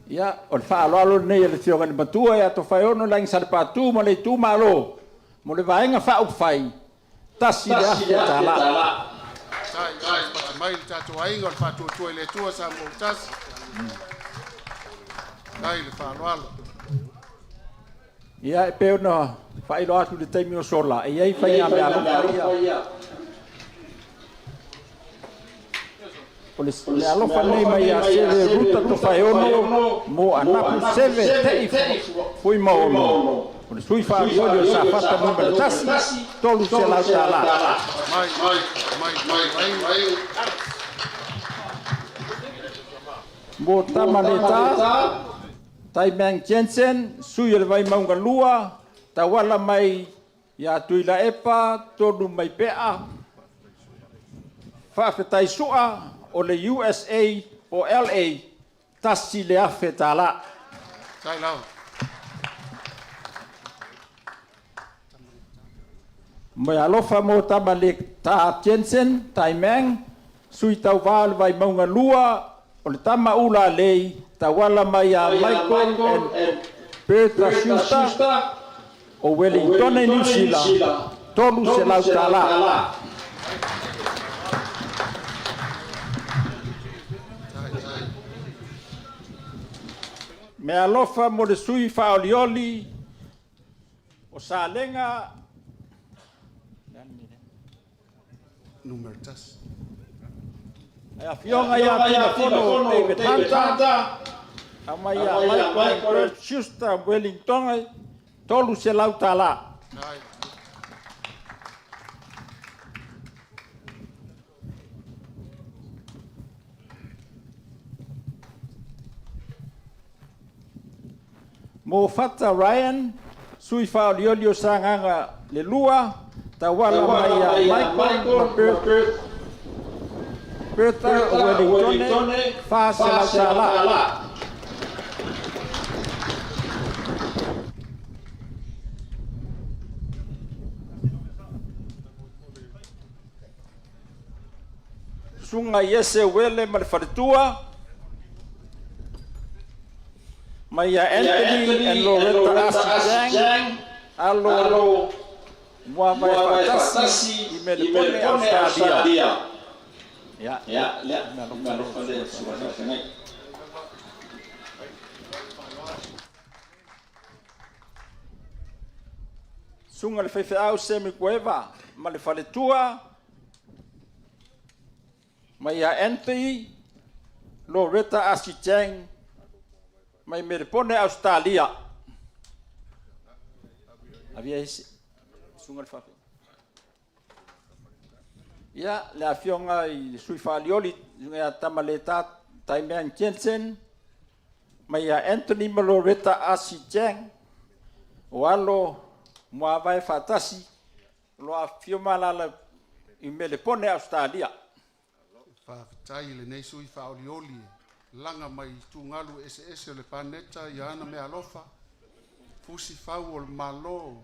Ia, o le faaaloalo lenei a le Afioga i le Matua ia Tofaeono Lagi Salepatu ma le itumalo mo le Vaega Faaupufai, $1,000. Tai, tai, pata mai le tatou aiga o le Faatuatua i le Atua Samoa ua tasi. Tai le faaaloalo. Ia, e pei ona faailoa atu i le taimi o sola, e i ai faiga meaalofa ia. O le meaalofa lenei mai ia Seve Ruta Tofaeono mo Anapu Seve Tei Fuimaono, o le sui faaolioli o Safata Nu.1, $300. Mai, mai, mai, mai, mai. Mo Tama Leta, Taimang Jensen, sui o le Vaimauga 2, tauala mai ia Tuilaepa, Tolu Maipea, faafetai sua o le USA po LA, $1,000. Tai lava. Mo alofa mo Tama Leta Jensen, Taimang, sui tauva o le Vaimauga 2, o le tama ula lei, tauala mai ia Michael and Bertha Schuster, o Wellington, New Zealand, $300. Me alofa mo le sui faaolioli o Salega, Numera 1. E afioga ia Tilafono David Hunter, aumai ia Michael Schuster Wellington, $300. Tai. Mo Fata Ryan, sui faaolioli o Sagaga le 2, tauala mai ia Michael ma Bertha Wellington, $400. Susuga Iese Uele ma le faletua, mai ia Anthony and Loretta Asi Chang, alo Muavae faatasi i Melepone, Australia. Ya, ya, Susuga le faifeau Semi Kueva ma le faletua, mai ia Anthony Loretta Asi Chang mai Melepone, Australia. Avia ese susuga le faafeau. Ia, le afioga i le sui faalioli ia Tamaleta Taimean Jensen, mai ia Anthony ma Loretta Asi Chang, o alo Muavae faatasi o lo afifio ma alaala i Melepone, Australia. Faafetai i lenei sui faaolioli laga mai tugalu eseese o le paneta ia ana meaalofa fusi fau o le Malo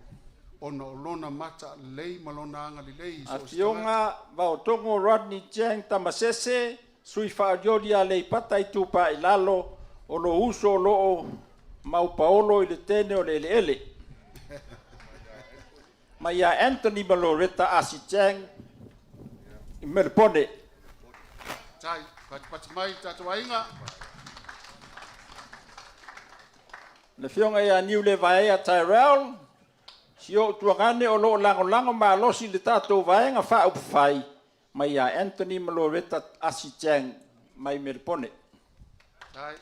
ona o lona mata lelei ma lona agalelei i so o se tagata. Afioga Vaotogo Rodney Chang Tamasese, sui faaolioli Aleipata Itupa i Lalo, o lo uso o loo maupaolo i le tene o le eleele. Mai ia Anthony ma Loretta Asi Chang i Melepone. Tai, patipati mai le tatou aiga. Le afioga ia Niule Vaea Tyrell, si ou tuagane o loo lagolago malosi le tatou Vaega Faaupufai, mai ia Anthony ma Loretta Asi Chang mai Melepone. Tai.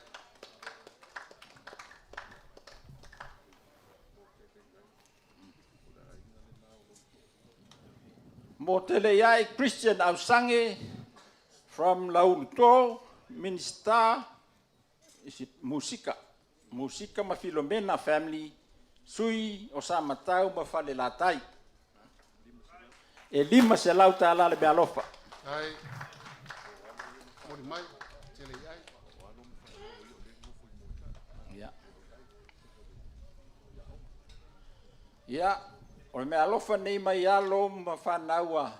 Mo tele iai Christian Ausange from Lauluto, Minister isi Musika. Musika ma Filomena family, sui o sa matau ma fale latai. E $500 le mealofa. Tai. Moli mai, tele i ai. Ia, o le meaalofa nei mai alo ma fanau a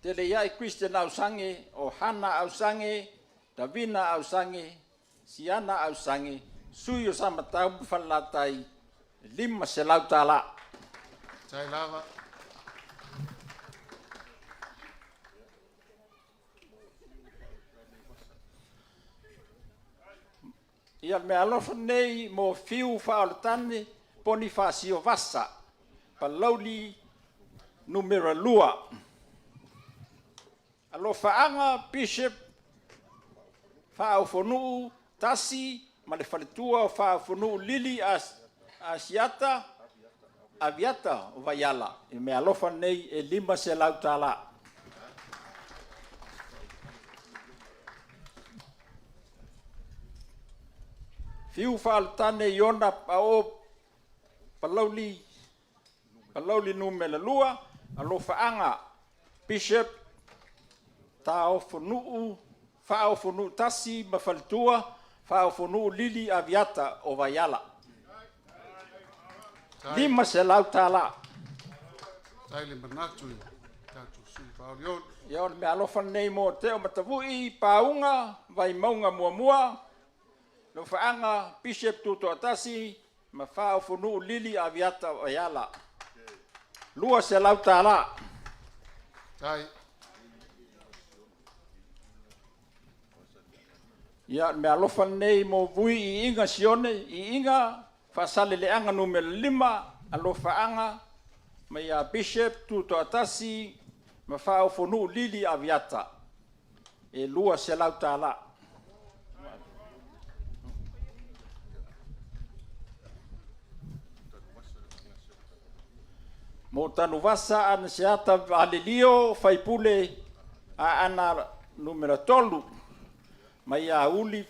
Teleiai Christian Ausage, o Hana Ausage, Davina Ausage, Siana Ausage, sui o Samatau ma Falelatai, $500. Tai lava. Ia le meaalofa nei mo Fiu Faaoletane Ponifasio Vasa, Palauli Numera 2. Alofaaga Bishop Faaofonuu Tasi ma le faletua o Faaofonuu Lili Asiata Aviata o Vaiala. I le meaalofa nei e $500. Fiu Faaoletane Iona Pao Palauli Palauli Numera 2, Alofaaga Bishop Taofonuu Faaofonuu Tasi ma faletua Faaofonuu Lili Aviata o Vaiala. $500. Tai le manatu i tatou sui faaolioli. Ia o le meaalofa lenei mo Teo Matavui Pauga Vaimauga Muamua, Alofaaga Bishop Tutoatasi ma Faaofonuu Lili Aviata o Vaiala. $200. Tai. Ia o le meaalofa lenei mo Vui Iiga Sione, Iiga Faasaleleaga Numera 5, Alofaaga mai ia Bishop Tutoatasi ma Faaofonuu Lili Aviata, e $200. Mo Tanuvasa Anaseata Valelio Faipule Aana Numera 3, mai ia Uli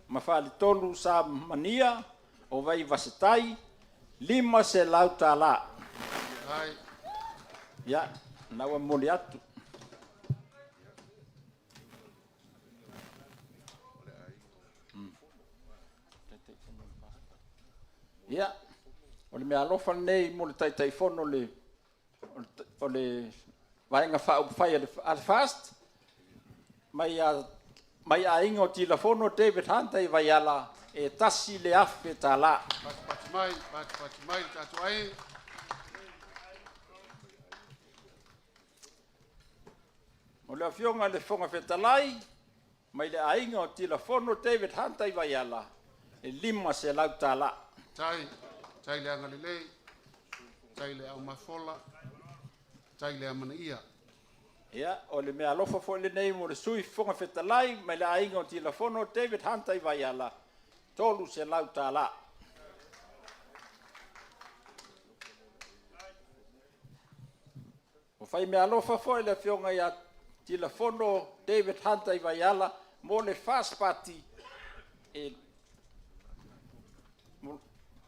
ma Faletolu Sa Mania o Vaivasetai, $500. Tai. Ia, na ua momoli atu. Ia, o le meaalofa lenei mo le Taitaifono o le Vaega Faaupufai a le FAST, mai aiga o Tilafono David Hunter i Vaiala, e $1,000. Patipati mai, patipati mai le tatou aiga. O le Afioga i le Fofoga Fetalai, mai le aiga o Tilafono David Hunter i Vaiala, e $500. Tai, tai le agalelei, tai le aumafola, tai le amanaia. Ia, o le meaalofa foi lenei mo le Sui Fofoga Fetalai mai le aiga o Tilafono David Hunter i Vaiala, $300. Ua fai meaalofa foi le Afioga ia Tilafono David Hunter i Vaiala mo le FAST Party e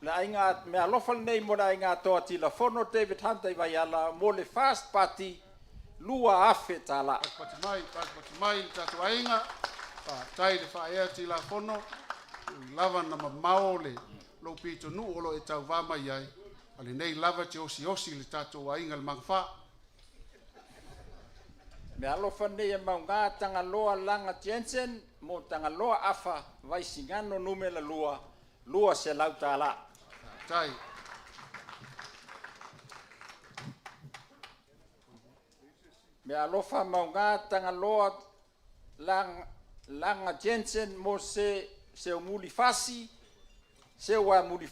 le aiga meaalofa lenei mo le aiga atoa Tilafono David Hunter i Vaiala mo le FAST Party $2,000. Patipati mai, patipati mai le tatou aiga. Faafetai le faaea Tilafono. Lava na mamao le lou pitonuu o lo e tauvā mai ai, a lenei lava te osiosi le tatou aiga le magafa. Meaalofa nei e mauga Tagaloa Laga Jensen mo Tagaloa Afa Vaisigano Numera 2, $200. Tai. Meaalofa mauga Tagaloa Laga Jensen mo se Seumuli Fasi, Seua Muli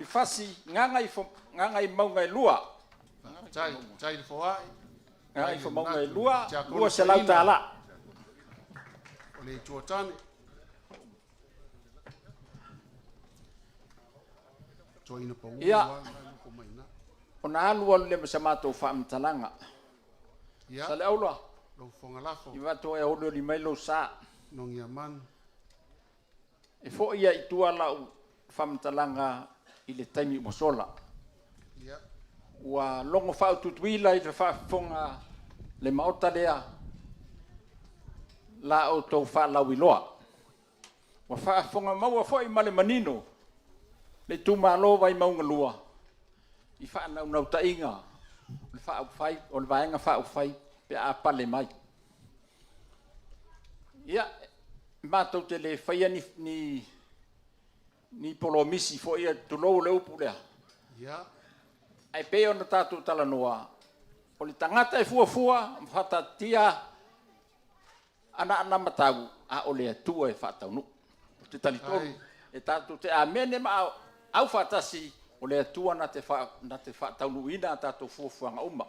Fasi, Gaga i Mauga e 2. Tai, tai le foai. Gaga i Mauga e 2, $200. O le itua tane. Toina pa Ia. Ona alu alu le ma sa matou faamatalaga. Ia. Sa le aula. Lou fofoga lafo. I vato e olioli mai lou sa. Nogia manu. E foi ia i tua lau faamatalaga i le taimi ua sola. Ia. Ua logo faaututuila i le faafofoga le maota lea la outou faalauiloa. Ua faafofoga maua foi ma le manino. le itumalo Vaimauga 2 i faanaunautaiga o le faaupufai, o le Vaega Faaupufai pe a pale mai. Ia, matou te le faia ni ni polomisi foi ia, tulou le upu lea. Ia. Ae pei ona tatou talanoa, o le tagata e fuafua ma faataatitia ana anamatau, a o le Atua e faataunuu. Ou te talitonu e tatou te amene ma aufaatasi, o le Atua na te faataunuuina a tatou fuafuaga uma.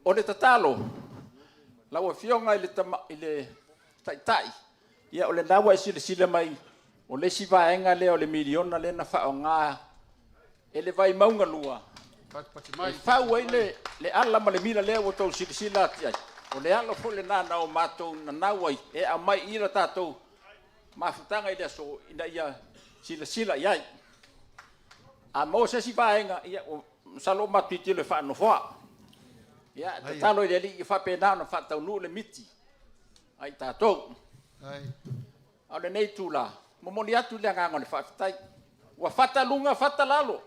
O le tatalo, lau Afioga i le Taitai, ia o lena ua e silasila mai, o le isi vaega lea o le miliona lea na faaaoga e le Vaimauga 2 e fau ai le ala ma le mila lea ua outou silasila atu i ai. O le ala foi lena na o matou nanau ai e aumai i le tatou mafutaga i le aso ina ia silasila i ai. A maua se isi vaega, ia masalo ua matou tilotilo e faanofoa. Ia, tatalo i le Alii ia faapena ona faataunuu le miti a i tatou. A o lenei itula, momoli atu le agaga o le faafetai. Ua fata luga fata lalo,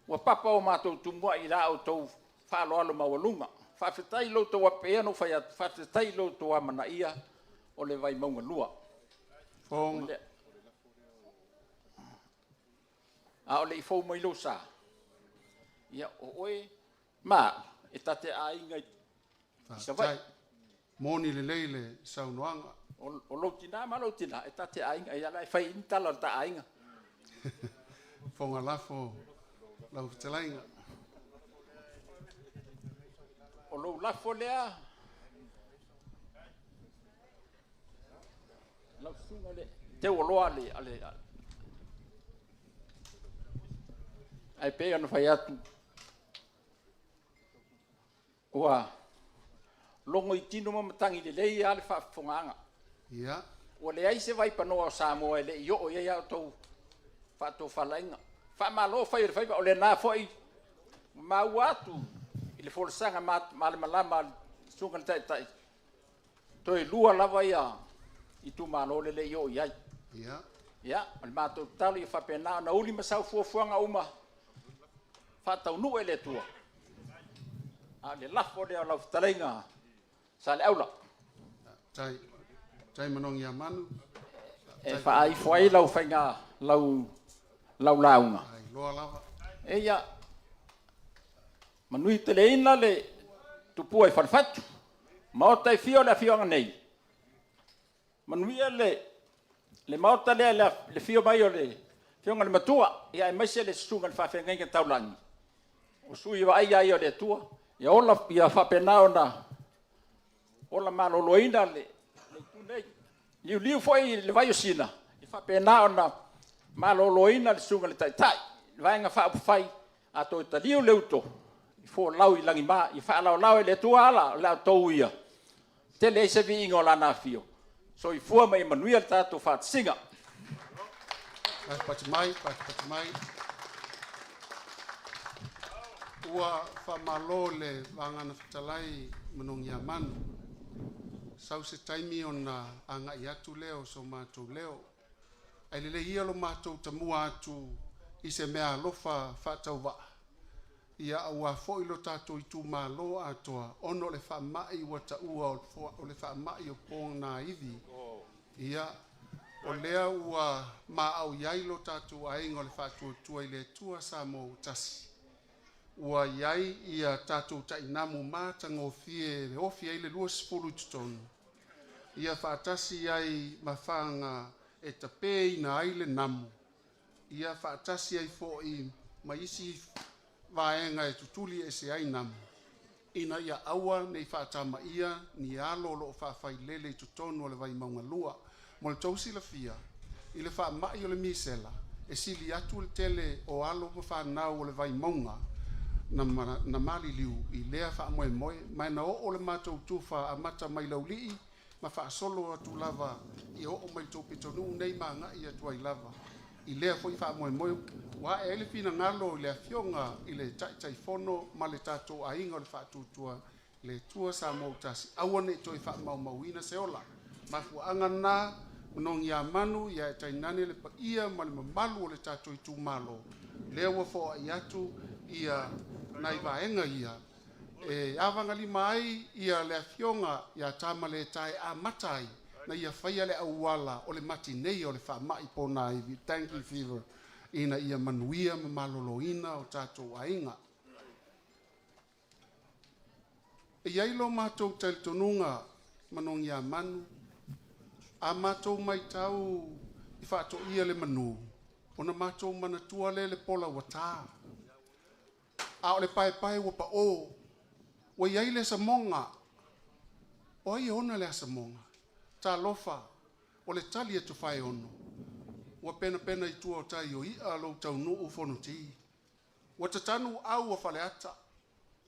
ua papa o matou tumuai i la outou faaaloalo maualuga. Faafetai i lo outou, pei ona ou fai atu, faafetai i lo outou amanaia o le Vaimauga 2. Fofoga. A o le i fou mai lou sa, ia o oe ma e ta te aiga i Savaii. Moni lelei le saunoaga. O lou tina ma lou tina e ta te aiga, ia la e fai i ni tala o le ta aiga. Fofoga lafo lau fetalaiga. O lou lafo lea, lau susuga le teuoloa le, ale, ae pei ona fai atu, ua logo i tino ma matagi lelei lava le faafofogaaga. Ia. Ua leai se vaipanoa o Samoa e le i oo i ai a outou faatofalaiga. Faamalo fai o le faiva, o lena foi maua atu i le folasaga malamalama a le susuga i le Taitai, toe 2 lava ia itumalo le le i oo i ai. Ia. Ia, o le matou tatalo ia faapena ona uli ma sau fuafuaga uma, faataunuu e le Atua. A o le lafo lea o lau fetalaiga Saleaula. Tai, tai manogi ia manu. E faaifo ai lau faiga, lau lauga. Ai, loa lava. Eia, manui teleina le tupua i Falefatu, maota e fia o le afioaga nei, manuia le maota lea, le fio mai o le afioga i le matua, ia aemaise le susuga i le faafeagaiga taulagi, o sui vaaia ia o le Atua, ia ola, ia faapena ona ola maloloina le itu nei. Liuliu foi le vai o Sina, ia faapena ona maloloina le susuga i le Taitai, le Vaega Faaupufai, a toe taliu le uto, i folau i lagima, ia faalaolao e le Atua ala o le a outou uia, tele ai se viiga o Lana afio, soifua ma ia manuia le tatou faatasiga. Patipati mai, patipati mai. Ua faamalo le vagana fetalai manogi ia manu. Sau se taimi ona agai atu lea o so matou leo. Ae lelei ia lo matou tamua atu i se mea alofa faatauvaa. Ia aua foi lo tatou itumalo atoa, ona o le faamai ua taua o le faamai o pogaivi. Ia, o lea ua maau i ai lo tatou aiga o le faatuatua i le Atua Samoa ua tasi. Ua i ai ia tatou tainamu matagofie e ofi ai le 20 i totonu, ia faatasi ai ma faga e tapeina ai le namu, ia faatasi ai foi ma isi vaega e tutuli ese ai namu, ina ia aua nei faatamaia ni alo o loo faafailele i totonu o le Vaimauga 2. Mo le tou silafia, i le faamai o le misela, e sili atu le tele o alo ma fanau o le Vaimauga na maliliu i lea faamoemoe, ma na oo le matou tufa amata mai Laulii ma faasolo atu lava i oo mai tou pitonuu nei ma agai atu ai lava i lea foi faamoemoe. Ua ae ai le finagalo i le afioga i le Taitaifono ma le tatou aiga o le faatuatua le Atua Samoa ua tasi, aua nei toe faamaumauina se ola mafuaaga na Manogiamanu, ia e tainane le paia ma le mamalu o le tatou itumalo, lea ua foai atu ia nai vaega ia, e avagalima ai ia le afioga ia Tamaletae amata ai, na ia faia le auala o le matinei o le faamai ponaivi, dengue fever, ina ia manuia ma maloloina o tatou aiga. E i ai lo matou talitonuga Manogiamanu, a matou maitau i faatoia le manu, ona matou manatua lea le pola ua ta. A o le paepae ua pao, ua i ai le samoga. O ai e ona le asamoga? Talofa, o le tali e Tofaeono, ua penapena i tua o tai o ia lou taunuu fonoti. Ua tatanu au o faleata,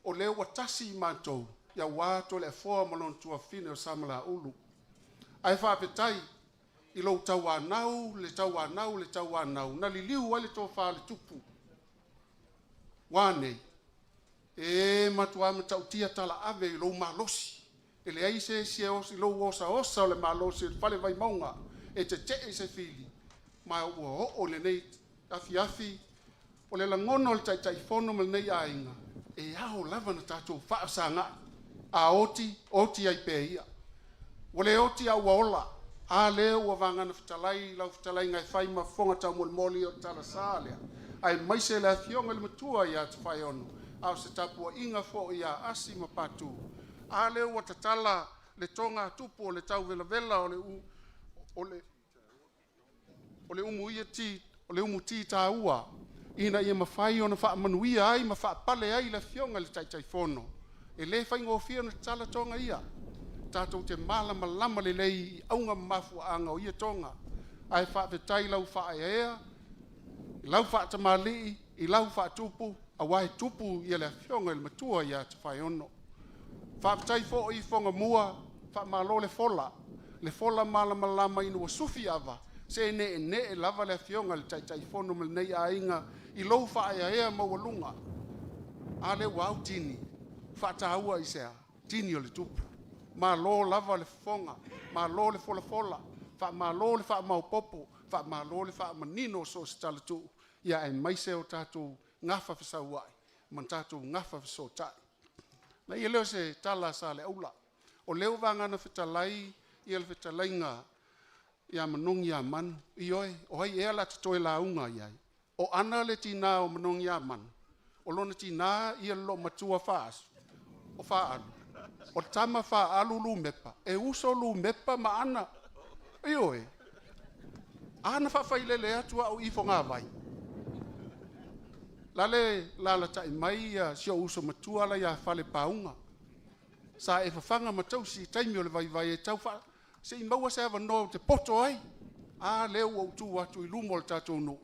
o lea ua tasi i matou, ia ua Toleafoa ma lona tuafafine o Samalaulu. Ae faafetai i lou tauanau, le tauanau, le tauanau, na liliu ai le tofa a le tupu. Ua a nei? E matua matautia talaave i lou malosi. E leai se isi e osi lou osaosa o le malosi o le fale Vaimauga e tetee i se fili, ma ua oo i lenei afiafi o le lagona o le Taitaifono ma lenei aiga, e ao lava ona tatou faafesagai. A oti, oti ai pea ia. Ua le oti a ua ola. A lea ua vagana fetalai lau fetalaiga e fai ma fofoga taumolimoli o le talasa lea, aemaise le afioga i le matua ia Tofaeono, a o se tapuaiga foi ia Asi ma Patu. A lea ua tatala le togatupu o le tauvelavela o le o le umuti taua ina ia mafai ona faamanuia ai ma faapale ai le afioga i le Taitaifono. E le faigofie ona tatala toga ia. Tatou te malamalama lelei i auga ma mafuaaga o ia toga. Ae faafetai i lau faaeaea, i lau faatamalii, i lau faatupu, aua e tupu ia le afioga i le matua ia Tofaeono. Faafetai foi i Fogamua, faamalo le fola, le fola malamalama ina ua sufi ava, se e neenee lava le afioga i le Taitaifono ma lenei aiga i lou faaeaea maualuga. A lea ua au tini, faataua i se a? Tini o le tupu. Malo lava le fofoga, malo le folafola, faamalo le faamaopoopo, faamalo le faamanino o so o se talatuu, ia aemaise o tatou gafa fesauai ma tatou gafa fesootai. Na ia lea o se tala a Saleaula, o lea ua vagana fetalai ia le fetalaiga ia Manogiamanu, ioe, o ai ea la te toe lauga i ai? O ana le tinā o Manogiamanu, o lona tinā ia le loomatua Faaasu, o Faaalu, o tama Faaalu Lumepa, e uso Lumepa ma Ana, ioe, ana faafailele atu au i fogavai. Lale lalatai mai ia si ou uso matua la ia Falepauga, sa e fafaga ma tausi i taimi o le vaivai e tau se i maua se avanoa ou te poto ai. A lea ua ou tu atu i luma o le tatou nuu,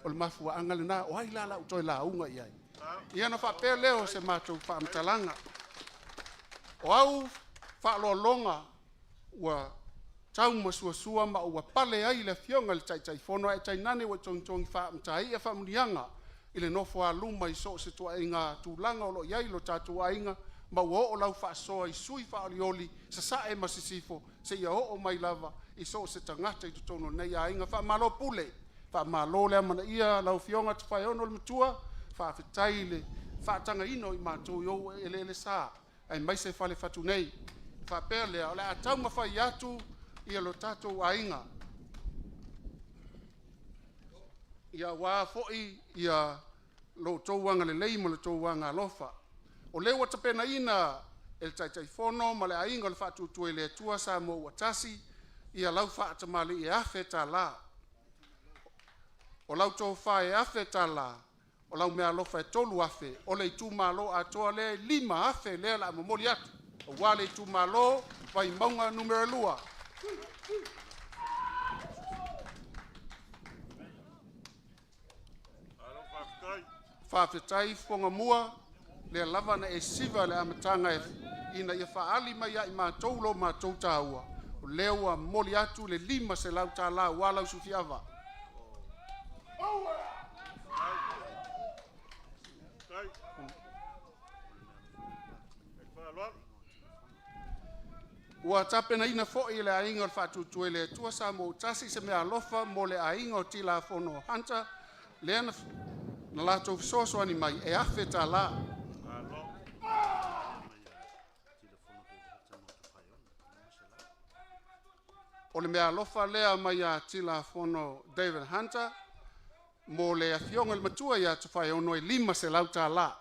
o le mafuaaga lena, o ai la la ou toe lauga i ai? Ia na faapea lea o se matou faamatalaga. O au faaaloaloga ua tau masuasua ma ua pale ai le afioga i le Taitaifono ae tainane ua togitogi faamataia faamanuiaga i le nofoaluma i so o se tuaiga tulaga o lo o i ai lo tatou aiga, ma ua oo lau faasoa i sui faaolioli Sasae ma Sisifo seia oo mai lava i so o se tagata i totonu o lenei aiga. Faamalo pule, faamalo le amanaia lau Afioga Tofaeono le Matua, faafetai i le faatagaina o i matou i ou eleele sa, aemaise Falefatu nei. Faapea lea, o le a taumafai atu ia lo tatou aiga, ia aua foi ia lo outou agalelei ma lo outou agalofa. O lea ua tapenaina e le Taitaifono ma le aiga o le Faatuatua i le Atua Samoa ua tasi ia lau faatamalii e $1,000. O lau tofa e $1,000, o lau meaalofa e 3,000, o le itumalo atoa lea e 5,000 lea o le a momoli atu, aua le itumalo Vaimauga Nu.2. Faafetai Fogamua, lea lava na e siva le amataga ina ia faaali mai ia i matou lo matou taua, o lea ua momoli atu le $500 aua lau sufiava. Ua tapenaina foi e le aiga o le Faatuatua i le Atua Samoa ua tasi se meaalofa mo le aiga o Tilafono Hunter, lea na latou fesoasoani mai e $1,000. O le meaalofa lea mai ia Tilafono David Hunter mo le afioga i le matua ia Tofaeono e $500.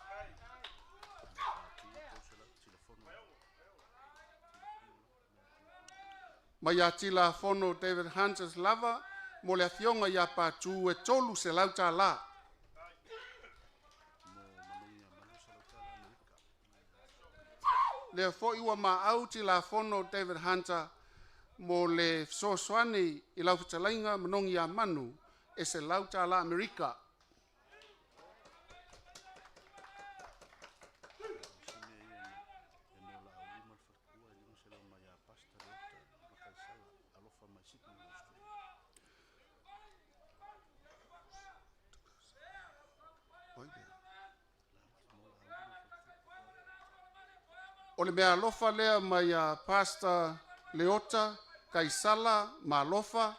Mai ia Tilafono David Hunters lava mo le afioga ia Patu e $300. Lea foi ua maau Tilafono David Hunter mo le fesoasoani i lau fetalaiga Manogi ia Manu e $100 Amerika. O le meaalofa lea mai a Pastor Leota Kaisala Malofa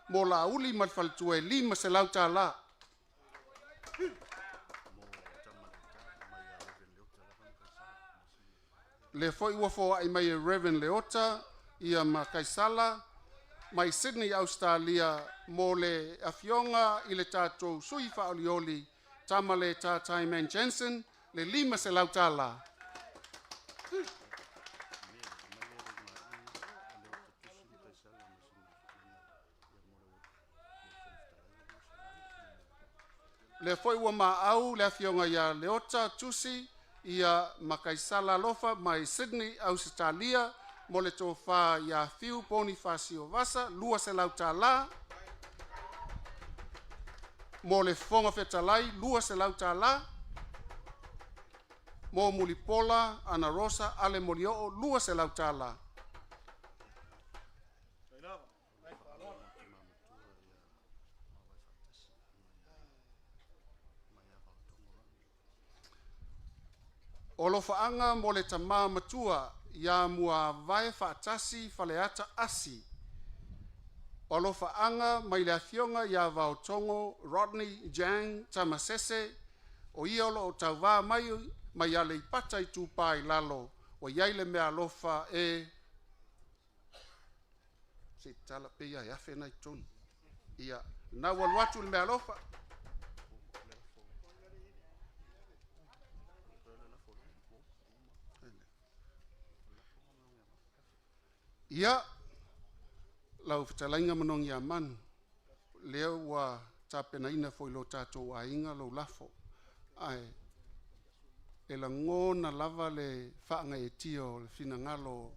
mo Laauli ma le faletua e $500. Lea foi ua foai mai e Reverend Leota ia ma Kaisala mai Sydney, Australia mo le afioga i le tatou sui faaolioli Tamale Tataiman Jensen le $500. Lea foi ua maau le afioga ia Leota Tusi ia ma Kaisala Alofa mai Sydney, Ausetalia mo le tofa ia Fiu Ponifasio Vasa $200. Mo le Fofoga Fetalai $200. Mo Mulipola Ana Rosa Ale Molioo $200. O alofaaga mo le tamā matua ia Muavae Faatasi Faleata Asi. O alofaaga mai le afioga ia Vaotogo Rodney Jang Tamasese, o ia o loo tauvā mai Aleipata Itupa i Lalo, ua iai le meaalofa e se i tatala pe ia e 1,000 na i totonu. Ia, na ua alu atu le meaalofa. Ia, lau fetalaiga Manogi Manu, lea ua tapenaina foi lo tatou aiga lou lafo, ae e lagona lava le faagaeetia o le finagalo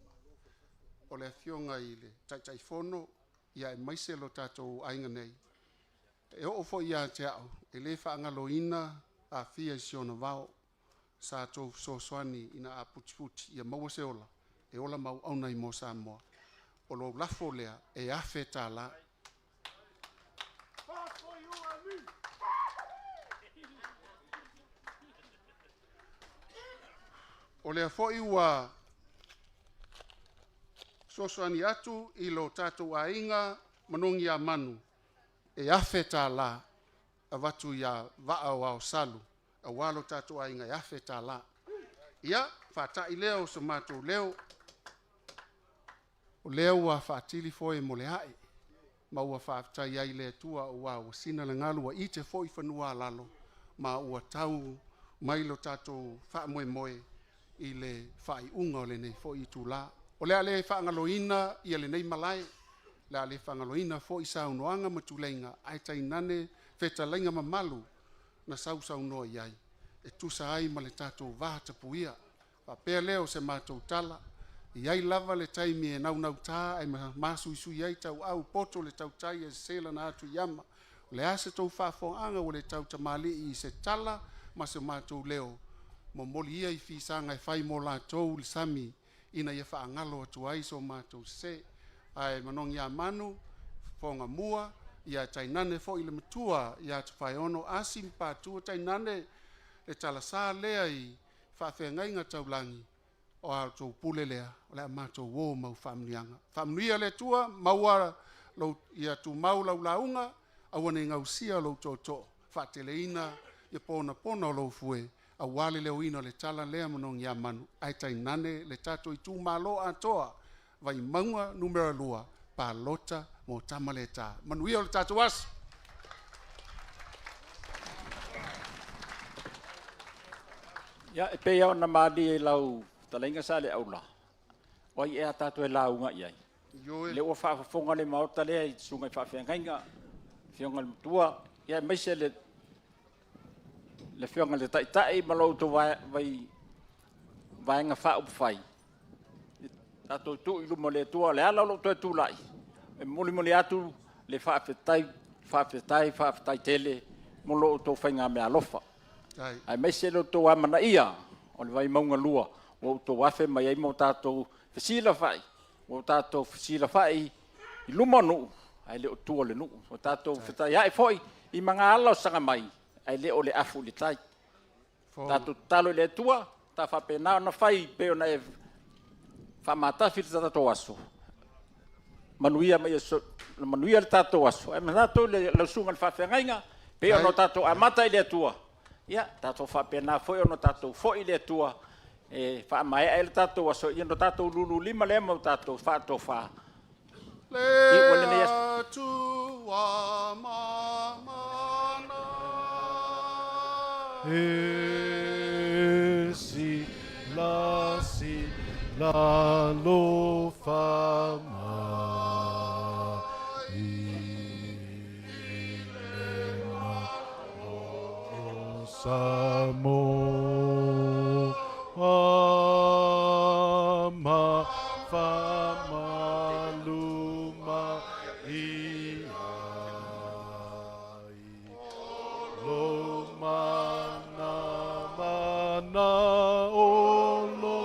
o le afioga i le Taitaifono ia aemaise lo tatou aiga nei. E oo foi ia te au, e le faagaloina Afia i si ona vao sa tou fesoasoani ina a putiputi ia maua se ola e ola ma auauna ai mo Samoa. O lou lafo lea e $1,000. O lea foi ua fesoasoani atu i lo tatou aiga Manogi ia Manu e $1,000 avatu ia Vaa o Aosalu aua lo tatou aiga e $1,000. Ia, faatai lea o so matou leo, o lea ua faatili foe mo le ae, ma ua faafetai ai i le Atua ua sina le galu ua ite foi fanua a lalo, ma ua tau mai lo tatou faamoemoe i le faaiuga o lenei foi itula. O le a le faagaloina ia lenei malae, le a le faagaloina foi saunoaga ma tuleiga, ae tainane fetalaiga mamalu na sausaunoa i ai e tusa ai ma le tatou vatapuia. Faapea lea o se matou tala, e i ai lava le taimi e naunauta ae masuisui ai tauau poto le tautai e sese lana atu i ama. O le a se tou faafofogaaga ua le tautamalii i se tala ma se matou leo, momoli ia i fisaga e fai mo latou le sami ina ia faagalo atu ai so matou sese. Ae manogiamanu fofogamua ia tainane foi le matua ia Tofaeono Asi ma Patu, tainane le talasa lea i faafeagaiga taulagi. O a outou pule lea, o le a matou o mau faamanuiaga. Faamanuia le Atua, maua lou, ia tumau lau lauga, aua ne i gausia lou tootoo, faateleina ia ponapona o lou fue, aua le leoina o le tala lea ma nogiamanu, ae tainane le tatou itumalo atoa, Vaimauga 2, palota mo Tamalēta. Manuia o le tatou aso. Ia, e pei lava ona malie i lau fetalaiga Saleaula, o ai ea a tatou e lauga i ai? Ioe. Lea ua faafofoga le Maota lea i susuga i faafeagaiga, afioga i le Matua, ia aemaise le le Afioga i le Taitai ma lo outou Vaega Faaupufai, tatou tuu i luma o le Atua. O le ala o lou toe tulai, e molimoli atu le faafetai, faafetai, faafetai tele mo lo outou faigameaalofa, aemaise lo outou amanaia o le Vaimauga 2 ua outou afe mai ai ma tatou fesilafai, ua tatou fesilafai i luma o nuu ae le o tua o le nuu. Ua tatou fetaiai foi i magaala o saga mai ae le o le afu i le tai. Tatou tatalo i le Atua, ta faapena ona fai pei ona e faamatafi le tatou aso, manuia ma ia manuia le tatou aso. Ae manatu lau susuga i le faafeagaiga, pei ona tatou amata i le Atua, ia tatou faapena foi ona tatou foi i le Atua e faamaea ai le tatou aso, ia ona tatou lululima lea ma o tatou faatofa. Le Iu ai lenei aso. Atua mamana. E si la si la lo fa ma i le ma o sa mo a ma fa ma lu ma i a i lo mana mana o lo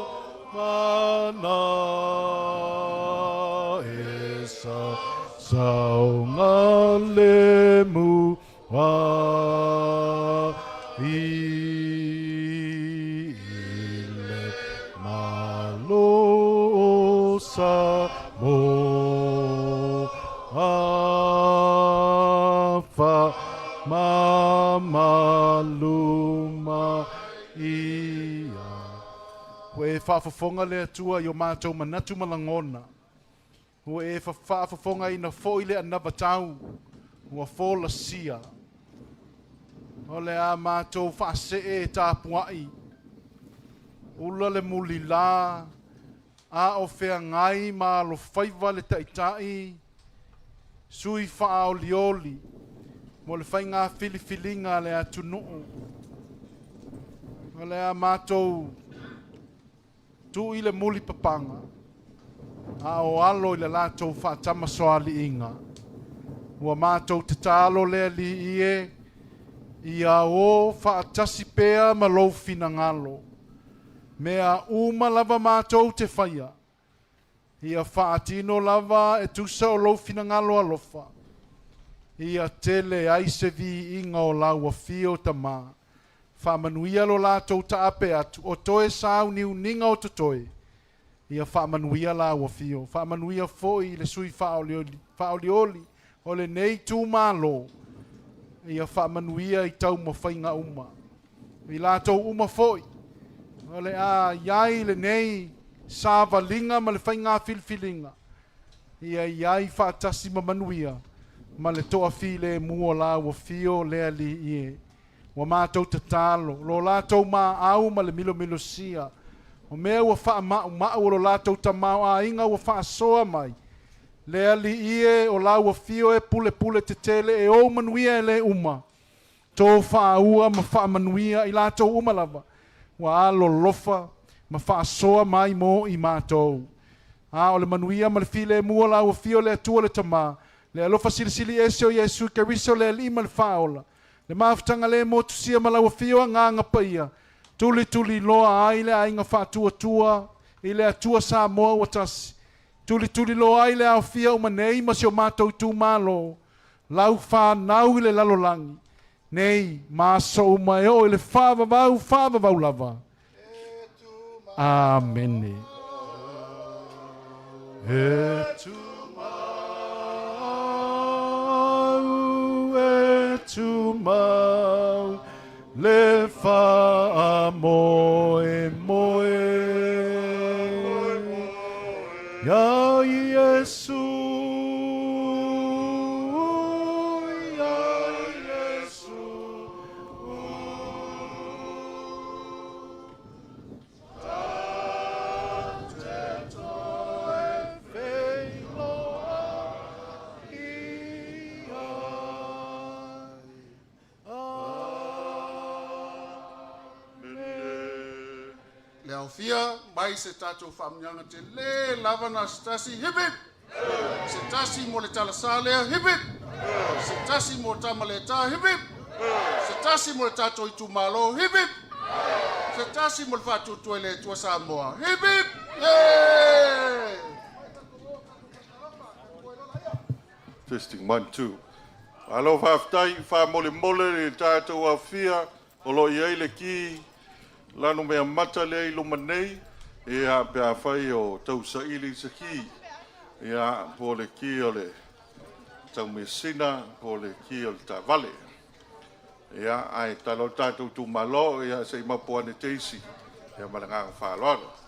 mana e sa saoga le mu a i le malo sa mo a fa ma ma luma ia. Ua e faafofoga le Atua i o matou manatu ma lagona. Ua e faafofogaina foi le anavatau ua folasia. O le a matou faasee e tapuai. Ula le mulila a o feagai ma alofaiva le Taitai sui faaolioli mo le faiga filifiliga a le atunuu. O le a matou tuu i le muli papaga a o alo i le latou faatamasoaliiga. Ua matou tatalo le Alii e, ia o faatasi pea ma lou finagalo. Mea uma lava matou te faia, ia faatino lava e tusa o lou finagalo alofa. Ia tele ai se viiga o lau afio Tama. Faamanuia lo latou taape atu o toe sauniuniga o totoe. Ia faamanuia lau afio. Faamanuia foi i le sui faaolioli, faaolioli o lenei itumalo. Ia faamanuia i taumafaiga uma. I latou uma foi o le a iai lenei savaliga ma le faiga filifiliga. Ia iai faatasi ma manuia ma le toafilemu o lau afio le Alii e. Ua matou tatalo, lo latou maau ma le milomilosia, o mea ua faamaumau o lo latou tamaoaiga ua faasoa mai, le Alii e, o lau afio e pulepule tetele e ou manuia e le uma. Tofaaua ma faamanuia i latou uma lava ua alolofa ma faasoa mai mo i matou. A o le manuia ma le filemu o lau afio le Atua le Tama, le alofa silisili ese o Iesu Keriso le Alii ma le Faaola, le mafutaga le motusia ma lau afio Agaga Paia, tulituliloa ai le aiga faatuatua i le Atua Samoa ua tasi, tulituliloa ai le aofia uma nei ma si o matou itumalo, lau fanau i le lalolagi, nei ma aso uma e oo i le faavavau faavavau lava. E tu. Amene. E tumau, e tumau, le faamoemoe. Ia Iesu, ia Iesu. Le aofia mai se tatou faamanuiaga tele lava na se tasi, hip hip! Se tasi mo le talasā lea, hip hip! Se tasi mo Tamalētā, hip hip! Se tasi mo le tatou itumalo, hip hip! Se tasi mo le faatuatua i le Atua Samoa, hip hip! Yee! Testing, one, two. Malo faafetai, faamolemole le tatou aofia o lo o i ai le ki lanumeamata lea i luma nei, ia, pe afai o tausaili se ki, ia, po o le ki o le taumeasina, po o le ki o le taavale. Ia, ae tatalo le tatou itumalo, ia, se i mapu ane teisi, ia ma le agaga faaaloalo.